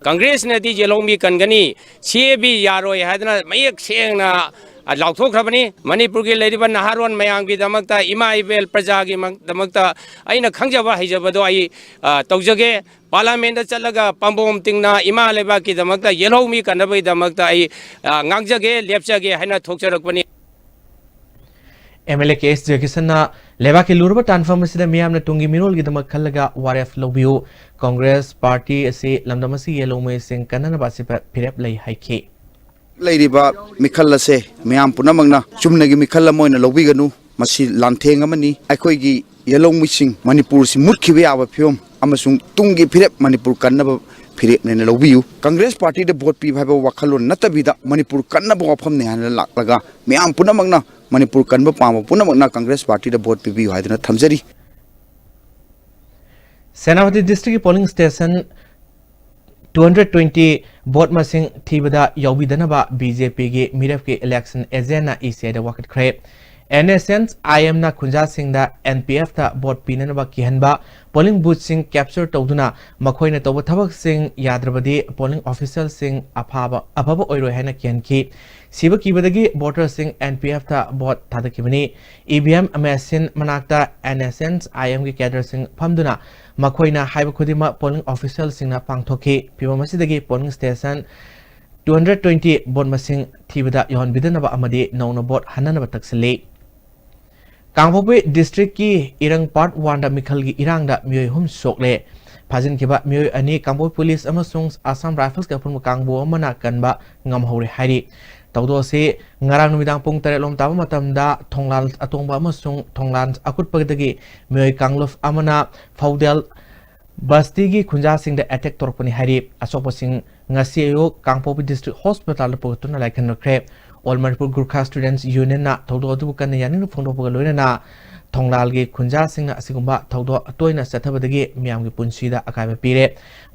ꯀꯪꯒ꯭ꯔꯦꯁꯅꯗꯤ ꯌꯦꯜꯍꯧꯃꯤ ꯀꯟꯒꯅꯤ, ꯁꯤ ꯑꯦ ꯕꯤ ꯌꯥꯔꯣꯏ ꯍꯥꯏꯗꯅ ꯃꯌꯦꯛ ꯁꯦꯡꯅ, ꯑ, ꯂꯥꯎꯊꯣꯛꯈ꯭ꯔꯕꯅꯤ꯫ ꯃꯅꯤꯄꯨꯔꯒꯤ ꯂꯩꯔꯤꯕ ꯅꯍꯥꯔꯣꯟ ꯃꯌꯥꯝꯒꯤꯗꯃꯛꯇ, ꯏꯃꯥ ꯏꯕꯦꯜ ꯄ꯭ꯔꯖꯥꯒꯤ ꯃꯛ-, ꯗꯃꯛꯇ ꯑꯩꯅ ꯈꯪꯖꯕ ꯍꯩꯖꯕꯗꯣ ꯑꯩ, ꯑ, ꯇꯧꯖꯒꯦ꯫ ꯄꯥꯔꯂꯥꯃꯦꯟꯗ ꯆꯠꯂꯒ ꯄꯥꯝꯕꯣꯝ ꯇꯤꯡꯅ ꯏꯃꯥ ꯂꯩꯕꯥꯛꯀꯤꯗꯃꯛꯇ, ꯌꯦꯜꯍꯧꯃꯤ ꯀꯟꯅꯕꯒꯤꯗꯃꯛꯇ ꯑꯩ, ꯑ, ꯉꯥꯡꯖꯒꯦ, ꯂꯦꯞꯆꯒꯦ ꯍꯥꯏꯅ ꯊꯣꯛꯆꯔꯛꯄꯅꯤ꯫ ꯑꯦꯝ ꯑꯦꯜ ꯑꯦ ꯀꯦ ꯑꯦꯁ ꯖꯒꯤꯁꯟꯅ ꯂꯩꯕꯥꯛꯀꯤ ꯂꯨꯔꯕ ꯇꯥꯟꯐꯝ ꯑꯁꯤꯗ ꯃꯤꯌꯥꯝꯅ ꯇꯨꯡꯒꯤ ꯃꯤꯔꯣꯜꯒꯤꯗꯃꯛ ꯈꯜꯂꯒ ꯋꯥꯔꯦꯞ ꯂꯧꯕꯤꯌꯨ꯫ ꯀꯣꯡꯒ꯭ꯔꯦꯁ ꯄꯥꯔꯇꯤ ꯑꯁꯤ ꯂꯝꯗꯝ ꯑꯁꯤꯒꯤ ꯌꯦꯜꯍꯧꯃꯤꯁꯤꯡ ꯀꯟꯅꯅꯕ ꯑꯁꯤꯗ ꯐꯤꯔꯦꯞ ꯂꯩ ꯍꯥꯏꯈꯤ꯫ ꯂꯩꯔꯤꯕ ꯃꯤꯈꯜ ꯑꯁꯦ ꯃꯤꯌꯥꯝ ꯄꯨꯝꯅꯃꯛꯅ ꯆꯨꯝꯅꯒꯤ ꯃꯤꯈꯜ ꯑꯃ ꯑꯣꯏꯅ ꯂꯧꯕꯤꯒꯅꯨ꯫ ꯃꯁꯤ ꯂꯥꯟꯊꯦꯡ ꯑꯃꯅꯤ꯫ ꯑꯩꯈꯣꯏꯒꯤ ꯌꯦꯜꯍꯧꯃꯤꯁꯤꯡ ꯃꯅꯤꯄꯨꯔꯁꯤ ꯃꯨꯠꯈꯤꯕ ꯌꯥꯕ ꯐꯤꯕꯝ ꯑꯃꯁꯨꯡ ꯇꯨꯡꯒꯤ ꯐꯤꯔꯦꯞ ꯃꯅꯤꯄꯨꯔ ꯀꯟꯅꯕ ꯐꯤꯔꯦꯞꯅꯦꯅ ꯂꯧꯕꯤꯌꯨ꯫ ꯀꯪꯒ꯭ꯔꯦꯁ ꯄꯥꯔꯇꯤꯗ ꯚꯣꯠ ꯄꯤꯕ ꯍꯥꯏꯕ ꯋꯥꯈꯜꯂꯣꯟ ꯅꯠꯇꯕꯤꯗ ꯃꯅꯤꯄꯨꯔ ꯀꯟꯅꯕ ꯋꯥꯐꯝꯅꯤ ꯍꯥꯏꯅ ꯂꯥꯛꯂꯒ ꯃꯤꯌꯥꯝ ꯄꯨꯝꯅꯃꯛꯅ, ꯃꯅꯤꯄꯨꯔ ꯀꯟꯕ ꯄꯥꯝꯕ ꯄꯨꯝꯅꯃꯛꯅ ꯀꯪꯒ꯭ꯔꯦꯁ ꯄꯥꯔꯇꯤꯗ ꯚꯣꯠ ꯄꯤꯕꯤꯌꯨ ꯍꯥꯏꯗꯨꯅ ꯊꯝꯖꯔꯤ꯫ ꯁꯦꯅꯥꯄꯇꯤ ꯗꯤꯁꯇ꯭ꯔꯤꯛꯀꯤ polling station two hundred twenty vote ꯃꯁꯤꯡ ꯊꯤꯕꯗ ꯌꯥꯎꯕꯤꯗꯅꯕ ꯕꯤ ꯖꯦ ꯄꯤꯒꯤ ꯃꯤꯔꯦꯞꯀꯤ ꯏꯂꯦꯛꯁꯟ ꯑꯦꯖꯦꯟꯅ ꯏ ꯁꯤ ꯑꯥꯏꯗ ꯋꯥꯀꯠꯈ꯭ꯔꯦ꯫ ꯑꯦꯟ ꯑꯦꯁ ꯑꯦꯟ ꯑꯥꯏ ꯑꯦꯝꯅ ꯈꯨꯟꯖꯥꯁꯤꯡꯗ ꯑꯦꯟ ꯄꯤ ꯑꯦꯐꯇ ꯚꯣꯠ ꯄꯤꯅꯅꯕ ꯀꯤꯍꯟꯕ, ꯄꯣꯂꯤꯡ ꯕꯨꯊꯁꯤꯡ ꯀꯦꯞꯆꯔ ꯇꯧꯗꯨꯅ ꯃꯈꯣꯏꯅ ꯇꯧꯕ ꯊꯕꯛꯁꯤꯡ ꯌꯥꯗ꯭ꯔꯕꯗꯤ ꯄꯣꯂꯤꯡ ꯑꯣꯐꯤꯁꯤꯌꯦꯜꯁꯤꯡ ꯑꯐꯕ, ꯑꯐꯕ ꯑꯣꯏꯔꯣꯏ ꯍꯥꯏꯅ ꯀꯤꯍꯟꯈꯤ꯫ ꯁꯤꯕ ꯀꯤꯕꯗꯒꯤ ꯚꯣꯇꯔꯁꯤꯡ ꯑꯦꯟ ꯄꯤ ꯑꯦꯐꯇ ꯚꯣꯠ ꯊꯥꯗꯈꯤꯕꯅꯤ꯫ ꯏ ꯚꯤ ꯑꯦꯝ ꯃꯦꯁꯤꯟ ꯃꯅꯥꯛꯇ ꯑꯦꯟ ꯑꯦꯁ ꯑꯦꯟ ꯑꯥꯏ ꯑꯦꯝꯒꯤ ꯀꯦꯗꯔꯁꯤꯡ ꯐꯝꯗꯨꯅ ꯃꯈꯣꯏꯅ ꯍꯥꯏꯕ ꯈꯨꯗꯤꯡꯃꯛ ꯄꯣꯂꯤꯡ ꯑꯣꯐꯤꯁꯤꯌꯦꯜꯁꯤꯡꯅ ꯄꯥꯡꯊꯣꯛꯈꯤ꯫ ꯐꯤꯚꯝ ꯑꯁꯤꯗꯒꯤ polling station two hundred twenty vote ꯃꯁꯤꯡ ꯊꯤꯕꯗ ꯌꯥꯎꯍꯟꯕꯤꯗꯅꯕ ꯑꯃꯗꯤ ꯅꯧꯅ ꯚꯣꯠ ꯍꯟꯅꯅꯕ ꯇꯛꯁꯤꯜꯂꯤ꯫ ꯀꯥꯡꯄꯣꯛꯄꯤ ꯗꯤꯁꯇ꯭ꯔꯤꯛꯀꯤ ꯏꯔꯪ ꯄꯥꯔꯠ ꯋꯥꯟꯗ ꯃꯤꯈꯜꯒꯤ ꯏꯔꯥꯡꯗ ꯃꯤꯑꯣꯏ ꯑꯍꯨꯝ ꯁꯣꯛꯂꯦ꯫ ꯐꯥꯖꯤꯟꯈꯤꯕ ꯃꯤꯑꯣꯏ ꯑꯅꯤ ꯀꯥꯡꯄꯣꯛꯄꯤ ꯄꯨꯂꯤꯁ ꯑꯃꯁꯨꯡ ꯑꯁꯥꯝ ꯔꯥꯏꯐꯜꯁꯀꯤ ꯑꯄꯨꯟꯕ ꯀꯥꯡꯕꯨ ꯑꯃꯅ ꯀꯟꯕ ꯉꯝꯍꯧꯔꯦ ꯍꯥꯏꯔꯤ꯫ ꯊꯧꯗꯣꯛ ꯑꯁꯤ ꯉꯔꯥꯡ ꯅꯨꯃꯤꯗꯥꯡ ꯄꯨꯡ ꯇꯔꯦꯠ ꯂꯣꯝ ꯇꯥꯕ ꯃꯇꯝꯗ ꯊꯣꯡꯂꯥꯜ ꯑꯇꯣꯡꯕ ꯑꯃꯁꯨꯡ ꯊꯣꯡꯂꯥꯜ ꯑꯀꯨꯠꯄꯗꯒꯤ ꯃꯤꯑꯣꯏ ꯀꯥꯡꯂꯨꯞ ꯑꯃꯅ ꯐꯧꯗꯦꯜ ꯕꯁꯇꯤꯒꯤ ꯈꯨꯟꯖꯥꯁꯤꯡꯗ ꯑꯦꯇꯦꯛ ꯇꯧꯔꯛꯄꯅꯤ ꯍꯥꯏꯔꯤ꯫ ꯑꯁꯣꯛꯄꯁꯤꯡ ꯉꯁꯤ ꯑꯌꯨꯛ ꯀꯥꯡꯄꯣꯛꯄꯤ ꯗꯤꯁꯇ꯭ꯔꯤꯛ ꯍꯣꯁꯄꯤꯇꯥꯜꯗ ꯄꯨꯈꯠꯇꯨꯅ ꯂꯥꯏꯀꯠꯅꯈ꯭ꯔꯦ꯫ ꯑꯣꯜ ꯃꯅꯤꯄꯨꯔ ꯒꯨꯔꯈꯥ ꯁ꯭ꯇꯨꯗꯦꯟꯠꯁ ꯌꯨꯅꯤꯌꯟꯅ ꯊꯧꯗꯣꯛ ꯑꯗꯨꯕꯨ ꯀꯟꯅ ꯌꯥꯅꯤꯡꯕ ꯐꯣꯡꯗꯣꯛꯄꯒ ꯂꯣꯏꯅꯅ ꯊꯣꯡꯂꯥꯜꯒꯤ ꯈꯨꯟꯖꯥꯁꯤꯡꯅ ꯑꯁꯤꯒꯨꯝꯕ ꯊꯧꯗꯣꯛ ꯇꯣꯏꯅ ꯆꯠꯊꯕꯗꯒꯤ ꯃꯤꯌꯥꯝꯒꯤ ꯄꯨꯟꯁꯤꯗ ꯑꯀꯥꯏꯕ ꯄꯤꯔꯦ꯫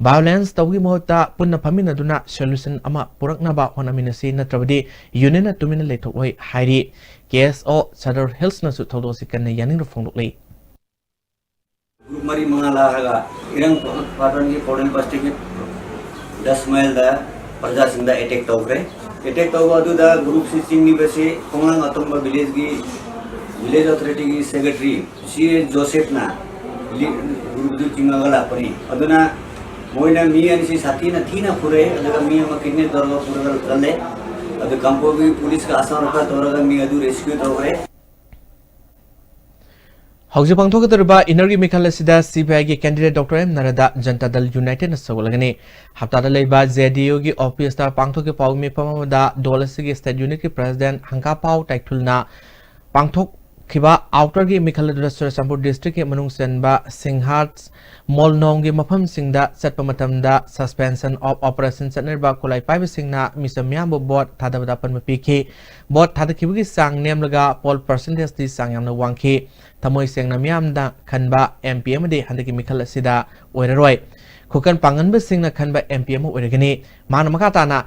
Violence ꯇꯧꯕꯒꯤ ꯃꯍꯨꯠꯇ ꯄꯨꯟꯅ ꯐꯝꯃꯤꯟꯅꯗꯨꯅ solution ꯑꯃ ꯄꯨꯔꯛꯅꯕ ꯍꯣꯠꯅꯃꯤꯟꯅꯁꯤ, ꯅꯠꯇ꯭ꯔꯕꯗꯤ unionꯅ ꯇꯨꯃꯤꯟꯅ ꯂꯩꯊꯣꯛꯂꯣꯏ ꯍꯥꯏꯔꯤ꯫ KSO Sadar Hillsꯅꯁꯨ ꯊꯧꯗꯣꯛ ꯑꯁꯤ ꯀꯟꯅ ꯌꯥꯅꯤꯡꯕ ꯐꯣꯡꯗꯣꯛꯂꯤ꯫ Group ꯃꯔꯤ ꯃꯉꯥ ꯂꯥꯛꯑꯒ ꯏꯔꯪ ꯄꯥꯇꯟꯒꯤ ꯀꯣꯔꯣꯅꯦꯜ ꯕꯁꯇꯤꯒꯤ ꯗꯁ ꯃꯥꯏꯜꯗ ꯄ꯭ꯔꯖꯥꯁꯤꯡꯗ attack ꯇꯧꯈ꯭ꯔꯦ꯫ Attack ꯇꯧꯕ ꯑꯗꯨꯗ groupꯁꯤ ꯆꯤꯡꯂꯤꯕꯁꯤ ꯈꯣꯡꯅꯥꯡ ꯑꯇꯣꯝꯕ villageꯒꯤ village authorityꯒꯤ secretary ꯁꯤ ꯖꯣꯁꯦꯐꯅ groupꯗꯨ ꯆꯤꯡꯉꯒ ꯂꯥꯛꯄꯅꯤ꯫ ꯑꯗꯨꯅ ꯃꯣꯏꯅ ꯃꯤ ꯑꯅꯤꯁꯤ ꯁꯥꯊꯤꯅ ꯊꯤꯅ ꯐꯨꯔꯦ, ꯑꯗꯨꯒ ꯃꯤ ꯑꯃ kidnap ꯇꯧꯔꯒ ꯄꯨꯔꯒ ꯆꯠꯂꯦ꯫ ꯑꯗꯨ ꯀꯥꯡꯄꯣꯛꯄꯤ ꯄꯨꯂꯤꯁꯀ ꯑꯁꯥ ꯔꯣꯈꯥ ꯇꯧꯔꯒ ꯃꯤ ꯑꯗꯨ rescue ꯇꯧꯈ꯭ꯔꯦ꯫ ꯍꯧꯖꯤꯛ ꯄꯥꯡꯊꯣꯛꯀꯗꯧꯔꯤꯕ innerꯒꯤ ꯃꯤꯈꯜ ꯑꯁꯤꯗ CPIꯒꯤ candidate Doctor M ꯅꯔꯥꯗ ꯖꯟꯇꯥ ꯗꯜ unitedꯅ ꯁꯧꯒꯠꯂꯒꯅꯤ꯫ ꯍꯞꯇꯥꯗ ꯂꯩꯕ JDUꯒꯤ officeꯇ ꯄꯥꯡꯊꯣꯛꯈꯤꯕ ꯄꯥꯎꯃꯤ ꯃꯤꯐꯝ ꯑꯃꯗ ꯗꯣꯜ ꯑꯁꯤꯒꯤ state unitꯀꯤ president ꯍꯪꯀꯥꯄꯥꯎ ꯇꯥꯏꯊꯨꯜꯅ ꯄꯥꯡꯊꯣꯛꯈꯤꯕ outerꯒꯤ ꯃꯤꯈꯜ ꯑꯗꯨꯗ ꯆꯨꯔꯆꯥꯟꯄꯨꯔ districtꯀꯤ ꯃꯅꯨꯡ ꯆꯟꯕ ꯁꯤꯡꯍꯥꯠ, ꯃꯣꯜꯅꯣꯡꯒꯤ ꯃꯐꯝꯁꯤꯡꯗ ꯆꯠꯄ ꯃꯇꯝꯗ suspension of operation ꯆꯠꯅꯔꯤꯕ ꯈꯨꯠꯂꯥꯏ ꯄꯥꯏꯕꯁꯤꯡꯅ ꯃꯤꯆꯝ ꯃꯤꯌꯥꯝꯕꯨ vote ꯊꯥꯗꯕꯗ ꯑꯄꯟꯕ ꯄꯤꯈꯤ꯫ Vote ꯊꯥꯗꯈꯤꯕꯒꯤ ꯆꯥꯡ ꯅꯦꯝꯂꯒ poll percentageꯇꯤ ꯆꯥꯡ ꯌꯥꯝꯅ ꯋꯥꯡꯈꯤ꯫ ꯊꯃꯣꯏ ꯁꯦꯡꯅ ꯃꯤꯌꯥꯝꯅ ꯈꯟꯕ MP ꯑꯃꯗꯤ ꯍꯟꯗꯛꯀꯤ ꯃꯤꯈꯜ ꯑꯁꯤꯗ ꯑꯣꯏꯔꯔꯣꯏ꯫ ꯈꯨꯀꯟ ꯄꯥꯡꯒꯟꯕꯁꯤꯡꯅ ꯈꯟꯕ MP ꯑꯃ ꯑꯣꯏꯔꯒꯅꯤ꯫ ꯃꯍꯥꯛꯅ ꯃꯈꯥ ꯇꯥꯅ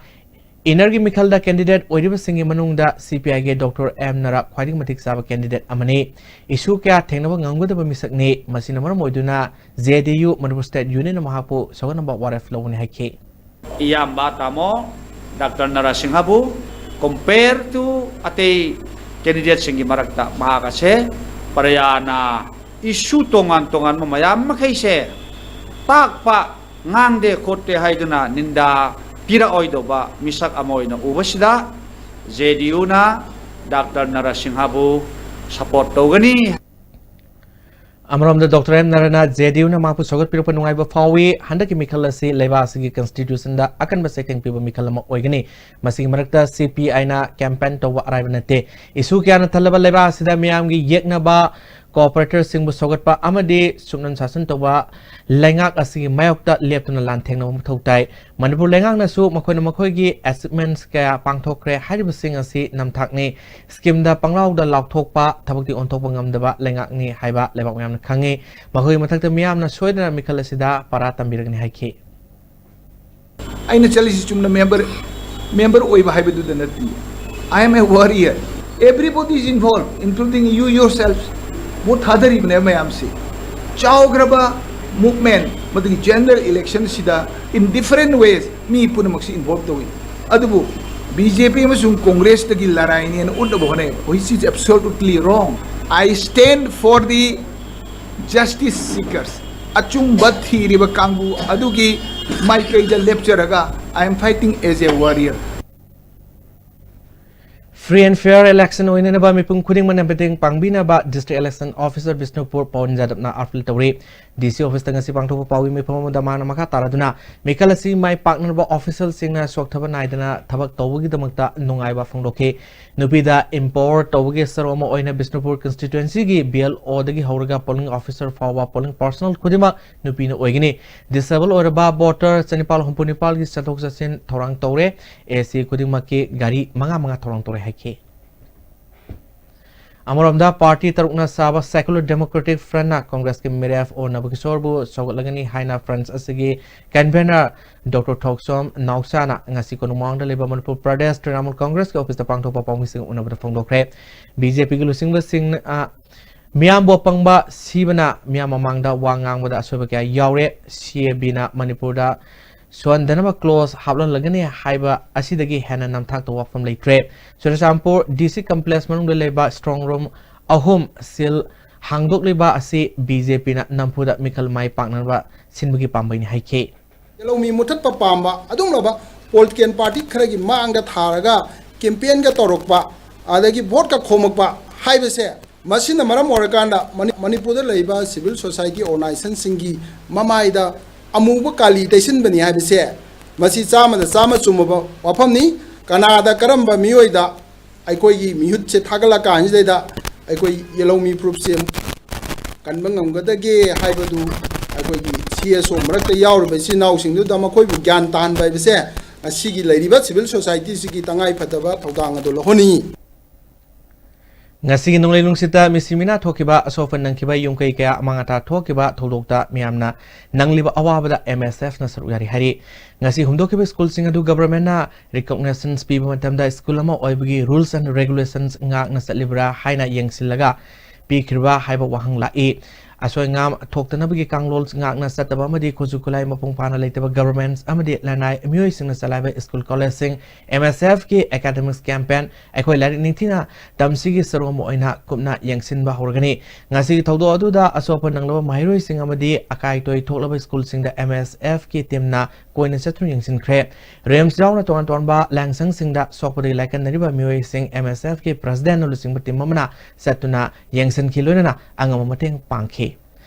innerꯒꯤ ꯃꯤꯈꯜꯗ candidate ꯑꯣꯏꯔꯤꯕꯁꯤꯡꯒꯤ ꯃꯅꯨꯡꯗ CPIꯒꯤ Doctor M ꯅꯔꯥ ꯈ꯭ꯋꯥꯏꯗꯒꯤ ꯃꯇꯤꯛ ꯆꯥꯕ candidate ꯑꯃꯅꯤ꯫ Issue ꯀꯌꯥ ꯊꯦꯡꯅꯕ ꯉꯝꯒꯗꯕ ꯃꯤꯁꯛꯅꯤ꯫ ꯃꯁꯤꯅ ꯃꯔꯝ ꯑꯣꯏꯗꯨꯅ JDU Manipur State Unionꯅ ꯃꯍꯥꯛꯄꯨ ꯁꯧꯒꯠꯅꯕ ꯋꯥꯔꯦꯞ ꯂꯧꯒꯅꯤ ꯍꯥꯏꯈꯤ꯫ ꯏꯌꯥꯝꯕ ꯇꯥꯃꯣ ꯗꯥꯛꯇꯔ ꯅꯔꯥꯁꯤꯡꯍꯕꯨ compare to ꯑꯇꯩ candidateꯁꯤꯡꯒꯤ ꯃꯔꯛꯇ ꯃꯍꯥꯛ ꯑꯁꯦ ꯄ꯭ꯔꯖꯥꯅ issue ꯇꯣꯉꯥꯟ ꯇꯣꯉꯥꯟꯕ ꯃꯌꯥꯝ ꯃꯈꯩꯁꯦ ꯇꯥꯛꯄ, ꯉꯥꯡꯗꯦ ꯈꯣꯠꯇꯦ ꯍꯥꯏꯗꯨꯅ ꯅꯤꯟꯗꯥ ꯄꯤꯔꯛꯑꯣꯏꯗꯧꯕ ꯃꯤꯁꯛ ꯑꯃ ꯑꯣꯏꯅ ꯎꯕꯁꯤꯗ JDUꯅ ꯗꯥꯛꯇꯔ ꯅꯔꯥꯁꯤꯡꯍꯕꯨ support ꯇꯧꯒꯅꯤ꯫ ꯑꯃꯔꯣꯝꯗ Doctor M ꯅꯔꯥꯅ JDUꯅ ꯃꯍꯥꯛꯄꯨ ꯁꯧꯒꯠꯄꯤꯔꯛꯄ ꯅꯨꯡꯉꯥꯏꯕ ꯐꯥꯎꯏ꯫ ꯍꯟꯗꯛꯀꯤ ꯃꯤꯈꯜ ꯑꯁꯤ ꯂꯩꯕꯥꯛ ꯑꯁꯤꯒꯤ constitutionꯗ ꯑꯀꯟꯕ ꯆꯩꯊꯦꯡ ꯄꯤꯕ ꯃꯤꯈꯜ ꯑꯃ ꯑꯣꯏꯒꯅꯤ꯫ ꯃꯁꯤꯒꯤ ꯃꯔꯛꯇ CPIꯅ campaign ꯇꯧꯕ ꯑꯔꯥꯏꯕ ꯅꯠꯇꯦ꯫ Issue ꯀꯌꯥꯅ ꯊꯜꯂꯕ ꯂꯩꯕꯥꯛ ꯑꯁꯤꯗ ꯃꯤꯌꯥꯝꯒꯤ ꯌꯦꯛꯅꯕ ꯀꯣꯑꯣꯄꯔꯦꯇꯔꯁꯤꯡꯕꯨ ꯁꯧꯒꯠꯄ ꯑꯃꯗꯤ ꯁꯨꯞꯅꯟ ꯁꯥꯁꯟ ꯇꯧꯕ ꯂꯩꯉꯥꯛ ꯑꯁꯤꯒꯤ ꯃꯥꯌꯣꯛꯇ ꯂꯦꯞꯇꯅ ꯂꯥꯟꯊꯦꯡꯅꯕ ꯃꯊꯧ ꯇꯥꯏ꯫ ꯃꯅꯤꯄꯨꯔ ꯂꯩꯉꯥꯛꯅꯁꯨ ꯃꯈꯣꯏꯅ ꯃꯈꯣꯏꯒꯤ ꯑꯦꯆꯤꯚꯃꯦꯟꯠꯁ ꯀꯌꯥ ꯄꯥꯡꯊꯣꯛꯈ꯭ꯔꯦ ꯍꯥꯏꯔꯤꯕꯁꯤꯡ ꯑꯁꯤ ꯅꯝꯊꯥꯛꯅꯤ꯫ ꯁ꯭ꯀꯤꯝꯗ ꯄꯪꯂꯥꯎꯗ ꯂꯥꯎꯊꯣꯛꯄ, ꯊꯕꯛꯇꯤ ꯑꯣꯟꯊꯣꯛꯄ ꯉꯝꯗꯕ ꯂꯩꯉꯥꯛꯅꯤ ꯍꯥꯏꯕ ꯂꯩꯕꯥꯛ ꯃꯌꯥꯝꯅ ꯈꯪꯉꯤ꯫ ꯃꯈꯣꯏꯒꯤ ꯃꯊꯛꯇ ꯃꯤꯌꯥꯝꯅ ꯁꯣꯏꯗꯅ ꯃꯤꯈꯜ ꯑꯁꯤꯗ ꯄꯔꯥ ꯇꯝꯕꯤꯔꯒꯅꯤ ꯍꯥꯏꯈꯤ꯫ ꯑꯩꯅ ꯆꯠꯂꯤꯁꯤ ꯆꯨꯝꯅ ꯃꯦꯝꯕꯔ ꯃꯦꯝꯕꯔ ꯑꯣꯏꯕ ꯍꯥꯏꯕꯗꯨꯗ ꯅꯠꯇꯦ꯫ I am a warrior. Everybody is involved, including you yourself. Vote ꯊꯥꯗꯔꯤꯕꯅꯦ ꯃꯌꯥꯝꯁꯤ꯫ ꯆꯥꯎꯈ꯭ꯔꯕ ꯃꯨꯚꯃꯦꯟꯠ, ꯃꯗꯨꯒꯤ ꯖꯦꯅꯔꯦꯜ ꯏꯂꯦꯛꯁꯟꯁꯤꯗ in different ways ꯃꯤ ꯄꯨꯝꯅꯃꯛꯁꯤ ꯏꯟꯚꯣꯜꯕ ꯇꯧꯏ꯫ ꯑꯗꯨꯕꯨ ꯕꯤ ꯖꯦ ꯄꯤ ꯑꯃꯁꯨꯡ ꯀꯣꯡꯒ꯭ꯔꯦꯁꯇꯒꯤ ꯂꯔꯥꯏꯅꯦꯅ ꯎꯠꯅꯕ ꯍꯣꯠꯅꯩ, which is absolutely wrong. I stand for the justice seekers. ꯑꯆꯨꯝꯕ ꯊꯤꯔꯤꯕ ꯀꯥꯡꯕꯨ ꯑꯗꯨꯒꯤ ꯃꯥꯏꯀꯩꯗ ꯂꯦꯞꯆꯔꯒ I am fighting as a warrior. Free and fair election ꯑꯣꯏꯅꯅꯕ ꯃꯤꯄꯨꯝ ꯈꯨꯗꯤꯡꯃꯛꯅ ꯃꯇꯦꯡ ꯄꯥꯡꯕꯤꯅꯕ District Election Officer Bishnupur Pawan ꯌꯥꯗꯕꯅ ꯑꯥꯄꯤꯜ ꯇꯧꯔꯤ꯫ ꯗꯤ ꯁꯤ ꯑꯣꯐꯤꯁꯇ ꯉꯁꯤ ꯄꯥꯡꯊꯣꯛꯄ ꯄꯥꯎꯃꯤ ꯃꯤꯐꯝ ꯑꯃꯗ ꯃꯥꯅ ꯃꯈꯥ ꯇꯥꯔꯗꯨꯅ ꯃꯤꯈꯜ ꯑꯁꯤ ꯃꯥꯏ ꯄꯥꯛꯅꯅꯕ ꯑꯣꯐꯤꯁꯤꯌꯦꯜꯁꯤꯡꯅ ꯁꯣꯛꯊꯕ ꯅꯥꯏꯗꯅ ꯊꯕꯛ ꯇꯧꯕꯒꯤꯗꯃꯛꯇ ꯅꯨꯡꯉꯥꯏꯕ ꯐꯣꯡꯗꯣꯛꯈꯤ꯫ ꯅꯨꯄꯤꯗ empower ꯇꯧꯕꯒꯤ ꯁꯔꯨꯛ ꯑꯃ ꯑꯣꯏꯅ ꯕꯤꯁꯅꯨꯄꯨꯔ constituencyꯒꯤ B L Oꯗꯒꯤ ꯍꯧꯔꯒ polling officer ꯐꯥꯎꯕ polling personnel ꯈꯨꯗꯤꯡꯃꯛ ꯅꯨꯄꯤꯅ ꯑꯣꯏꯒꯅꯤ꯫ Disable ꯑꯣꯏꯔꯕ voter ꯆꯅꯤꯄꯥꯜ ꯍꯨꯝꯐꯨ ꯅꯤꯄꯥꯜꯒꯤ ꯆꯠꯊꯣꯛ ꯆꯠꯁꯤꯟ ꯊꯧꯔꯥꯡ ꯇꯧꯔꯦ꯫ A C ꯈꯨꯗꯤꯡꯃꯛꯀꯤ ꯒꯥꯔꯤ ꯃꯉꯥ ꯃꯉꯥ ꯊꯧꯔꯥꯡ ꯇꯧꯔꯦ ꯍꯥꯏꯈꯤ꯫ ꯑꯃꯔꯣꯝꯗ, party ꯇꯔꯨꯛꯅ ꯁꯥꯕ Secular Democratic Frontꯅ ꯀꯣꯡꯒ꯭ꯔꯦꯁꯀꯤ ꯃꯤꯔꯦꯞ ꯑꯣ ꯅꯕꯀꯤꯁꯣꯔꯕꯨ ꯁꯧꯒꯠꯂꯒꯅꯤ ꯍꯥꯏꯅ France ꯑꯁꯤꯒꯤ convener Doctor ꯊꯣꯛꯆꯣꯝ ꯅꯥꯎꯆꯥꯅ ꯉꯁꯤ ꯀꯣꯅꯨꯡ ꯃꯥꯡꯗ ꯂꯩꯕ ꯃꯅꯤꯄꯨꯔ ꯄ꯭ꯔꯗꯦꯁ ꯇ꯭ꯔꯤꯅꯥꯃꯨꯜ ꯀꯣꯡꯒ꯭ꯔꯦꯁꯀꯤ ꯑꯣꯐꯤꯁꯇ ꯄꯥꯡꯊꯣꯛꯄ ꯄꯥꯎꯃꯤꯁꯤꯡ ꯎꯅꯕꯗ ꯐꯣꯡꯗꯣꯛꯈ꯭ꯔꯦ꯫ ꯕꯤ ꯖꯦ ꯄꯤꯒꯤ ꯂꯨꯆꯤꯡꯕꯁꯤꯡꯅ, ꯑ, ꯃꯤꯌꯥꯝꯕꯨ ꯑꯄꯪꯕ ꯁꯤꯕꯅ ꯃꯤꯌꯥꯝ ꯃꯃꯥꯡꯗ ꯋꯥ ꯉꯥꯡꯕꯗ ꯑꯁꯣꯏꯕ ꯀꯌꯥ ꯌꯥꯎꯔꯦ꯫ C A Bꯅ ꯃꯅꯤꯄꯨꯔꯗ ꯁꯨꯍꯟꯗꯅꯕ clause ꯍꯥꯞꯍꯜꯂꯒꯅꯤ ꯍꯥꯏꯕ ꯑꯁꯤꯗꯒꯤ ꯍꯦꯟꯅ ꯅꯝꯊꯥꯛꯇ ꯋꯥꯐꯝ ꯂꯩꯇ꯭ꯔꯦ꯫ ꯆꯨꯔꯆꯥꯟꯄꯨꯔ D C complex ꯃꯅꯨꯡꯗ ꯂꯩꯕ strong room ꯑꯍꯨꯝ seal ꯍꯥꯡꯗꯣꯛꯂꯤꯕ ꯑꯁꯤ B J Pꯅ ꯅꯝꯐꯨꯗ ꯃꯤꯈꯜ ꯃꯥꯏ ꯄꯥꯛꯅꯅꯕ ꯁꯤꯟꯕꯒꯤ ꯄꯥꯝꯕꯩꯅꯤ ꯍꯥꯏꯈꯤ꯫ ꯂꯧꯃꯤ ꯃꯨꯊꯠꯄ ꯄꯥꯝꯕ ꯑꯗꯨꯒꯨꯝꯂꯕ political party ꯈꯔꯒꯤ ꯃꯥꯡꯗ ꯊꯥꯔꯒ campaignꯒ ꯇꯧꯔꯛꯄ, ꯑꯗꯒꯤ voteꯀ ꯈꯣꯝꯃꯛꯄ ꯍꯥꯏꯕꯁꯦ, ꯃꯁꯤꯅ ꯃꯔꯝ ꯑꯣꯏꯔꯀꯥꯟꯗ ꯃꯅꯤ-, ꯃꯅꯤꯄꯨꯔꯗ ꯂꯩꯕ civil society organizationꯁꯤꯡꯒꯤ ꯃꯃꯥꯏꯗ ꯑꯃꯨꯕ ꯀꯥꯂꯤ ꯇꯩꯁꯤꯟꯕꯅꯤ ꯍꯥꯏꯕꯁꯦ, ꯃꯁꯤ ꯆꯥꯝꯃꯗ ꯆꯥꯝꯃ ꯆꯨꯝꯃꯕ ꯋꯥꯐꯝꯅꯤ꯫ ꯀꯅꯥꯗ, ꯀꯔꯝꯕ ꯃꯤꯑꯣꯏꯗ ꯑꯩꯈꯣꯏꯒꯤ ꯃꯤꯍꯨꯠꯁꯦ ꯊꯥꯒꯠꯂꯀꯥꯟꯁꯤꯗꯩꯗ ꯑꯩꯈꯣꯏ ꯌꯦꯜꯍꯧꯃꯤ ꯐꯨꯔꯨꯞꯁꯦ ꯀꯟꯕ ꯉꯝꯒꯗꯒꯦ ꯍꯥꯏꯕꯗꯨ ꯑꯩꯈꯣꯏꯒꯤ ꯁꯤ ꯑꯦꯁ ꯑꯣ ꯃꯔꯛꯇ ꯌꯥꯎꯔꯤꯕ ꯏꯆꯤꯟ ꯏꯅꯥꯎꯁꯤꯡꯗꯨꯗ ꯃꯈꯣꯏꯕꯨ ꯒ꯭ꯌꯥꯟ ꯇꯥꯍꯟꯕ ꯍꯥꯏꯕꯁꯦ ꯉꯁꯤꯒꯤ ꯂꯩꯔꯤꯕ ꯁꯤꯚꯤꯜ ꯁꯣꯁꯥꯏꯇꯤꯁꯤꯒꯤ ꯇꯉꯥꯏ ꯐꯗꯕ ꯊꯧꯗꯥꯡ ꯑꯗꯨ ꯂꯧꯍꯟꯅꯤꯡꯏ꯫ ꯉꯁꯤꯒꯤ ꯅꯣꯡꯂꯩ ꯅꯨꯡꯁꯤꯠꯇ ꯃꯤꯁꯤ ꯃꯤꯅꯥ ꯊꯣꯛꯈꯤꯕ, ꯑꯁꯣꯛ ꯑꯄꯟ ꯅꯪꯈꯤꯕ ꯌꯨꯝ ꯀꯩ ꯀꯌꯥ ꯑꯃꯥꯡ ꯑꯇꯥ ꯊꯣꯛꯈꯤꯕ ꯊꯧꯗꯣꯛꯇ ꯃꯤꯌꯥꯝꯅ ꯅꯪꯂꯤꯕ ꯑꯋꯥꯕꯗ ꯑꯦꯝ ꯑꯦꯁ ꯑꯦꯐꯅ ꯁꯔꯨꯛ ꯌꯥꯔꯤ ꯍꯥꯏꯔꯤ꯫ ꯉꯁꯤ ꯍꯨꯝꯗꯣꯛꯈꯤꯕ ꯁ꯭ꯀꯨꯜꯁꯤꯡ ꯑꯗꯨ ꯒꯚꯔꯟꯃꯦꯟꯠꯅ ꯔꯤꯀꯣꯒꯅꯤꯁꯟꯁ ꯄꯤꯕ ꯃꯇꯝꯗ ꯁ꯭ꯀꯨꯜ ꯑꯃ ꯑꯣꯏꯕꯒꯤ ꯔꯨꯜꯁ ꯑꯦꯟ ꯔꯦꯒꯨꯂꯦꯁꯟꯁ ꯉꯥꯛꯅ ꯆꯠꯂꯤꯕ꯭ꯔꯥ ꯍꯥꯏꯅ ꯌꯦꯡꯁꯤꯜꯂꯒ ꯄꯤꯈ꯭ꯔꯤꯕ꯭ꯔꯥ ꯍꯥꯏꯕ ꯋꯥꯍꯪ ꯂꯥꯛꯏ꯫ ꯑꯁꯣꯏ ꯑꯉꯥꯝ ꯊꯣꯛꯇꯅꯕꯒꯤ ꯀꯥꯡꯂꯣꯟ ꯉꯥꯛꯅ ꯆꯠꯇꯕ ꯑꯃꯗꯤ ꯈꯨꯠꯁꯨ ꯈꯨꯠꯂꯥꯏ ꯃꯄꯨꯡ ꯐꯥꯅ ꯂꯩꯇꯕ ꯒꯚꯔꯟꯃꯦꯟꯠ ꯑꯃꯗꯤ ꯂꯅꯥꯏ ꯃꯤꯑꯣꯏꯁꯤꯡꯅ ꯆꯂꯥꯏꯕ ꯁ꯭ꯀꯨꯜ ꯀꯣꯂꯦꯖꯁꯤꯡ, ꯑꯦꯝ ꯑꯦꯁ ꯑꯦꯐꯀꯤ ꯑꯦꯀꯥꯗꯦꯃꯤꯛꯁ ꯀꯦꯝꯄꯦꯟ, ꯑꯩꯈꯣꯏ ꯂꯥꯏꯔꯤꯛ ꯅꯤꯡꯊꯤꯅ ꯇꯝꯁꯤꯒꯤ ꯁꯔꯨꯛ ꯑꯃ ꯑꯣꯏꯅ ꯀꯨꯞꯅ ꯌꯦꯡꯁꯤꯟꯕ ꯍꯧꯔꯒꯅꯤ꯫ ꯉꯁꯤꯒꯤ ꯊꯧꯗꯣꯛ ꯑꯗꯨꯗ ꯑꯁꯣꯛ ꯑꯄꯟ ꯅꯪꯂꯕ ꯃꯍꯩꯔꯣꯏꯁꯤꯡ ꯑꯃꯗꯤ ꯑꯀꯥꯏ ꯑꯇꯣꯏ ꯊꯣꯛꯂꯕ ꯁ꯭ꯀꯨꯜꯁꯤꯡꯗ ꯑꯦꯝ ꯑꯦꯁ ꯑꯦꯐꯀꯤ ꯇꯤꯝꯅ ꯀꯣꯏꯅ ꯆꯠꯇꯨꯅ ꯌꯦꯡꯁꯤꯟꯈ꯭ꯔꯦ꯫ ꯔꯤꯝꯁ ꯌꯥꯎꯅ ꯇꯣꯉꯥꯟ ꯇꯣꯉꯥꯟꯕ ꯂꯥꯏꯌꯦꯡꯁꯪꯁꯤꯡꯗ ꯁꯣꯛꯄꯗꯒꯤ ꯂꯥꯏꯀꯠꯅꯔꯤꯕ ꯃꯤꯑꯣꯏꯁꯤꯡ ꯑꯦꯝ ꯑꯦꯁ ꯑꯦꯐꯀꯤ ꯄ꯭ꯔꯁꯤꯗꯦꯟꯠꯅ ꯂꯨꯆꯤꯡꯕ ꯇꯤꯝ ꯑꯃꯅ ꯆꯠꯇꯨꯅ ꯌꯦꯡꯁꯤꯟꯈꯤ, ꯂꯣꯏꯅꯅ ꯑꯉꯝꯕ ꯃꯇꯦꯡ ꯄꯥꯡꯈꯤ꯫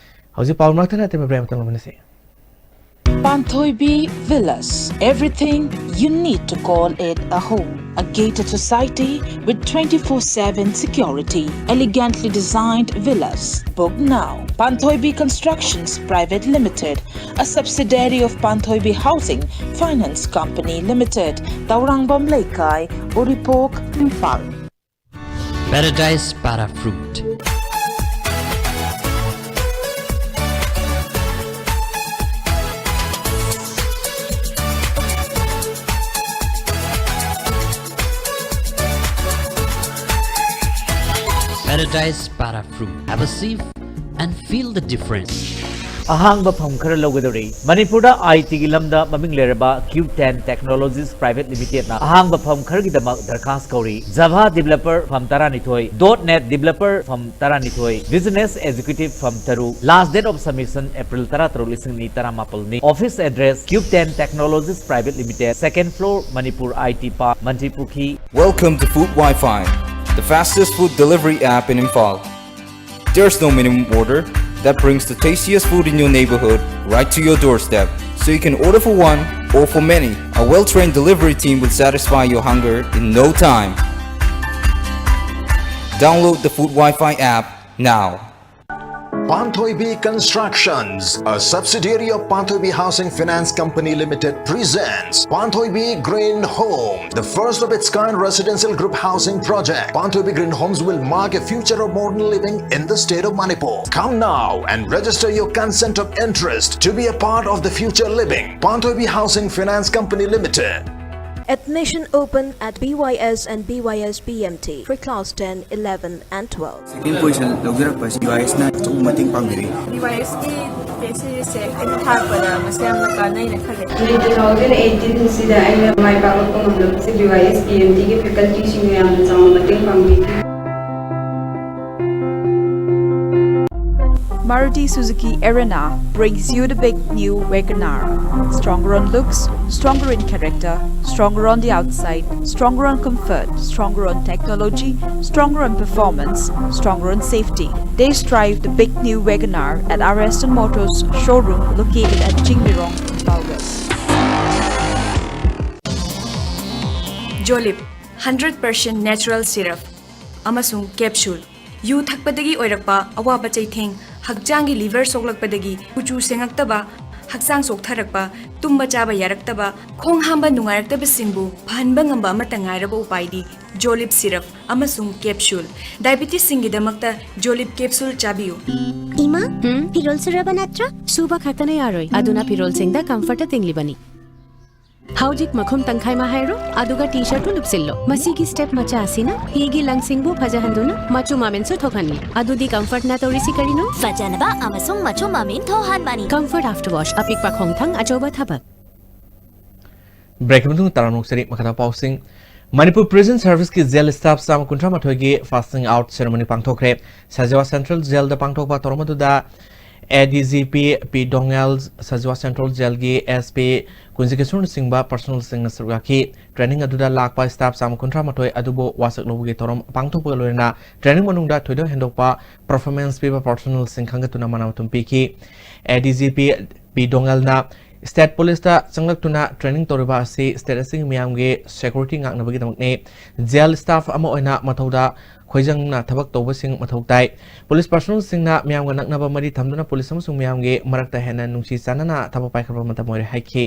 ꯍꯧꯖꯤꯛ ꯄꯥꯎ ꯃꯔꯛ ꯊꯠꯅ ꯑꯇꯦꯟꯕ ꯕ꯭ꯔꯦꯛ ꯑꯃꯇꯪ ꯂꯧꯃꯤꯟꯅꯁꯤ꯫ Panthoibi Villas, everything you need to call it a home. A gated society with twenty-four seven security. Elegantly designed villas. Book now. Panthoibi Constructions Private Limited, a subsidiary of Panthoibi Housing Finance Company Limited, Taurangvam Leikai, Uripok, Imphal. Paradise Para Fruit. Paradise Para Fruit. Have a sip and feel the difference. ꯑꯍꯥꯡꯕ ꯐꯝ ꯈꯔ ꯂꯧꯒꯗꯧꯔꯤ꯫ ꯃꯅꯤꯄꯨꯔꯗ ꯑꯥꯏ ꯇꯤꯒꯤ ꯂꯝꯗ ꯃꯃꯤꯡ ꯂꯩꯔꯕ Q ten Technologies Private Limitedꯅ ꯑꯍꯥꯡꯕ ꯐꯝ ꯈꯔꯒꯤꯗꯃꯛ ꯗꯔꯈꯥꯁ ꯀꯧꯔꯤ꯫ Java developer ꯐꯝ ꯇꯔꯥꯅꯤꯊꯣꯏ, dot net developer ꯐꯝ ꯇꯔꯥꯅꯤꯊꯣꯏ, business executive ꯐꯝ ꯇꯔꯨꯛ꯫ Last date of submission April ꯇꯔꯥꯇꯔꯨꯛ, ꯂꯤꯁꯤꯡ ꯑꯅꯤ ꯇꯔꯥꯃꯥꯄꯜꯅꯤ꯫ Office address Q ten Technologies Private Limited, second floor, Manipur I T Park, Mantripukhi. Welcome to Food Wi-Fi, the fastest food delivery app in Imphal. There's no minimum order that brings the tastiest food in your neighborhood right to your doorstep. So you can order for one or for many. A well-trained delivery team will satisfy your hunger in no time. Download the Food Wi-Fi app now. Panthoibi Constructions, a subsidiary of Panthoibi Housing Finance Company Limited, presents Panthoibi Green Homes, the first of its kind residential group housing project. Panthoibi Green Homes will mark a future of modern living in the state of Manipur. Come now and register your consent of interest to be a part of the future living. Panthoibi Housing Finance Company Limited. Admission open at B Y S and B Y S B M T for class ten, eleven, and twelve. Second position ꯂꯧꯖꯔꯛꯄ I ꯑꯥꯏ ꯑꯦꯁꯅ ꯑꯆꯧꯕ ꯃꯇꯦꯡ ꯄꯥꯡꯕꯤꯔꯦ꯫ B ꯋꯥꯏ ꯑꯦꯁꯀꯤ test ꯁꯤꯔꯤꯁꯁꯦ ꯑꯩꯅ ꯊꯥꯔꯛꯄꯗ ꯃꯁꯤ ꯌꯥꯝꯅ ꯀꯥꯟꯅꯩꯅ ꯈꯜꯂꯦ꯫ Two thousand eighteen ꯁꯤꯗ ꯑꯩꯅ ꯃꯥꯏ ꯄꯥꯛꯂꯛꯄ ꯉꯝꯂꯕꯁꯦ ꯕꯤ ꯋꯥꯏ ꯑꯦꯁ ꯕꯤ ꯑꯦꯝ ꯇꯤꯒꯤ ꯐꯦꯀꯜꯇꯤꯁꯤꯡꯅ ꯌꯥꯝꯅ ꯆꯥꯎꯅ ꯃꯇꯦꯡ ꯄꯥꯡꯕꯤꯈꯤ꯫ Maruti Suzuki Erina brings you the big new WagonR. Stronger on looks, stronger in character, stronger on the outside, stronger on comfort, stronger on technology, stronger on performance, stronger on safety. Test drive the big new WagonR at our Aston Motors showroom located at Jingbirong, Imphal West. Jolip hundred percent natural syrup ꯑꯃꯁꯨꯡ capsule. ꯌꯨ ꯊꯛꯄꯗꯒꯤ ꯑꯣꯏꯔꯛꯄ ꯑꯋꯥꯕ ꯆꯩꯊꯦꯡ, ꯍꯛꯆꯥꯡꯒꯤ liver ꯁꯣꯛꯂꯛꯄꯗꯒꯤ ꯀꯨꯆꯨ ꯁꯦꯡꯉꯛꯇꯕ, ꯍꯛꯆꯥꯡ ꯆꯣꯛꯊꯔꯛꯄ, ꯇꯨꯝꯕ ꯆꯥꯕ ꯌꯥꯔꯛꯇꯕ, ꯈꯣꯡ ꯍꯥꯝꯕ ꯅꯨꯡꯉꯥꯏꯔꯛꯇꯕꯁꯤꯡꯕꯨ ꯐꯍꯟꯕ ꯉꯝꯕ ꯑꯃꯠꯇ ꯉꯥꯏꯔꯕ ꯎꯄꯥꯏꯗꯤ ꯖꯣꯂꯤꯞ ꯁꯤꯔꯞ ꯑꯃꯁꯨꯡ ꯀꯦꯞꯁꯨꯜ꯫ ꯗꯥꯏꯕꯤꯇꯤꯁꯁꯤꯡꯒꯤꯗꯃꯛꯇ ꯖꯣꯂꯤꯞ ꯀꯦꯞꯁꯨꯜ ꯆꯥꯕꯤꯌꯨ꯫ ꯏꯃꯥ, ꯐꯤꯔꯣꯜ ꯁꯨꯔꯕ ꯅꯠꯇ꯭ꯔꯣ? ꯁꯨꯕ ꯈꯛꯇꯅ ꯌꯥꯔꯣꯏ, ꯑꯗꯨꯅ ꯐꯤꯔꯣꯜꯁꯤꯡꯗ ꯀꯝꯐꯔꯠꯇ ꯇꯤꯡꯂꯤꯕꯅꯤ꯫ ꯍꯧꯖꯤꯛ ꯃꯈꯨꯝ ꯇꯪꯈꯥꯏꯃ ꯍꯥꯏꯔꯣ, ꯑꯗꯨꯒ ꯇꯤ ꯁꯔꯠꯇꯨ ꯂꯨꯞꯁꯤꯜꯂꯣ꯫ ꯃꯁꯤꯒꯤ ꯁ꯭ꯇꯦꯞ ꯃꯆꯥ ꯑꯁꯤꯅ ꯍꯤꯒꯤ ꯂꯪꯁꯤꯡꯕꯨ ꯐꯖꯍꯟꯗꯨꯅ ꯃꯆꯨ ꯃꯃꯦꯟꯁꯨ ꯊꯣꯛꯍꯟꯂꯤ꯫ ꯑꯗꯨꯗꯤ ꯀꯝꯐꯔꯠꯅ ꯇꯧꯔꯤꯁꯤ ꯀꯔꯤꯅꯣ? ꯐꯖꯅꯕ ꯑꯃꯁꯨꯡ ꯃꯆꯨ ꯃꯃꯦꯟ ꯊꯣꯛꯍꯟꯕꯅꯤ꯫ ꯀꯝꯐꯔꯠ ꯑꯥꯐꯇꯔ ꯋꯥꯁ, ꯑꯄꯤꯛꯄ ꯈꯣꯡꯊꯥꯡ, ꯑꯆꯧꯕ ꯊꯕꯛ꯫ ꯕ꯭ꯔꯦꯛꯀꯤ ꯃꯇꯨꯡ ꯇꯔꯥꯝꯅ ꯑꯣꯛꯆꯔꯤ꯫ ꯃꯈꯥꯗ ꯄꯥꯎꯁꯤꯡ꯫ ꯃꯅꯤꯄꯨꯔ ꯄ꯭ꯔꯤꯖꯟ ꯁꯔꯚꯤꯁꯀꯤ ꯖꯦꯜ ꯁ꯭ꯇꯥꯐ ꯆꯥꯝꯃ ꯀꯨꯟꯊ꯭ꯔꯥ ꯃꯥꯊꯣꯏꯒꯤ ꯐꯥꯁꯤꯡ ꯑꯥꯎꯠ ꯁꯦꯔꯦꯃꯣꯅꯤ ꯄꯥꯡꯊꯣꯛꯈ꯭ꯔꯦ꯫ ꯁꯖꯤꯋꯥ ꯁꯦꯟꯇ꯭ꯔꯦꯜ ꯖꯦꯜꯗ ꯄꯥꯡꯊꯣꯛꯄ ꯊꯧꯔꯝ ꯑꯗꯨꯗ ꯑꯦ ꯗꯤ ꯖꯤ ꯄꯤ ꯄꯤ ꯗꯣꯉꯦꯜ, ꯁꯖꯤꯋꯥ ꯁꯦꯟꯇ꯭ꯔꯦꯜ ꯖꯦꯜꯒꯤ ꯑꯦꯁ ꯄꯤ ꯀꯨꯟꯖꯀꯤꯁꯣꯔꯅꯆꯤꯡꯕ ꯄꯔꯁꯣꯅꯦꯜꯁꯤꯡꯅ ꯁꯔꯨꯛ ꯌꯥꯈꯤ꯫ ꯇ꯭ꯔꯦꯅꯤꯡ ꯑꯗꯨꯗ ꯂꯥꯛꯄ ꯁ꯭ꯇꯥꯐ ꯆꯥꯝꯃ ꯀꯨꯟꯊ꯭ꯔꯥ ꯃꯥꯊꯣꯏ ꯑꯗꯨꯕꯨ ꯋꯥꯁꯛ ꯂꯧꯕꯒꯤ ꯊꯧꯔꯝ ꯄꯥꯡꯊꯣꯛꯄꯒ ꯂꯣꯏꯅꯅ ꯇ꯭ꯔꯦꯅꯤꯡ ꯃꯅꯨꯡꯗ ꯊꯣꯏꯗꯣꯛ ꯍꯦꯟꯗꯣꯛꯄ ꯄꯔꯐꯣꯔꯃꯦꯟꯁ ꯄꯤꯕ ꯄꯔꯁꯣꯅꯦꯜꯁꯤꯡ ꯈꯟꯒꯠꯇꯨꯅ ꯃꯅꯥ ꯃꯊꯨꯝ ꯄꯤꯈꯤ꯫ ꯑꯦ ꯗꯤ ꯖꯤ ꯄꯤ ꯄꯤ ꯗꯣꯉꯦꯜꯅ State Police ꯇ ꯆꯪꯂꯛꯇꯨꯅ training ꯇꯧꯔꯤꯕ ꯑꯁꯤ state ꯑꯁꯤꯒꯤ ꯃꯤꯌꯥꯝꯒꯤ security ꯉꯥꯛꯅꯕꯒꯤꯗꯃꯛꯅꯤ꯫ Jail staff ꯑꯃ ꯑꯣꯏꯅ ꯃꯊꯧꯗ ꯈꯣꯏꯖꯪꯅ ꯊꯕꯛ ꯇꯧꯕꯁꯤꯡ ꯃꯊꯧ ꯇꯥꯏ꯫ Police personnel ꯁꯤꯡꯅ ꯃꯤꯌꯥꯝꯒ ꯅꯛꯅꯕ ꯃꯔꯤ ꯊꯝꯗꯨꯅ police ꯑꯃꯁꯨꯡ ꯃꯤꯌꯥꯝꯒꯤ ꯃꯔꯛꯇ ꯍꯦꯟꯅ ꯅꯨꯡꯁꯤ ꯆꯥꯟꯅꯅ ꯊꯕꯛ ꯄꯥꯏꯈꯠꯄ ꯃꯇꯝ ꯑꯣꯏꯔꯦ ꯍꯥꯏꯈꯤ꯫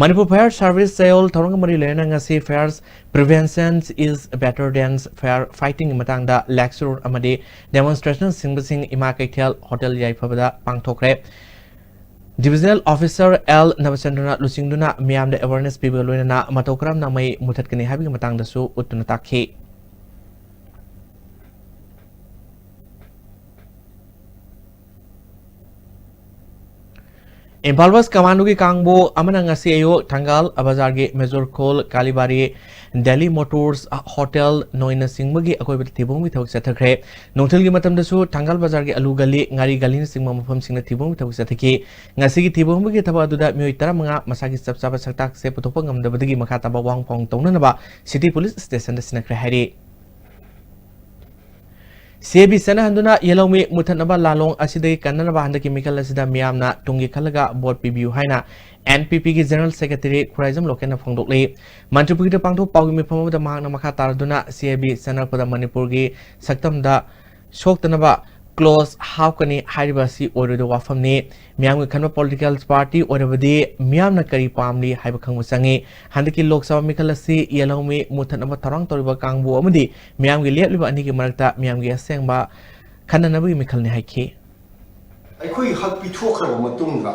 Manipur Fire Service ꯆꯌꯣꯜ ꯊꯧꯔꯝꯒ ꯃꯔꯤ ꯂꯩꯅꯅ ꯉꯁꯤ Fire Prevention is Better Than Fire Fighting ꯒꯤ ꯃꯇꯥꯡꯗ lecture ꯑꯃꯗꯤ demonstration ꯁꯤꯡꯕꯁꯤꯡ ꯏꯃꯥ ꯀꯩꯊꯦꯜ ꯍꯣꯇꯦꯜ ꯌꯥꯏꯐꯕꯗ ꯄꯥꯡꯊꯣꯛꯈ꯭ꯔꯦ꯫ Divisional Officer ꯑꯦꯜ ꯅꯕꯆꯟꯗ꯭ꯔꯅ ꯂꯨꯆꯤꯡꯗꯨꯅ ꯃꯤꯌꯥꯝꯗ awareness ꯄꯤꯕꯒ ꯂꯣꯏꯅꯅ ꯃꯇꯧ ꯀꯔꯝꯅ ꯃꯩ ꯃꯨꯊꯠꯀꯅꯤ ꯍꯥꯏꯕꯒꯤ ꯃꯇꯥꯡꯗꯁꯨ ꯎꯠꯇꯨꯅ ꯇꯥꯛꯈꯤ꯫ ꯏꯝꯐꯥꯜ West Commando ꯒꯤ ꯀꯥꯡꯕꯨ ꯑꯃꯅ ꯉꯁꯤ ꯑꯌꯨꯛ ꯊꯪꯒꯥꯜ ꯕꯖꯥꯔꯒꯤ ꯃꯦꯖꯣꯔ ꯈꯣꯜ, ꯀꯥꯂꯤꯕꯥꯔꯤ, ꯗꯦꯜꯂꯤ ꯃꯣꯇꯣꯔꯁ ꯍꯣꯇꯦꯜ ꯅꯣꯏꯅꯆꯤꯡꯕꯒꯤ ꯑꯀꯣꯏꯕꯗ ꯊꯤꯕ ꯍꯨꯝꯕꯒꯤ ꯊꯕꯛ ꯆꯠꯊꯈ꯭ꯔꯦ꯫ ꯅꯨꯡꯊꯤꯜꯒꯤ ꯃꯇꯝꯗꯁꯨ ꯊꯪꯒꯥꯜ ꯕꯖꯥꯔꯒꯤ ꯑꯂꯨ ꯒꯂꯤ, ꯉꯥꯔꯤ ꯒꯂꯤꯅꯆꯤꯡꯕ ꯃꯐꯝꯁꯤꯡꯗ ꯊꯤꯕ ꯍꯨꯝꯕꯒꯤ ꯊꯕꯛ ꯆꯠꯊꯈꯤ꯫ ꯉꯁꯤꯒꯤ ꯊꯤꯕ ꯍꯨꯝꯕꯒꯤ ꯊꯕꯛ ꯑꯗꯨꯗ ꯃꯤꯑꯣꯏ ꯇꯔꯥꯃꯉꯥ ꯃꯁꯥꯒꯤ ꯆꯞ ꯆꯥꯕ ꯁꯛꯇꯥꯛꯁꯦ ꯄꯨꯊꯣꯛꯄ ꯉꯝꯗꯕꯗꯒꯤ ꯃꯈꯥ ꯇꯥꯕ ꯋꯥꯍꯪ ꯄꯥꯎꯍꯪ ꯇꯧꯅꯅꯕ City Police Station ꯗ ꯁꯤꯟꯅꯈ꯭ꯔꯦ ꯍꯥꯏꯔꯤ꯫ ꯁꯤ ꯑꯦ ꯕꯤ ꯆꯠꯅꯍꯟꯗꯨꯅ ꯌꯦꯜꯍꯧꯃꯤ ꯃꯨꯊꯠꯅꯕ ꯂꯥꯂꯣꯡ ꯑꯁꯤꯗꯒꯤ ꯀꯟꯅꯅꯕ ꯍꯟꯗꯛꯀꯤ ꯃꯤꯈꯜ ꯑꯁꯤꯗ ꯃꯤꯌꯥꯝꯅ ꯇꯨꯡꯒꯤ ꯈꯜꯂꯒ ꯚꯣꯠ ꯄꯤꯕꯤꯌꯨ ꯍꯥꯏꯅ ꯑꯦꯟ ꯄꯤ ꯄꯤꯒꯤ General Secretary ꯈꯨꯔꯥꯏꯖꯝ ꯂꯣꯀꯦꯟꯅ ꯐꯣꯡꯗꯣꯛꯂꯤ꯫ ꯃꯟꯇ꯭ꯔꯤꯄꯨꯈ꯭ꯔꯤꯗ ꯄꯥꯡꯊꯣꯛꯄ ꯄꯥꯎꯒꯤ ꯃꯤꯐꯝ ꯑꯃꯗ ꯃꯍꯥꯛꯅ ꯃꯈꯥ ꯇꯥꯔꯗꯨꯅ ꯁꯤ ꯑꯦ ꯕꯤ ꯆꯠꯅꯔꯛꯄꯗ ꯃꯅꯤꯄꯨꯔꯒꯤ ꯁꯛꯇꯝꯗ ꯁꯣꯛꯇꯅꯕ clause ꯍꯥꯞꯀꯅꯤ ꯍꯥꯏꯔꯤꯕ ꯑꯁꯤ ꯑꯣꯏꯔꯣꯏꯗꯕ ꯋꯥꯐꯝꯅꯤ꯫ ꯃꯤꯌꯥꯝꯒꯤ ꯈꯟꯕ political party ꯑꯣꯏꯔꯕꯗꯤ ꯃꯤꯌꯥꯝꯅ ꯀꯔꯤ ꯄꯥꯝꯂꯤ ꯍꯥꯏꯕ ꯈꯪꯕ ꯆꯪꯏ꯫ ꯍꯟꯗꯛꯀꯤ ꯂꯣꯛ ꯁꯚꯥ ꯃꯤꯈꯜ ꯑꯁꯤ ꯌꯦꯜꯍꯧꯃꯤ ꯃꯨꯊꯠꯅꯕ ꯊꯧꯔꯥꯡ ꯇꯧꯔꯤꯕ ꯀꯥꯡꯕꯨ ꯑꯃꯗꯤ ꯃꯤꯌꯥꯝꯒꯤ ꯂꯦꯞꯂꯤꯕ ꯑꯅꯤꯒꯤ ꯃꯔꯛꯇ ꯃꯤꯌꯥꯝꯒꯤ ꯑꯁꯦꯡꯕ ꯈꯟꯅꯅꯕꯒꯤ ꯃꯤꯈꯜꯅꯤ ꯍꯥꯏꯈꯤ꯫ ꯑꯩꯈꯣꯏꯒꯤ ꯍꯛ ꯄꯤꯊꯣꯛꯈ꯭ꯔꯕ ꯃꯇꯨꯡꯗ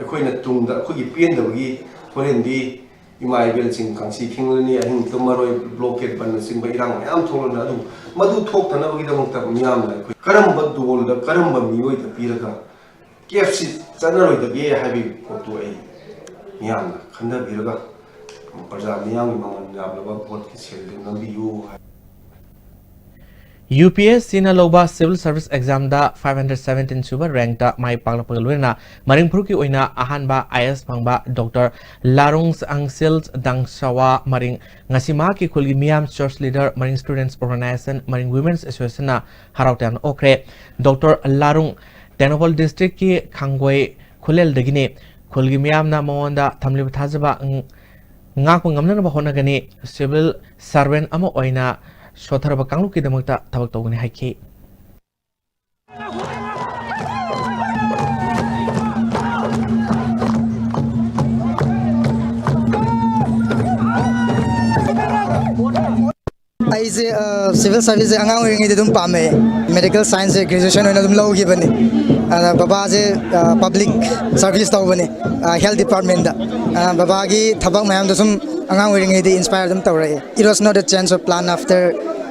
ꯑꯩꯈꯣꯏꯅ ꯇꯨꯡꯗ ꯑꯩꯈꯣꯏꯒꯤ ꯄꯦꯟꯗꯕꯒꯤ ꯍꯣꯔꯦꯟꯗꯤ ꯏꯃꯥ ꯏꯕꯦꯜꯁꯤꯡ ꯀꯥꯡꯁꯤ ꯈꯤꯡꯂꯅꯤ, ꯑꯍꯤꯡ ꯇꯨꯝꯃꯔꯣꯏ, blockade ꯕꯟꯅꯆꯤꯡꯕ ꯏꯔꯥꯡ ꯃꯌꯥꯝ ꯊꯣꯛꯂꯅꯤ꯫ ꯑꯗꯨ ꯃꯗꯨ ꯊꯣꯛꯇꯅꯕꯒꯤꯗꯃꯛꯇ ꯃꯤꯌꯥꯝꯅ ꯑꯩꯈꯣꯏ ꯀꯔꯝꯕ ꯗꯣꯜꯗ ꯀꯔꯝꯕ ꯃꯤꯑꯣꯏꯗ ꯄꯤꯔꯒ cafe ꯁꯤ ꯆꯠꯅꯔꯣꯏꯗꯒꯦ ꯍꯥꯏꯕꯒꯤ ꯄꯣꯠꯇꯨ ꯑꯩ ꯃꯤꯌꯥꯝꯅ ꯈꯟꯊꯕꯤꯔꯒ ꯄ꯭ꯔꯖꯥ ꯃꯤꯌꯥꯝꯒꯤ ꯃꯃꯜ ꯌꯥꯝꯂꯕ ꯚꯣꯠꯀꯤ ꯁꯦꯜꯗꯨ ꯅꯝꯕꯤꯌꯨ ꯍꯥꯏ꯫ ꯌꯨ ꯄꯤ ꯑꯦꯁ ꯁꯤꯅ ꯂꯧꯕ civil service exam ꯗ five hundred seventeen ꯁꯨꯕ rank ꯇ ꯃꯥꯏ ꯄꯥꯛꯂꯛꯄꯒ ꯂꯣꯏꯅꯅ ꯃꯔꯤꯡ ꯐꯨꯔꯨꯞꯀꯤ ꯑꯣꯏꯅ ꯑꯍꯥꯟꯕ ꯑꯥꯏ ꯑꯦꯁ ꯐꯪꯕ Doctor ꯂꯥꯔꯨꯡ ꯑꯪꯁꯤꯜ ꯗꯥꯡꯁꯋꯥ ꯃꯔꯤꯡ ꯉꯁꯤ ꯃꯍꯥꯛꯀꯤ ꯈꯨꯜꯒꯤ ꯃꯤꯌꯥꯝ, church leader, ꯃꯔꯤꯡ Students Organization, ꯃꯔꯤꯡ Women's Association ꯅ ꯍꯔꯥꯎ ꯇꯌꯥꯝꯅ ꯑꯣꯛꯈ꯭ꯔꯦ꯫ Doctor ꯂꯥꯔꯨꯡ ꯇꯦꯡꯅꯧꯄꯜ district ꯀꯤ ꯈꯥꯡꯒꯣꯏ ꯈꯨꯂꯦꯜꯗꯒꯤꯅꯤ꯫ ꯈꯨꯜꯒꯤ ꯃꯤꯌꯥꯝꯅ ꯃꯉꯣꯟꯗ ꯊꯝꯂꯤꯕ ꯊꯥꯖꯕ ꯉ-, ꯉꯥꯛꯄ ꯉꯝꯅꯅꯕ ꯍꯣꯠꯅꯒꯅꯤ꯫ Civil servant ꯑꯃ ꯑꯣꯏꯅ ꯁꯣꯠꯊꯔꯕ ꯀꯥꯡꯂꯨꯞꯀꯤꯗꯃꯛꯇ ꯊꯕꯛ ꯇꯧꯒꯅꯤ ꯍꯥꯏꯈꯤ꯫ ꯑꯩꯁꯦ, ꯑ, civil service ꯁꯦ ꯑꯉꯥꯡ ꯑꯣꯏꯔꯤꯉꯩꯗ ꯑꯗꯨꯝ ꯄꯥꯝꯃꯦ꯫ Medical science ꯁꯦ graduation ꯑꯣꯏꯅ ꯑꯗꯨꯝ ꯂꯧꯈꯤꯕꯅꯤ꯫ ꯑꯗ ꯕꯕꯥꯁꯦ, ꯑ, public service ꯇꯧꯕꯅꯦ, ꯑ, health department ꯇ꯫ ꯑ, ꯕꯕꯥꯒꯤ ꯊꯕꯛ ꯃꯌꯥꯝꯗꯣ ꯁꯨꯝ ꯑꯉꯥꯡ ꯑꯣꯏꯔꯤꯉꯩꯗ inspire ꯑꯗꯨꯝ ꯇꯧꯔꯛꯑꯦ꯫ It was not a change of plan after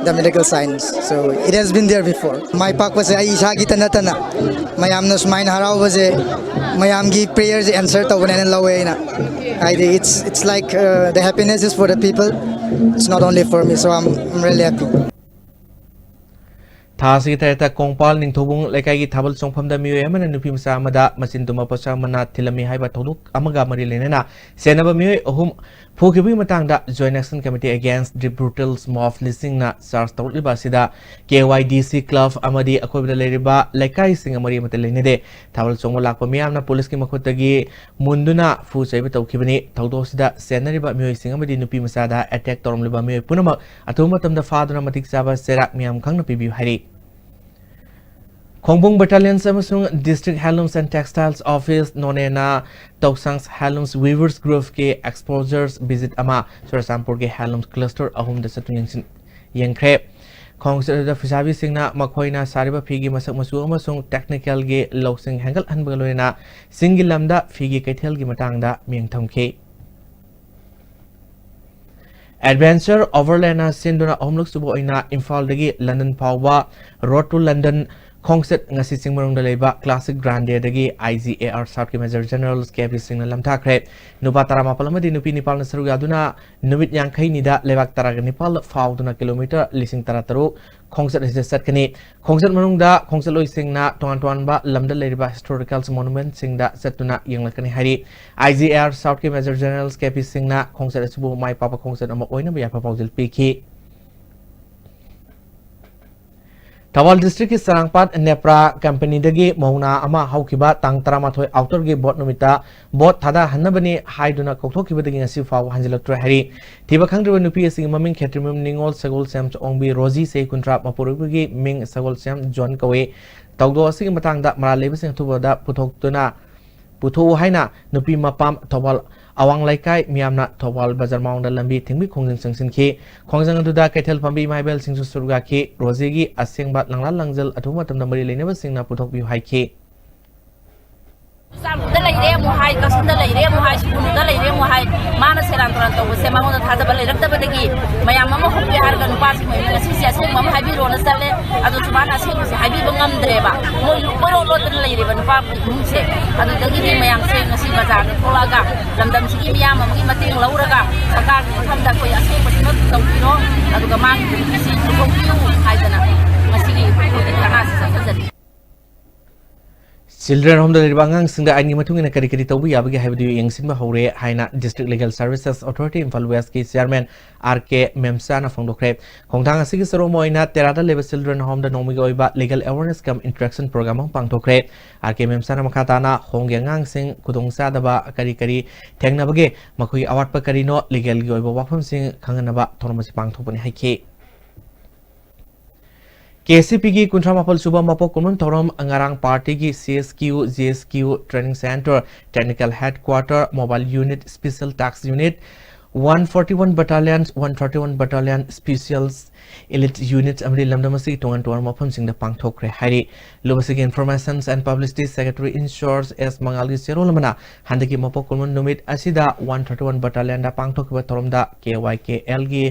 the medical science. So it has been there before. ꯃꯥꯏ ꯄꯥꯛꯄꯁꯦ ꯑꯩ ꯏꯁꯥꯒꯤꯇ ꯅꯠꯇꯅ ꯃꯌꯥꯝꯅ ꯁꯨꯃꯥꯏꯅ ꯍꯔꯥꯎꯕꯁꯦ ꯃꯌꯥꯝꯒꯤ prayer ꯁꯦ answer ꯇꯧꯕꯅꯦꯅ ꯂꯧꯋꯦ ꯑꯩꯅ꯫ ꯍꯥꯏꯗꯤ, it's, it's like, uh, the happiness is for the people. It's not only for me, so I'm, I'm really happy. ꯊꯥ ꯑꯁꯤꯒꯤ ꯇꯔꯦꯠꯇ ꯀꯣꯡꯄꯥꯜ ꯅꯤꯡꯊꯧꯕꯨꯡ ꯂꯩꯀꯥꯏꯒꯤ ꯊꯥꯕꯜ ꯆꯣꯡꯐꯝꯗ ꯃꯤꯑꯣꯏ ꯑꯃꯅ ꯅꯨꯄꯤ ꯃꯆꯥ ꯑꯃꯗ ꯃꯆꯤꯟ ꯇꯨꯝꯕ ꯄꯣꯠꯁꯛ ꯑꯃꯅ ꯊꯤꯜꯂꯝꯃꯤ ꯍꯥꯏꯕ ꯊꯧꯗꯣꯛ ꯑꯃꯒ ꯃꯔꯤ ꯂꯩꯅꯅ ꯁꯦꯟꯅꯕ ꯃꯤꯑꯣꯏ ꯑꯍꯨꯝ ꯐꯨꯈꯤꯕꯒꯤ ꯃꯇꯥꯡꯗ Joint Action Committee Against the Brutal Mob Lynching ꯅ charge ꯇꯧꯔꯛꯂꯤꯕ ꯑꯁꯤꯗ K Y D C club ꯑꯃꯗꯤ ꯑꯀꯣꯏꯕꯗ ꯂꯩꯔꯤꯕ ꯂꯩꯀꯥꯏꯁꯤꯡꯒ ꯃꯔꯤ ꯑꯃꯠꯇ ꯂꯩꯅꯗꯦ꯫ ꯊꯥꯕꯜ ꯆꯣꯡꯕ ꯂꯥꯛꯄ ꯃꯤꯌꯥꯝꯅ ꯄꯨꯂꯤꯁꯀꯤ ꯃꯈꯨꯠꯇꯒꯤ ꯃꯨꯟꯗꯨꯅ ꯐꯨ ꯆꯩꯕ ꯇꯧꯈꯤꯕꯅꯤ꯫ ꯊꯧꯗꯣꯛ ꯑꯁꯤꯗ ꯆꯦꯟꯅꯔꯤꯕ ꯃꯤꯑꯣꯏꯁꯤꯡ ꯑꯃꯗꯤ ꯅꯨꯄꯤ ꯃꯆꯥꯗ attack ꯇꯧꯔꯝꯂꯤꯕ ꯃꯤꯑꯣꯏ ꯄꯨꯝꯅꯃꯛ ꯑꯊꯨꯕ ꯃꯇꯝꯗ ꯐꯥꯗꯨꯅ ꯃꯇꯤꯛ ꯆꯥꯕ ꯆꯩꯔꯥꯛ ꯃꯤꯌꯥꯝ ꯈꯪꯅ ꯄꯤꯕꯤꯌꯨ ꯍꯥꯏꯔꯤ꯫ ꯈꯣꯡꯕꯨꯡ Battalion's ꯑꯃꯁꯨꯡ District Handlooms and Textiles Office ꯅꯣꯅꯦꯅ ꯇꯧꯁꯥꯡ Handlooms Weavers Group ꯀꯤ exposure visit ꯑꯃ ꯆꯨꯔꯆꯥꯟꯄꯨꯔꯒꯤ handloom cluster ꯑꯍꯨꯝꯗ ꯆꯠꯇꯨꯅ ꯌꯦꯡꯁꯤꯟ-, ꯌꯦꯡꯈ꯭ꯔꯦ꯫ ꯈꯣꯡꯆꯠ ꯑꯗꯨꯗ ꯐꯤꯁꯥꯕꯤꯁꯤꯡꯅ ꯃꯈꯣꯏꯅ ꯁꯥꯔꯤꯕ ꯐꯤꯒꯤ ꯃꯁꯛ ꯃꯆꯨ ꯑꯃꯁꯨꯡ technical ꯒꯤ ꯂꯧꯁꯤꯡ ꯍꯦꯟꯒꯠꯍꯟꯕꯒ ꯂꯣꯏꯅꯅ ꯆꯤꯡꯒꯤ ꯂꯝꯗ ꯐꯤꯒꯤ ꯀꯩꯊꯦꯜꯒꯤ ꯃꯇꯥꯡꯗ ꯃꯤꯠꯌꯦꯡ ꯊꯝꯈꯤ꯫ Adventure Overland ꯅ ꯁꯤꯟꯗꯨꯅ ꯑꯍꯨꯝꯂꯛ ꯁꯨꯕ ꯑꯣꯏꯅ ꯏꯝꯐꯥꯜꯗꯒꯤ ꯂꯟꯗꯟ ꯐꯥꯎꯕ Road to London ꯈꯣꯡꯆꯠ ꯉꯁꯤ ꯆꯤꯡꯃꯩꯔꯣꯡꯗ ꯂꯩꯕ Classic Grande ꯗꯒꯤ I G A R South ꯀꯤ Major General K P ꯁꯤꯡꯅ ꯂꯝꯊꯥꯈ꯭ꯔꯦ꯫ ꯅꯨꯄꯥ ꯇꯔꯥꯃꯥꯄꯜ ꯑꯃꯗꯤ ꯅꯨꯄꯤ ꯅꯤꯄꯥꯜꯅ ꯁꯔꯨꯛ ꯌꯥꯗꯨꯅ ꯅꯨꯃꯤꯠ ꯌꯥꯡꯈꯩꯅꯤꯗ ꯂꯩꯕꯥꯛ ꯇꯔꯥꯒ ꯅꯤꯄꯥꯜ ꯐꯥꯎꯗꯨꯅ kilometre ꯂꯤꯁꯤꯡ ꯇꯔꯥꯇꯔꯨꯛ ꯈꯣꯡꯆꯠ ꯑꯁꯤꯗ ꯆꯠꯀꯅꯤ꯫ ꯈꯣꯡꯆꯠ ꯃꯅꯨꯡꯗ ꯈꯣꯡꯆꯠꯂꯣꯏꯁꯤꯡꯅ ꯇꯣꯉꯥꯟ ꯇꯣꯉꯥꯟꯕ ꯂꯝꯗ ꯂꯩꯔꯤꯕ historical monument ꯁꯤꯡꯗ ꯆꯠꯇꯨꯅ ꯌꯦꯡꯂꯛꯀꯅꯤ ꯍꯥꯏꯔꯤ꯫ I G A R South ꯀꯤ Major General K P ꯁꯤꯡꯅ ꯈꯣꯡꯆꯠ ꯑꯁꯤꯕꯨ ꯃꯥꯏ ꯄꯥꯛꯄ ꯈꯣꯡꯆꯠ ꯑꯃ ꯑꯣꯏꯅꯕ ꯌꯥꯏꯐ ꯄꯥꯎꯖꯦꯜ ꯄꯤꯈꯤ꯫ ꯊꯧꯕꯥꯜ ꯗꯤꯁꯇ꯭ꯔꯤꯛꯀꯤ ꯆꯔꯥꯡꯄꯥꯠ ꯅꯦꯄ꯭ꯔꯥ ꯀꯝꯄꯅꯤꯗꯒꯤ ꯃꯧꯅꯥ ꯑꯃ ꯍꯧꯈꯤꯕ ꯇꯥꯡ ꯇꯔꯥꯃꯥꯊꯣꯏ ꯑꯥꯎꯇꯔꯒꯤ ꯚꯣꯠ ꯅꯨꯃꯤꯠꯇ ꯚꯣꯠ ꯊꯥꯗꯍꯟꯅꯕꯅꯤ ꯍꯥꯏꯗꯨꯅ ꯀꯧꯊꯣꯛꯈꯤꯕꯗꯒꯤ ꯉꯁꯤ ꯐꯥꯎꯕ ꯍꯟꯖꯤꯜꯂꯛꯇ꯭ꯔꯦ ꯍꯥꯏꯔꯤ꯫ ꯊꯤꯕ ꯈꯪꯗ꯭ꯔꯤꯕ ꯅꯨꯄꯤ ꯑꯁꯤꯒꯤ ꯃꯃꯤꯡ ꯈꯦꯇ꯭ꯔꯤꯃꯌꯨꯝ ꯅꯤꯉꯣꯜ ꯁꯒꯣꯜꯁꯦꯝ ꯑꯣꯡꯕꯤ ꯔꯣꯖꯤ, ꯆꯍꯤ ꯀꯨꯟꯊ꯭ꯔꯥ, ꯃꯄꯨꯔꯣꯏꯕꯒꯤ ꯃꯤꯡ ꯁꯒꯣꯜꯁꯦꯝ ꯖꯣꯟ ꯀꯧꯏ꯫ ꯊꯧꯗꯣꯛ ꯑꯁꯤꯒꯤ ꯃꯇꯥꯡꯗ ꯃꯔꯥꯜ ꯂꯩꯕꯁꯤꯡ ꯑꯊꯨꯕꯗ ꯄꯨꯊꯣꯛꯇꯨꯅ ꯄꯨꯊꯣꯛꯎ ꯍꯥꯏꯅ ꯅꯨꯄꯤ ꯃꯄꯥꯝ ꯊꯧꯕꯥꯜ ꯑꯋꯥꯡ ꯂꯩꯀꯥꯏ ꯃꯤꯌꯥꯝꯅ ꯊꯧꯕꯥꯜ ꯕꯖꯥꯔ ꯃꯥꯡꯗ ꯂꯝꯕꯤ ꯊꯤꯡꯕꯤ ꯈꯣꯡꯖꯪ ꯆꯪꯁꯤꯟꯈꯤ꯫ ꯈꯣꯡꯖꯪ ꯑꯗꯨꯗ ꯀꯩꯊꯦꯜ ꯐꯝꯕꯤ ꯏꯃꯥ ꯏꯕꯦꯜꯁꯤꯡꯁꯨ ꯁꯔꯨꯛ ꯌꯥꯈꯤ꯫ ꯔꯣꯖꯤꯒꯤ ꯑꯁꯦꯡꯕ ꯂꯪꯂꯥ ꯂꯪꯖꯜ ꯑꯊꯨꯕ ꯃꯇꯝꯗ ꯃꯔꯤ ꯂꯩꯅꯕꯁꯤꯡꯅ ꯄꯨꯊꯣꯛꯄꯤꯌꯨ ꯍꯥꯏꯈꯤ꯫ ꯆꯨꯔꯆꯥꯟꯄꯨꯔꯗ ꯂꯩꯔꯦ ꯑꯃꯨꯛ ꯍꯥꯏ, ꯀꯛꯆꯤꯡꯗ ꯂꯩꯔꯦ ꯑꯃꯨꯛ ꯍꯥꯏ, ꯁꯨꯒꯨꯅꯨꯗ ꯂꯩꯔꯦ ꯑꯃꯨꯛ ꯍꯥꯏ꯫ ꯃꯥꯅ ꯁꯦꯔꯥꯟ ꯇꯨꯔꯥꯟ ꯇꯧꯕꯁꯦ ꯃꯉꯣꯟꯗ ꯊꯥꯖꯕ ꯂꯩꯔꯛꯇꯕꯗꯒꯤ ꯃꯌꯥꯝ ꯑꯃ ꯍꯧꯒꯦ ꯍꯥꯏꯔꯒ ꯅꯨꯄꯥꯁꯤꯡ ꯑꯣꯏꯅ ꯉꯁꯤꯁꯦ ꯑꯁꯦꯡꯕ ꯑꯃ ꯍꯥꯏꯕꯤꯔꯣꯅ ꯆꯠꯂꯦ꯫ ꯑꯗꯣ ꯁꯨꯃꯥꯏꯅ ꯑꯁꯦꯡꯕꯁꯦ ꯍꯥꯏꯕꯤꯕ ꯉꯝꯗ꯭ꯔꯦꯕ꯫ ꯃꯣꯏ ꯀꯣꯏꯔꯣꯠ ꯂꯣꯠꯇꯅ ꯂꯩꯔꯦꯕ ꯅꯨꯄꯥ ꯏꯃꯨꯡꯁꯦ꯫ ꯑꯗꯨꯗꯒꯤꯗꯤ ꯃꯌꯥꯝꯁꯦ ꯉꯁꯤ ꯕꯖꯥꯔꯗ ꯊꯣꯛꯂꯛꯑꯒ ꯂꯝꯗꯝꯁꯤꯒꯤ ꯃꯤꯌꯥꯝ ꯑꯃꯒꯤ ꯃꯇꯦꯡ ꯂꯧꯔꯒ ꯁꯔꯀꯥꯔꯒꯤ ꯃꯐꯝꯗ ꯑꯩꯈꯣꯏ ꯑꯁꯦꯡꯕꯁꯤꯃꯛ ꯇꯧꯕꯤꯔꯣ, ꯑꯗꯨꯒ ꯃꯥꯒꯤ ꯅꯨꯄꯤꯁꯤ ꯂꯨꯍꯣꯡꯕꯤꯌꯨ ꯍꯥꯏꯗꯅ ꯉꯁꯤꯒꯤ ꯑꯩꯈꯣꯏꯒꯤ ꯙꯔꯅꯥꯁꯤ ꯆꯠꯊꯖꯔꯤ꯫ ꯆꯤꯜꯗ꯭ꯔꯦꯟ ꯍꯣꯝꯗ ꯂꯩꯔꯤꯕ ꯑꯉꯥꯡꯁꯤꯡꯗ ꯑꯥꯏꯟꯒꯤ ꯃꯇꯨꯡ ꯏꯟꯅ ꯀꯔꯤ ꯀꯔꯤ ꯇꯧꯕ ꯌꯥꯕꯒꯦ ꯍꯥꯏꯕꯗꯨ ꯌꯦꯡꯁꯤꯟꯕ ꯍꯧꯔꯦ ꯍꯥꯏꯅ District Legal Services Authority Imphal West ꯀꯤ ꯆꯤꯌꯔꯃꯦꯟ ꯑꯥꯔ ꯀꯦ ꯃꯦꯝꯆꯥꯅ ꯐꯣꯡꯗꯣꯛꯈ꯭ꯔꯦ꯫ ꯈꯣꯡꯊꯥꯡ ꯑꯁꯤꯒꯤ ꯁꯔꯨꯛ ꯑꯃ ꯑꯣꯏꯅ ꯇꯦꯔꯥꯗ ꯂꯩꯕ ꯆꯤꯜꯗ꯭ꯔꯦꯟ ꯍꯣꯝꯗ ꯅꯣꯡꯃꯒꯤ ꯑꯣꯏꯕ ꯂꯤꯒꯦꯜ ꯑꯦꯋꯥꯔꯅꯦꯁ ꯀꯝ ꯏꯟꯇꯔꯦꯛꯁꯟ ꯄ꯭ꯔꯣꯒ꯭ꯔꯥꯝ ꯑꯃ ꯄꯥꯡꯊꯣꯛꯈ꯭ꯔꯦ꯫ ꯑꯥꯔ ꯀꯦ ꯃꯦꯝꯆꯥꯅ ꯃꯈꯥ ꯇꯥꯅ ꯍꯣꯝꯒꯤ ꯑꯉꯥꯡꯁꯤꯡ ꯈꯨꯗꯣꯡꯆꯥꯗꯕ ꯀꯔꯤ ꯀꯔꯤ ꯊꯦꯡꯅꯕꯒꯦ, ꯃꯈꯣꯏꯒꯤ ꯑꯋꯥꯠꯄ ꯀꯔꯤꯅꯣ, ꯂꯤꯒꯦꯜꯒꯤ ꯑꯣꯏꯕ ꯋꯥꯐꯝꯁꯤꯡ ꯈꯪꯍꯟꯅꯕ ꯊꯧꯔꯝ ꯑꯁꯤ ꯄꯥꯡꯊꯣꯛꯄꯅꯤ ꯍꯥꯏꯈꯤ꯫ ꯀꯦ ꯑꯦꯁ ꯁꯤ ꯄꯤꯒꯤ ꯀꯨꯟꯊ꯭ꯔꯥ ꯃꯥꯄꯜ ꯁꯨꯕ ꯃꯄꯣꯛ ꯀꯨꯝꯑꯣꯟ ꯊꯧꯔꯝ ꯉꯔꯥꯡ ꯄꯥꯔꯇꯤꯒꯤ ꯁꯤ ꯑꯦꯁ ꯀ꯭ꯌꯨ, ꯖꯤ ꯑꯦꯁ Q, Training Centre, Technical Headquarter, Mobile Unit, Special Task Unit, one forty one Battalion, one thirty one Battalion, Special Elite Units ꯑꯃꯗꯤ ꯂꯝꯗꯝ ꯑꯁꯤꯒꯤ ꯇꯣꯉꯥꯟ ꯇꯣꯉꯥꯟꯕ ꯃꯐꯝꯁꯤꯡꯗ ꯄꯥꯡꯊꯣꯛꯈ꯭ꯔꯦ ꯍꯥꯏꯔꯤ꯫ ꯂꯨꯞ ꯑꯁꯤꯒꯤ Information and Publicity Secretary in Charge ꯑꯦꯁ ꯃꯉꯥꯜꯒꯤ ꯆꯦꯔꯣꯜ ꯑꯃꯅ ꯍꯟꯗꯛꯀꯤ ꯃꯄꯣꯛ ꯀꯨꯝꯑꯣꯟ ꯅꯨꯃꯤꯠ ꯑꯁꯤꯗ one thirty one Battalionꯗ ꯄꯥꯡꯊꯣꯛꯈꯤꯕ ꯊꯧꯔꯝꯗ K Y K algae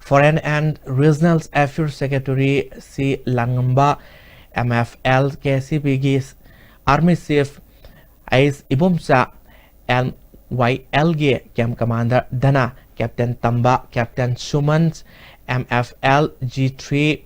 Foreign and Regional Affairs Secretary C Langamba, M F L K C ꯄꯤꯒꯤ Army Chief ꯑꯩꯁ ꯏꯕꯣꯝꯆꯥ, ꯑꯦꯝ ꯋꯥꯏ ꯑꯦꯜꯒꯤ Camp Commander Dhana, Captain Tamba, Captain Suman, M F L G three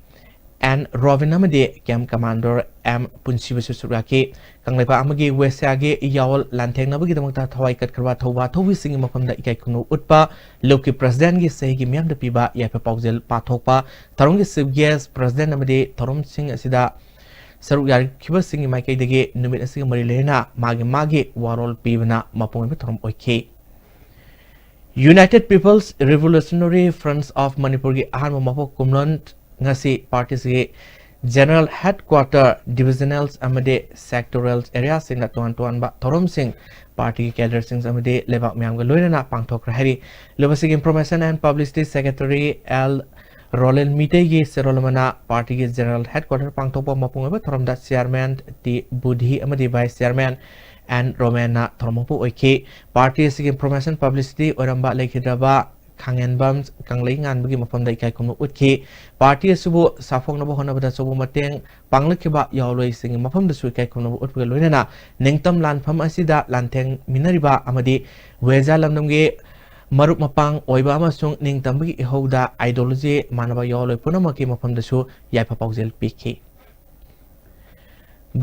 N Robin ꯑꯃꯗꯤ camp commander M ꯄꯨꯟꯁꯤꯕꯁꯨ ꯁꯔꯨꯛ ꯌꯥꯈꯤ꯫ ꯀꯪꯂꯩꯄꯥꯛ ꯑꯃꯒꯤ ꯋꯦꯁ꯭ꯌꯥꯒꯤ ꯌꯥꯑꯣꯜ ꯂꯥꯟꯊꯦꯡꯅꯕꯒꯤꯗꯃꯛꯇ ꯊꯋꯥꯏ ꯀꯠꯈ꯭ꯔꯕ ꯊꯧꯕꯥ ꯊꯧꯕꯤꯁꯤꯡꯒꯤ ꯃꯐꯝꯗ ꯏꯀꯥꯏ ꯈꯨꯝꯅꯧ ꯎꯠꯄ, ꯂꯨꯞꯀꯤ ꯄ꯭ꯔꯁꯤꯗꯦꯟꯒꯤ ꯆꯍꯤꯒꯤ ꯃꯤꯌꯥꯝꯗ ꯄꯤꯕ ꯌꯥꯏꯐ ꯄꯥꯎꯖꯦꯜ ꯄꯥꯊꯣꯛꯄ, ꯊꯧꯔꯝꯒꯤ ꯆꯤꯐ ꯒꯦꯁ꯭ꯠ, ꯄ꯭ꯔꯁꯤꯗꯦꯟ ꯑꯃꯗꯤ ꯊꯧꯔꯝꯁꯤꯡ ꯑꯁꯤꯗ ꯁꯔꯨꯛ ꯌꯥꯈꯤꯕꯁꯤꯡꯒꯤ ꯃꯥꯏꯀꯩꯗꯒꯤ ꯅꯨꯃꯤꯠ ꯑꯁꯤꯒ ꯃꯔꯤ ꯂꯩꯅꯅ ꯃꯥꯒꯤ ꯃꯥꯒꯤ ꯋꯥꯔꯣꯜ ꯄꯤꯕꯅ ꯃꯄꯨꯡ ꯑꯣꯏꯕ ꯊꯧꯔꯝ ꯑꯣꯏꯈꯤ꯫ United People's Revolutionary Fronts of Manipurꯒꯤ ꯑꯍꯥꯟꯕ ꯃꯄꯣꯛ ꯀꯨꯝꯂꯣꯟ ꯉꯁꯤ ꯄꯥꯔꯇꯤꯁꯤꯒꯤ ꯖꯦꯅꯔꯦꯜ ꯍꯦꯗꯀ꯭ꯋꯥꯇꯔ, ꯗꯤꯚꯤꯖꯅꯦꯜꯁ ꯑꯃꯗꯤ ꯁꯦꯛꯇꯣꯔꯦꯜ ꯑꯦꯔꯤꯌꯥꯁꯤꯡꯗ ꯇꯣꯉꯥꯟ ꯇꯣꯉꯥꯟꯕ ꯊꯧꯔꯝꯁꯤꯡ ꯄꯥꯔꯇꯤꯒꯤ ꯀꯦꯗꯔꯁꯤꯡ ꯑꯃꯗꯤ ꯂꯩꯕꯥꯛ ꯃꯤꯌꯥꯝꯒ ꯂꯣꯏꯅꯅ ꯄꯥꯡꯊꯣꯛꯈ꯭ꯔꯦ ꯍꯥꯏꯔꯤ꯫ ꯂꯨꯞ ꯑꯁꯤꯒꯤ information and publicity secretary L Rolen ꯃꯤꯇꯩꯒꯤ ꯆꯦꯔꯣꯜ ꯑꯃꯅ ꯄꯥꯔꯇꯤꯒꯤ ꯖꯦꯅꯔꯦꯜ ꯍꯦꯗꯀ꯭ꯋꯥꯇꯔ ꯄꯥꯡꯊꯣꯛꯄ ꯃꯄꯨꯡ ꯑꯣꯏꯕ ꯊꯧꯔꯝꯗ ꯆꯤꯌꯥꯔꯃꯦꯟ ꯇꯤ ꯕꯨꯙꯤ ꯑꯃꯗꯤ ꯚꯥꯏꯁ ꯆꯤꯌꯥꯔꯃꯦꯟ ꯑꯦꯟ ꯔꯣꯃꯦꯟꯅ ꯊꯧꯔꯝ ꯃꯄꯨ ꯑꯣꯏꯈꯤ꯫ ꯄꯥꯔꯇꯤ ꯑꯁꯤꯒꯤ ꯏꯟꯐꯣꯔꯃꯦꯁꯟ ꯄꯕ꯭ꯂꯤꯁꯤꯇꯤ ꯑꯣꯏꯔꯝꯕ ꯂꯩꯈꯤꯗ꯭ꯔꯕ ꯈꯥꯡꯉꯦꯟꯕꯝ ꯀꯪꯂꯩꯉꯥꯟꯕꯒꯤ ꯃꯐꯝꯗ ꯏꯀꯥꯏ ꯈꯨꯝꯅꯧ ꯎꯠꯈꯤ꯫ ꯄꯥꯔꯇꯤ ꯑꯁꯤꯕꯨ ꯁꯥꯐꯣꯛꯅꯕ ꯍꯣꯠꯅꯕꯗ ꯑꯆꯧꯕ ꯃꯇꯦꯡ ꯄꯥꯡꯂꯛꯈꯤꯕ ꯌꯥꯑꯣꯟꯂꯣꯏꯁꯤꯡꯒꯤ ꯃꯐꯝꯗꯁꯨ ꯏꯀꯥꯏ ꯈꯨꯝꯅꯕ ꯎꯠꯄꯒ ꯂꯣꯏꯅꯅ ꯅꯤꯡꯇꯝ ꯂꯥꯟꯐꯝ ꯑꯁꯤꯗ ꯂꯥꯟꯊꯦꯡꯃꯤꯟꯅꯔꯤꯕ ꯑꯃꯗꯤ ꯋꯦꯖꯥ ꯂꯝꯗꯝꯒꯤ ꯃꯔꯨꯞ ꯃꯄꯥꯡ ꯑꯣꯏꯕ ꯑꯃꯁꯨꯡ ꯅꯤꯡꯇꯝꯕꯒꯤ ꯏꯍꯧꯗ ꯑꯥꯏꯗꯤꯌꯣꯂꯣꯖꯤ ꯃꯥꯟꯅꯕ ꯌꯥꯑꯣꯟꯂꯣꯏ ꯄꯨꯝꯅꯃꯛꯀꯤ ꯃꯐꯝꯗꯁꯨ ꯌꯥꯏꯐ ꯄꯥꯎꯖꯦꯜ ꯄꯤꯈꯤ꯫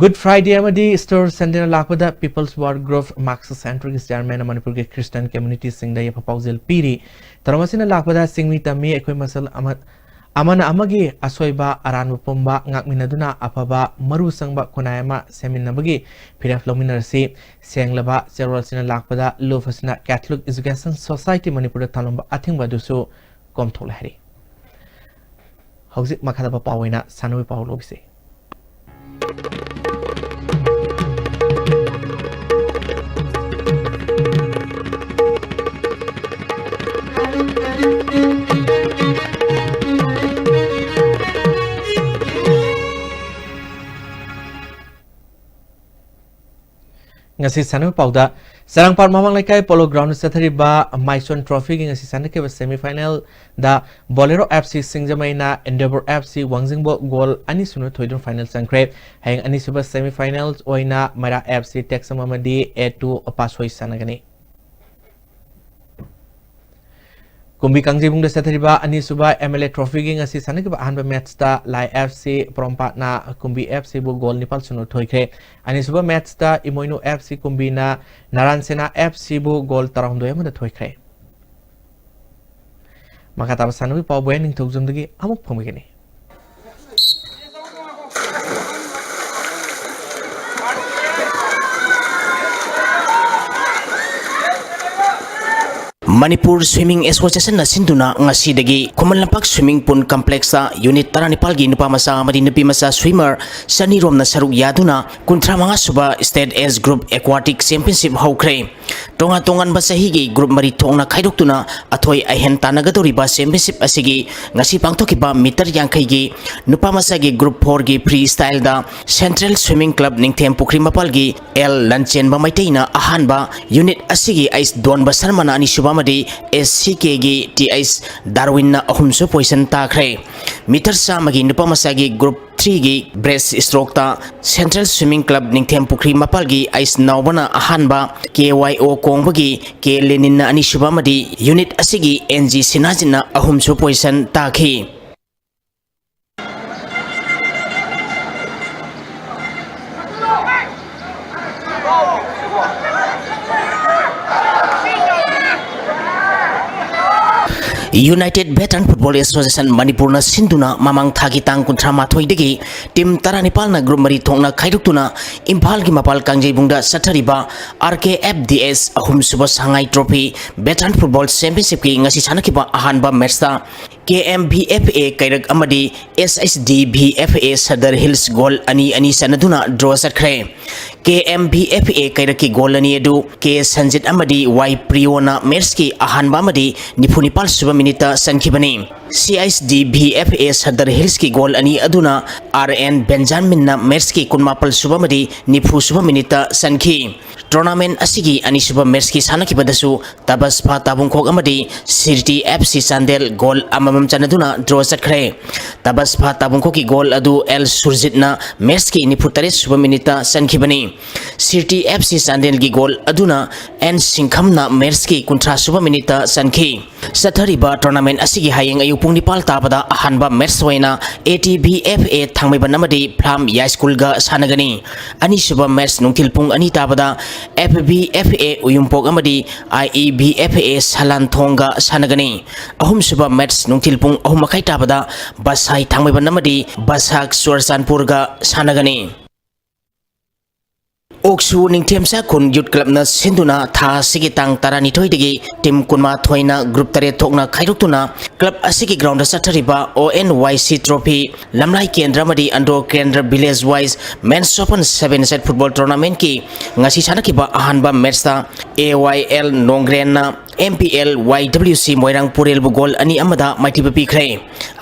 ꯒꯨꯗ ꯐ꯭ꯔꯥꯏꯗꯦ ꯑꯃꯗꯤ ꯏꯁꯇꯔ ꯁꯟꯗꯦꯅ ꯂꯥꯛꯄꯗ ꯄꯤꯄꯜꯁ ꯋꯥꯔ ꯒ꯭ꯔꯨꯞ ꯃꯥꯔꯛꯁꯤꯁ ꯁꯦꯟꯇꯔꯒꯤ ꯆꯤꯌꯥꯔꯃꯦꯟ ꯃꯅꯤꯄꯨꯔꯒꯤ ꯈ꯭ꯔꯤꯁꯇꯟ ꯀꯝꯃ꯭ꯌꯨꯅꯤꯇꯤꯁꯤꯡꯗ ꯌꯥꯏꯐ ꯄꯥꯎꯖꯦꯜ ꯄꯤꯔꯤ꯫ ꯊꯧꯔꯝ ꯑꯁꯤꯅ ꯂꯥꯛꯄꯗ ꯆꯤꯡꯃꯤ ꯇꯝꯃꯤ ꯑꯩꯈꯣꯏ ꯃꯁꯦꯜ ꯑꯃ, ꯑꯃꯅ ꯑꯃꯒꯤ ꯑꯁꯣꯏꯕ ꯑꯔꯥꯟꯕ ꯄꯨꯝꯕ ꯉꯥꯛꯃꯤꯟꯅꯗꯨꯅ ꯑꯐꯕ ꯃꯔꯨ ꯆꯪꯕ ꯈꯨꯟꯅꯥꯏ ꯑꯃ ꯁꯦꯝꯃꯤꯟꯅꯕꯒꯤ ꯐꯤꯔꯦꯞ ꯂꯧꯃꯤꯟꯅꯔꯁꯤ꯫ ꯁꯦꯡꯂꯕ ꯆꯦꯔꯣꯜ ꯑꯁꯤꯅ ꯂꯥꯛꯄꯗ ꯂꯨꯞ ꯑꯁꯤꯅ ꯀꯦꯊꯣꯂꯤꯛ ꯑꯦꯖꯨꯀꯦꯁꯟ ꯁꯣꯁꯥꯏꯇꯤ ꯃꯅꯤꯄꯨꯔꯗ ꯊꯝꯂꯝꯕ ꯑꯊꯤꯡꯕ ꯑꯗꯨꯁꯨ ꯀꯣꯝꯊꯣꯛꯂꯦ ꯍꯥꯏꯔꯤ꯫ ꯍꯧꯖꯤꯛ ꯃꯈꯥ ꯇꯥꯕ ꯄꯥꯎ ꯑꯣꯏꯅ ꯁꯥꯟꯅꯕꯒꯤ ꯄꯥꯎ ꯂꯧꯕꯤꯁꯤ꯫ ꯉꯁꯤ ꯁꯥꯟꯅꯕ ꯄꯥꯎꯗ, ꯆꯔꯥꯡꯄꯥꯠ ꯃꯃꯥꯡ ꯂꯩꯀꯥꯏ ꯄꯣꯂꯣ ꯒ꯭ꯔꯥꯎꯟꯗ ꯆꯠꯊꯔꯤꯕ ꯃꯥꯏꯁꯣꯟ ꯇ꯭ꯔꯣꯐꯤꯒꯤ ꯉꯁꯤ ꯁꯥꯟꯅꯈꯤꯕ ꯁꯦꯃꯤ ꯐꯥꯏꯅꯦꯜꯗ ꯕꯣꯂꯦꯔꯣ F C ꯁꯤꯡꯖꯃꯩꯅ ꯏꯟꯗꯤꯌꯥꯕꯨꯔ F C ꯋꯥꯡꯖꯤꯡꯕꯨ goal ꯑꯅꯤ ꯁꯨꯅ ꯊꯣꯏꯗꯨꯅ ꯐꯥꯏꯅꯦꯜ ꯆꯪꯈ꯭ꯔꯦ꯫ ꯍꯌꯦꯡ ꯑꯅꯤꯁꯨꯕ ꯁꯦꯃꯤ ꯐꯥꯏꯅꯦꯜ ꯑꯣꯏꯅ ꯃꯩꯔꯥ ꯑꯦꯐ ꯁꯤ ꯇꯦꯛꯁꯝ ꯑꯃꯗꯤ ꯑꯦ ꯇꯨ ꯄꯥꯁꯣꯏ ꯁꯥꯟꯅꯒꯅꯤ꯫ ꯀꯨꯝꯕꯤ ꯀꯥꯡꯖꯩꯕꯨꯡꯗ ꯆꯠꯊꯔꯤꯕ ꯑꯅꯤꯁꯨꯕ MLA Trophyꯒꯤ ꯉꯁꯤ ꯁꯥꯟꯅꯈꯤꯕ ꯑꯍꯥꯟꯕ matchꯇ ꯂꯥꯏ FC ꯄꯣꯔꯣꯝꯄꯥꯠꯅ ꯀꯨꯝꯕꯤ FCꯕꯨ goal ꯅꯤꯄꯥꯜ ꯁꯨꯞꯅ ꯊꯣꯏꯈ꯭ꯔꯦ꯫ ꯑꯅꯤꯁꯨꯕ matchꯇ ꯏꯃꯣꯏꯅꯨ FC ꯀꯨꯝꯕꯤꯅ ꯅꯥꯔꯥꯟ ꯁꯦꯅꯥ FCꯕꯨ goal ꯇꯔꯥꯍꯨꯝꯗꯣꯏ ꯑꯃꯗ ꯊꯣꯏꯈ꯭ꯔꯦ꯫ ꯃꯈꯥ ꯇꯥꯕ ꯁꯥꯟꯅꯕꯒꯤ ꯄꯥꯎ ꯕꯣꯌꯦꯟ ꯅꯤꯡꯊꯧꯖꯝꯗꯒꯤ ꯑꯃꯨꯛ ꯐꯪꯕꯤꯒꯅꯤ꯫ Manipur Swimming Associationꯅ ꯁꯤꯟꯗꯨꯅ ꯉꯁꯤꯗꯒꯤ Khuman Lampak swimming pool complexꯇ unit ꯇꯔꯥꯅꯤꯄꯥꯜꯒꯤ ꯅꯨꯄꯥ ꯃꯆꯥ ꯑꯃꯗꯤ ꯅꯨꯄꯤ ꯃꯆꯥ swimmer ꯆꯅꯤꯔꯣꯝꯅ ꯁꯔꯨꯛ ꯌꯥꯗꯨꯅ ꯀꯨꯟꯊ꯭ꯔꯥ ꯃꯉꯥ ꯁꯨꯕ State Age Group Aquatic Championship ꯍꯧꯈ꯭ꯔꯦ꯫ ꯇꯣꯉꯥꯟ ꯇꯣꯉꯥꯟꯕ ꯆꯍꯤꯒꯤ group ꯃꯔꯤ ꯊꯣꯛꯅ ꯈꯥꯏꯗꯣꯛꯇꯨꯅ ꯑꯊꯣꯏ ꯑꯍꯦꯟ ꯇꯥꯟꯅꯒꯗꯧꯔꯤꯕ championship ꯑꯁꯤꯒꯤ ꯉꯁꯤ ꯄꯥꯡꯊꯣꯛꯈꯤꯕ meter ꯌꯥꯡꯈꯩꯒꯤ ꯅꯨꯄꯥ ꯃꯆꯥꯒꯤ group fourꯒꯤ freestyleꯗ Central Swimming Club ꯅꯤꯡꯊꯦꯝ ꯄꯨꯈ꯭ꯔꯤ ꯃꯄꯥꯜꯒꯤ L ꯂꯟꯆꯦꯟꯕ ꯃꯩꯇꯩꯅ ꯑꯍꯥꯟꯕ, unit ꯑꯁꯤꯒꯤ ꯑꯩꯆ ꯗꯣꯟꯕ ꯁꯔꯃꯅ ꯑꯅꯤꯁꯨꯕ ꯑꯃꯗꯤ SCKꯒꯤ TH ꯗꯥꯔꯋꯤꯟꯅ ꯑꯍꯨꯝꯁꯨ position ꯇꯥꯈ꯭ꯔꯦ꯫ Meter ꯆꯥꯝꯃꯒꯤ ꯅꯨꯄꯥ ꯃꯆꯥꯒꯤ group threeꯒꯤ breaststrokeꯇ Central Swimming Club ꯅꯤꯡꯊꯦꯝ ꯄꯨꯈ꯭ꯔꯤ ꯃꯄꯥꯜꯒꯤ ꯑꯩꯆ ꯅꯥꯎꯕꯅ ꯑꯍꯥꯟꯕ, KYO ꯀꯣꯡꯕꯒꯤ K ꯂꯦꯅꯤꯟꯅ ꯑꯅꯤꯁꯨꯕ ꯑꯃꯗꯤ unit ꯑꯁꯤꯒꯤ NG ꯁꯤꯅꯥꯖꯤꯠꯅ ꯑꯍꯨꯝꯁꯨ position ꯇꯥꯈꯤ꯫ United Veteran Football Association ꯃꯅꯤꯄꯨꯔꯅ ꯁꯤꯟꯗꯨꯅ ꯃꯃꯥꯡ ꯊꯥꯒꯤ ꯇꯥꯡ ꯀꯨꯟꯊ꯭ꯔꯥ ꯃꯥꯊꯣꯏꯗꯒꯤ team ꯇꯔꯥꯅꯤꯄꯥꯜꯅ group ꯃꯔꯤ ꯊꯣꯛꯅ ꯈꯥꯏꯗꯣꯛꯇꯨꯅ ꯏꯝꯐꯥꯜꯒꯤ ꯃꯄꯥꯜ ꯀꯥꯡꯖꯩꯕꯨꯡꯗ ꯆꯠꯊꯔꯤꯕ RKFDS ꯑꯍꯨꯝꯁꯨꯕ ꯁꯉꯥꯏ trophy Veteran Football Championshipꯀꯤ ꯉꯁꯤ ꯁꯥꯟꯅꯈꯤꯕ ꯑꯍꯥꯟꯕ matchꯇ KMVFA ꯀꯩꯔꯛ ꯑꯃꯗꯤ SHDVFA ꯁꯗꯔ ꯍꯤꯜꯁ goal ꯑꯅꯤ ꯑꯅꯤ ꯆꯟꯅꯗꯨꯅ draw ꯆꯠꯈ꯭ꯔꯦ꯫ KMVFA ꯀꯩꯔꯛꯀꯤ goal ꯑꯅꯤ ꯑꯗꯨ K ꯁꯟꯖꯤꯠ ꯑꯃꯗꯤ Y ꯄ꯭ꯔꯤꯌꯣꯅ matchꯀꯤ ꯑꯍꯥꯟꯕ ꯑꯃꯗꯤ ꯅꯤꯐꯨ ꯅꯤꯄꯥꯜ ꯁꯨꯕ minuteꯇ ꯆꯟꯈꯤꯕꯅꯤ꯫ CHDVFA ꯁꯗꯔ ꯍꯤꯜꯁꯀꯤ goal ꯑꯅꯤ ꯑꯗꯨꯅ ꯑꯥꯔ ꯑꯦꯟ ꯕꯦꯟꯖꯥꯃꯤꯟꯅ ꯃꯦꯠꯁꯀꯤ ꯀꯨꯟꯃꯥꯄꯜ ꯁꯨꯕ ꯑꯃꯗꯤ ꯅꯤꯐꯨ ꯁꯨꯕ ꯃꯤꯅꯤꯠꯇ ꯆꯟꯈꯤ꯫ ꯇꯣꯔꯅꯥꯃꯦꯟ ꯑꯁꯤꯒꯤ ꯑꯅꯤꯁꯨꯕ ꯃꯦꯠꯁꯀꯤ ꯁꯥꯟꯅꯈꯤꯕꯗꯁꯨ ꯇꯕꯁꯐꯥ ꯇꯥꯕꯨꯡꯈꯣꯛ ꯑꯃꯗꯤ ꯁꯤꯔꯇꯤ ꯑꯦꯐ ꯁꯤ ꯆꯥꯟꯗꯦꯜ ꯒꯣꯜ ꯑꯃꯃꯝ ꯆꯟꯅꯗꯨꯅ ꯗ꯭ꯔꯣ ꯆꯠꯈ꯭ꯔꯦ꯫ ꯇꯕꯁꯐꯥ ꯇꯥꯕꯨꯡꯈꯣꯛꯀꯤ ꯒꯣꯜ ꯑꯗꯨ ꯑꯦꯜ ꯁꯨꯔꯖꯤꯠꯅ ꯃꯦꯠꯁꯀꯤ ꯅꯤꯐꯨ ꯇꯔꯦꯠ ꯁꯨꯕ ꯃꯤꯅꯤꯠꯇ ꯆꯟꯈꯤꯕꯅꯤ꯫ ꯁꯤꯔꯇꯤ ꯑꯦꯐ ꯁꯤ ꯆꯥꯟꯗꯦꯜꯒꯤ ꯒꯣꯜ ꯑꯗꯨꯅ ꯑꯦꯟ ꯁꯤꯡꯈꯝꯅ ꯃꯦꯠꯁꯀꯤ ꯀꯨꯟꯊ꯭ꯔꯥ ꯁꯨꯕ ꯃꯤꯅꯤꯠꯇ ꯆꯟꯈꯤ꯫ ꯆꯠꯊꯔꯤꯕ ꯇꯣꯔꯅꯥꯃꯦꯟ ꯑꯁꯤꯒꯤ ꯍꯌꯦꯡ ꯑꯌꯨꯛ ꯄꯨꯡ ꯅꯤꯄꯥꯜ ꯇꯥꯕꯗ ꯑꯍꯥꯟꯕ ꯃꯦꯠꯁ ꯑꯣꯏꯅ A T B F A ꯊꯥꯡꯃꯩꯕꯟ ꯑꯃꯗꯤ ꯐ꯭ꯂꯥꯝ ꯌꯥꯏꯁ꯭ꯀꯨꯜꯒ ꯁꯥꯟꯅꯒꯅꯤ꯫ ꯑꯅꯤꯁꯨꯕ ꯃꯦꯠꯁ ꯅꯨꯡꯊꯤꯜ ꯄꯨꯡ ꯑꯅꯤ ꯇꯥꯕꯗ ꯑꯦꯐ ꯕꯤ ꯑꯦꯐ ꯑꯦ ꯎꯌꯨꯝꯄꯣꯛ ꯑꯃꯗꯤ ꯑꯥꯏ ꯏ ꯕꯤ ꯑꯦꯐ ꯑꯦ ꯁꯂꯥꯟꯊꯣꯡꯒ ꯁꯥꯟꯅꯒꯅꯤ꯫ ꯑꯍꯨꯝꯁꯨꯕ ꯃꯦꯠꯁ ꯅꯨꯡꯊꯤꯜ ꯄꯨꯡ ꯑꯍꯨꯝ ꯃꯈꯥꯏ ꯇꯥꯕꯗ ꯕꯁꯥꯏ ꯊꯥꯡꯃꯩꯕꯟ ꯑꯃꯗꯤ ꯕꯁꯥꯛ ꯆꯨꯔꯆꯥꯟꯄꯨꯔꯒ ꯁꯥꯟꯅꯒꯅꯤ꯫ ꯑꯣꯛꯁꯨ ꯅꯤꯡꯊꯦꯝꯁꯥ ꯈꯨꯟ ꯌꯨꯠ ꯀ꯭ꯂꯕꯅ ꯁꯤꯟꯗꯨꯅ ꯊꯥ ꯑꯁꯤꯒꯤ ꯇꯥꯡ ꯇꯔꯥꯅꯤꯊꯣꯏꯗꯒꯤ ꯇꯤꯝ ꯀꯨꯟꯃꯥꯊꯣꯏꯅ ꯒ꯭ꯔꯨꯞ ꯇꯔꯦꯠ ꯊꯣꯛꯅ ꯈꯥꯏꯗꯣꯛꯇꯨꯅ ꯀ꯭ꯂꯕ ꯑꯁꯤꯒꯤ ꯒ꯭ꯔꯥꯎꯟꯗ ꯆꯠꯊꯔꯤꯕ ꯑꯣ ꯑꯦꯟ ꯋꯥꯏ ꯁꯤ ꯇ꯭ꯔꯣꯐꯤ, ꯂꯝꯂꯥꯏ ꯀꯦꯟꯗ꯭ꯔ ꯑꯃꯗꯤ ꯑꯟꯗ꯭ꯔꯣ ꯀꯦꯟꯗ꯭ꯔ village wise men's open seven side football ꯇꯣꯔꯅꯥꯃꯦꯟꯠꯀꯤ ꯉꯁꯤ ꯁꯥꯟꯅꯈꯤꯕ ꯑꯍꯥꯟꯕ ꯃꯦꯠꯁꯇ ꯑꯦ ꯋꯥꯏ ꯑꯦꯜ ꯅꯣꯡꯒ꯭ꯔꯦꯟꯅ M P L Y W C Moirang ꯄꯨꯔꯦꯜꯕꯨ goal ꯑꯅꯤ ꯑꯃꯗ ꯃꯥꯏꯊꯤꯕ ꯄꯤꯈ꯭ꯔꯦ꯫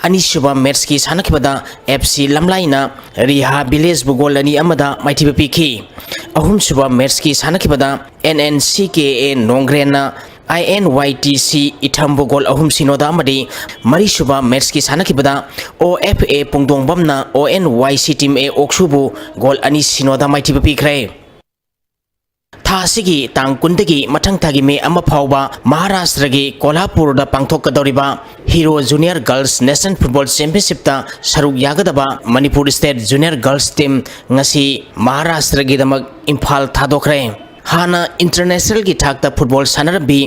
ꯑꯅꯤꯁꯨꯕ ꯃꯦꯠꯁꯀꯤ ꯁꯥꯟꯅꯈꯤꯕꯗ ꯑꯦꯐ ꯁꯤ ꯂꯝꯂꯥꯏꯅ ꯔꯤꯍꯥ ꯚꯤꯂꯦꯖꯕꯨ ꯒꯣꯜ ꯑꯅꯤ ꯑꯃꯗ ꯃꯥꯏꯊꯤꯕ ꯄꯤꯈꯤ꯫ ꯑꯍꯨꯝꯁꯨꯕ ꯃꯦꯠꯁꯀꯤ ꯁꯥꯟꯅꯈꯤꯕꯗ and N C K A ꯅꯣꯡꯒ꯭ꯔꯦꯟꯅ I and Y T C ꯏꯊꯝꯕꯨ goal ꯑꯍꯨꯝ ꯁꯤꯅꯣꯗ ꯑꯃꯗꯤ ꯃꯔꯤꯁꯨꯕ ꯃꯦꯠꯁꯀꯤ ꯁꯥꯟꯅꯈꯤꯕꯗ ꯑꯣ ꯑꯦꯐ ꯑꯦ ꯄꯨꯡꯗꯣꯡꯕꯝꯅ ꯑꯣ ꯑꯦꯟ ꯋꯥꯏ ꯁꯤ ꯇꯤꯝ ꯑꯦ ꯑꯣꯛꯁꯨꯕꯨ ꯒꯣꯜ ꯑꯅꯤ ꯁꯤꯅꯣꯗ ꯃꯥꯏꯊꯤꯕ ꯄꯤꯈ꯭ꯔꯦ꯫ ꯊꯥ ꯑꯁꯤꯒꯤ ꯇꯥꯡ ꯀꯨꯟꯗꯒꯤ ꯃꯊꯪ ꯊꯥꯒꯤ ꯃꯦ ꯑꯃ ꯐꯥꯎꯕ ꯃꯍꯥꯔꯥꯁꯇ꯭ꯔꯒꯤ ꯀꯣꯂꯥꯄꯨꯔꯗ ꯄꯥꯡꯊꯣꯛꯀꯗꯧꯔꯤꯕ hero junior girls national football ꯆꯦꯝꯄꯤꯌꯟꯁꯤꯞꯇ ꯁꯔꯨꯛ ꯌꯥꯒꯗꯕ Manipur state junior girls team ꯉꯁꯤ ꯃꯍꯥꯔꯥꯁꯇ꯭ꯔꯒꯤꯗꯃꯛ ꯏꯝꯐꯥꯜ ꯊꯥꯗꯣꯛꯈ꯭ꯔꯦ꯫ ꯍꯥꯟꯅ ꯏꯟꯇꯔꯅꯦꯁꯅꯦꯜꯒꯤ ꯊꯥꯛꯇ ꯐꯨꯠꯕꯣꯜ ꯁꯥꯟꯅꯔꯝꯕꯤ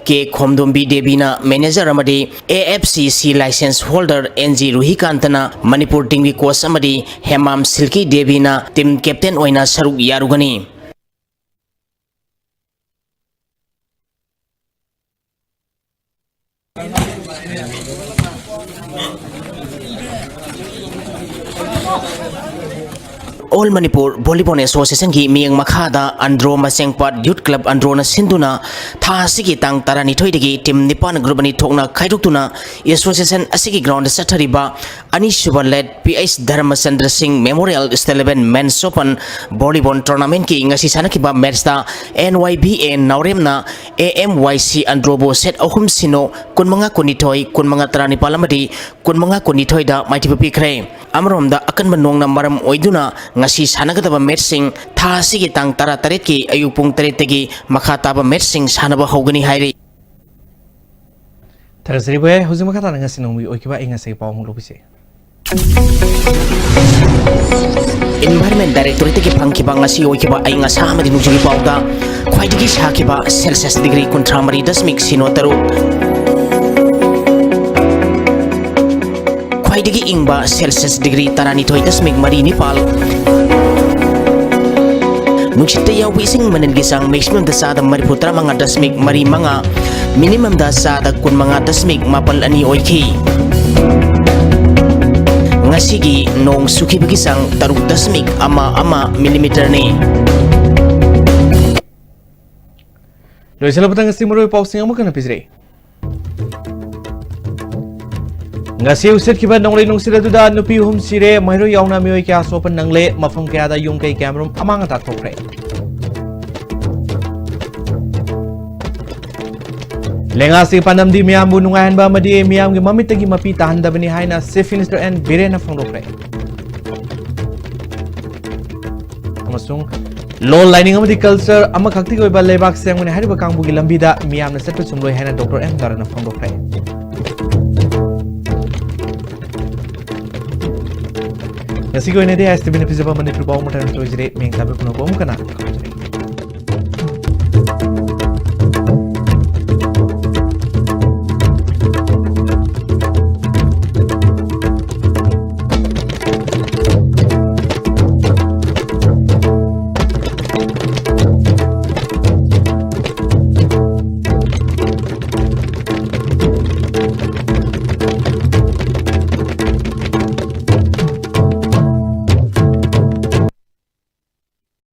ꯀꯦ ꯈꯣꯝꯗꯣꯝꯕꯤ ꯗꯦꯕꯤꯅ ꯃꯦꯅꯦꯖꯔ ꯑꯃꯗꯤ ꯑꯦ F C C license holder N G ꯔꯨꯍꯤꯀꯥꯟꯇꯅ ꯃꯅꯤꯄꯨꯔ ꯇꯤꯝꯒꯤ ꯀꯣꯆ ꯑꯃꯗꯤ ꯍꯦꯃꯥꯝ ꯁꯤꯜꯀꯤ ꯗꯦꯕꯤꯅ ꯇꯤꯝ ꯀꯦꯞꯇꯦꯟ ꯑꯣꯏꯅ ꯁꯔꯨꯛ ꯌꯥꯔꯨꯒꯅꯤ꯫ All Manipur Volleyball Association ꯒꯤ ꯃꯤꯠꯌꯦꯡ ꯃꯈꯥꯗ ꯑꯟꯗ꯭ꯔꯣ ꯃꯆꯦꯡꯄꯥꯠ Youth Club ꯑꯟꯗ꯭ꯔꯣꯅ ꯁꯤꯟꯗꯨꯅ ꯊꯥ ꯑꯁꯤꯒꯤ ꯇꯥꯡ ꯇꯔꯥꯅꯤꯊꯣꯏꯗꯒꯤ team ꯅꯤꯄꯥꯟ group ꯑꯅꯤ ꯊꯣꯛꯅ ꯈꯥꯏꯗꯣꯛꯇꯨꯅ association ꯑꯁꯤꯒꯤ ground ꯗ ꯆꯠꯊꯔꯤꯕ ꯑꯅꯤꯁꯨꯕ Late P H ꯙꯔꯃꯆꯟꯗ꯭ꯔ ꯁꯤꯡ Memorial State Level Men's Open Volleyball Tournament ꯀꯤ ꯉꯁꯤ ꯁꯥꯟꯅꯈꯤꯕ match ꯇ N Y B A ꯅꯥꯎꯔꯦꯝꯅ A M Y C ꯑꯟꯗ꯭ꯔꯣꯕꯨ set ꯑꯍꯨꯝ ꯁꯤꯅꯣ, ꯀꯨꯟꯃꯉꯥ ꯀꯨꯟꯅꯤꯊꯣꯏ, ꯀꯨꯟꯃꯉꯥ ꯇꯔꯥꯅꯤꯄꯥꯜ ꯑꯃꯗꯤ ꯀꯨꯟꯃꯉꯥ ꯀꯨꯟꯅꯤꯊꯣꯏꯗ ꯃꯥꯏꯊꯤꯕ ꯄꯤꯈ꯭ꯔꯦ꯫ ꯑꯃꯔꯣꯝꯗ ꯑꯀꯟꯕ ꯅꯣꯡꯅ ꯃꯔꯝ ꯑꯣꯏꯗꯨꯅ ꯉꯁꯤ ꯁꯥꯟꯅꯒꯗꯕ match ꯁꯤꯡ ꯊꯥ ꯑꯁꯤꯒꯤ ꯇꯥꯡ ꯇꯔꯥꯇꯔꯦꯠꯀꯤ ꯑꯌꯨꯛ ꯄꯨꯡ ꯇꯔꯦꯠꯇꯒꯤ ꯃꯈꯥ ꯇꯥꯕ match ꯁꯤꯡ ꯁꯥꯟꯅꯕ ꯍꯧꯒꯅꯤ ꯍꯥꯏꯔꯤ꯫ ꯊꯥꯒꯠꯆꯔꯤ ꯚꯥꯏ꯫ ꯍꯧꯖꯤꯛ ꯃꯈꯥ ꯇꯥꯅ ꯉꯁꯤ ꯅꯣꯡꯃꯒꯤ ꯑꯣꯏꯈꯤꯕ ꯑꯏꯪ ꯑꯁꯥꯒꯤ ꯄꯥꯎ ꯑꯃꯨꯛ ꯂꯧꯕꯤꯁꯤ꯫ Environment Directorate ꯇꯒꯤ ꯐꯪꯈꯤꯕ ꯉꯁꯤ ꯑꯣꯏꯈꯤꯕ ꯑꯏꯪ ꯑꯁꯥ ꯑꯃꯗꯤ ꯅꯣꯡꯖꯨꯒꯤ ꯄꯥꯎꯗ ꯈ꯭ꯋꯥꯏꯗꯒꯤ ꯁꯥꯈꯤꯕ Celsius degree ꯀꯨꯟꯊ꯭ꯔꯥ ꯃꯔꯤ ꯗꯁꯃꯤꯛ ꯁꯤꯅꯣ ꯇꯔꯨꯛ, ꯈ꯭ꯋꯥꯏꯗꯒꯤ ꯏꯪꯕ Celsius degree ꯇꯔꯥꯅꯤꯊꯣꯏ ꯗꯁꯃꯤꯛ ꯃꯔꯤ ꯅꯤꯄꯥꯜ, ꯅꯨꯡꯁꯤꯠꯇ ꯌꯥꯎꯕ ꯏꯁꯤꯡ ꯃꯅꯤꯜꯒꯤ ꯆꯥꯡ maximum ꯗ ꯆꯥꯗ ꯃꯔꯤꯐꯨ ꯇꯔꯥꯃꯉꯥ ꯗꯁꯃꯤꯛ ꯃꯔꯤ ꯃꯉꯥ, minimum ꯗ ꯆꯥꯗ ꯀꯨꯟꯃꯉꯥ ꯗꯁꯃꯤꯛ ꯃꯥꯄꯜ ꯑꯅꯤ ꯑꯣꯏꯈꯤ꯫ ꯉꯁꯤꯒꯤ ꯅꯣꯡ ꯆꯨꯈꯤꯕꯒꯤ ꯆꯥꯡ ꯇꯔꯨꯛ ꯗꯁꯃꯤꯛ ꯑꯃ ꯑꯃ millimeter ꯅꯤ꯫ ꯂꯣꯏꯁꯤꯜꯂꯕꯗ ꯉꯁꯤ ꯃꯔꯨꯑꯣꯏꯕ ꯄꯥꯎꯁꯤꯡ ꯑꯃꯨꯛ ꯍꯟꯅ ꯄꯤꯖꯔꯤ꯫ ꯉꯁꯤ ꯎꯁꯤꯠꯈꯤꯕ ꯅꯣꯡꯂꯩ ꯅꯨꯡꯁꯤꯠ ꯑꯗꯨꯗ ꯅꯨꯄꯤ ꯑꯍꯨꯝ ꯁꯤꯔꯦ, ꯃꯍꯩꯔꯣꯏ ꯌꯥꯎꯅ ꯃꯤꯑꯣꯏ ꯀꯌꯥ ꯁꯣꯛꯄ ꯅꯪꯂꯦ, ꯃꯐꯝ ꯀꯌꯥꯗ ꯌꯨꯝ ꯀꯩ ꯀꯌꯥꯃꯔꯨꯝ ꯑꯃꯥꯡ ꯑꯇꯥ ꯊꯣꯛꯈ꯭ꯔꯦ꯫ ꯂꯦꯡꯉꯥꯁꯤ ꯄꯥꯟꯗꯝꯗꯤ ꯃꯤꯌꯥꯝꯕꯨ ꯅꯨꯡꯉꯥꯏꯍꯟꯕ ꯑꯃꯗꯤ ꯃꯤꯌꯥꯝꯒꯤ ꯃꯃꯤꯠꯇꯒꯤ ꯃꯄꯤ ꯇꯥꯍꯟꯗꯕꯅꯤ ꯍꯥꯏꯅ Chief Minister N ꯕꯤꯔꯦꯟꯅ ꯐꯣꯡꯗꯣꯛꯈ꯭ꯔꯦ꯫ ꯑꯃꯁꯨꯡ ꯂꯣꯜ, ꯂꯥꯏꯅꯤꯡ ꯑꯃꯗꯤ culture ꯑꯃꯈꯛꯇꯒꯤ ꯑꯣꯏꯕ ꯂꯩꯕꯥꯛ ꯁꯦꯝꯒꯅꯤ ꯍꯥꯏꯔꯤꯕ ꯀꯥꯡꯕꯨꯒꯤ ꯂꯝꯕꯤꯗ ꯃꯤꯌꯥꯝꯅ ꯆꯠꯄ ꯆꯨꯝꯂꯣꯏ ꯍꯥꯏꯅ Doctor M ꯗꯥꯔꯥꯅ ꯐꯣꯡꯗꯣꯛꯈ꯭ꯔꯦ꯫ ꯉꯁꯤꯒꯤ ꯑꯣꯏꯅꯗꯤ S T V ꯅ ꯄꯤꯖꯕ ꯃꯅꯤꯄꯨꯔ ꯄꯥꯎ ꯃꯇꯥꯡ ꯂꯣꯏꯖꯔꯦ꯫ ꯃꯤꯡ ꯇꯥꯕ ꯄꯨꯝꯅꯃꯛꯄꯨ ꯑꯃꯨꯛ ꯍꯟꯅ ꯈꯪꯖꯔꯦ꯫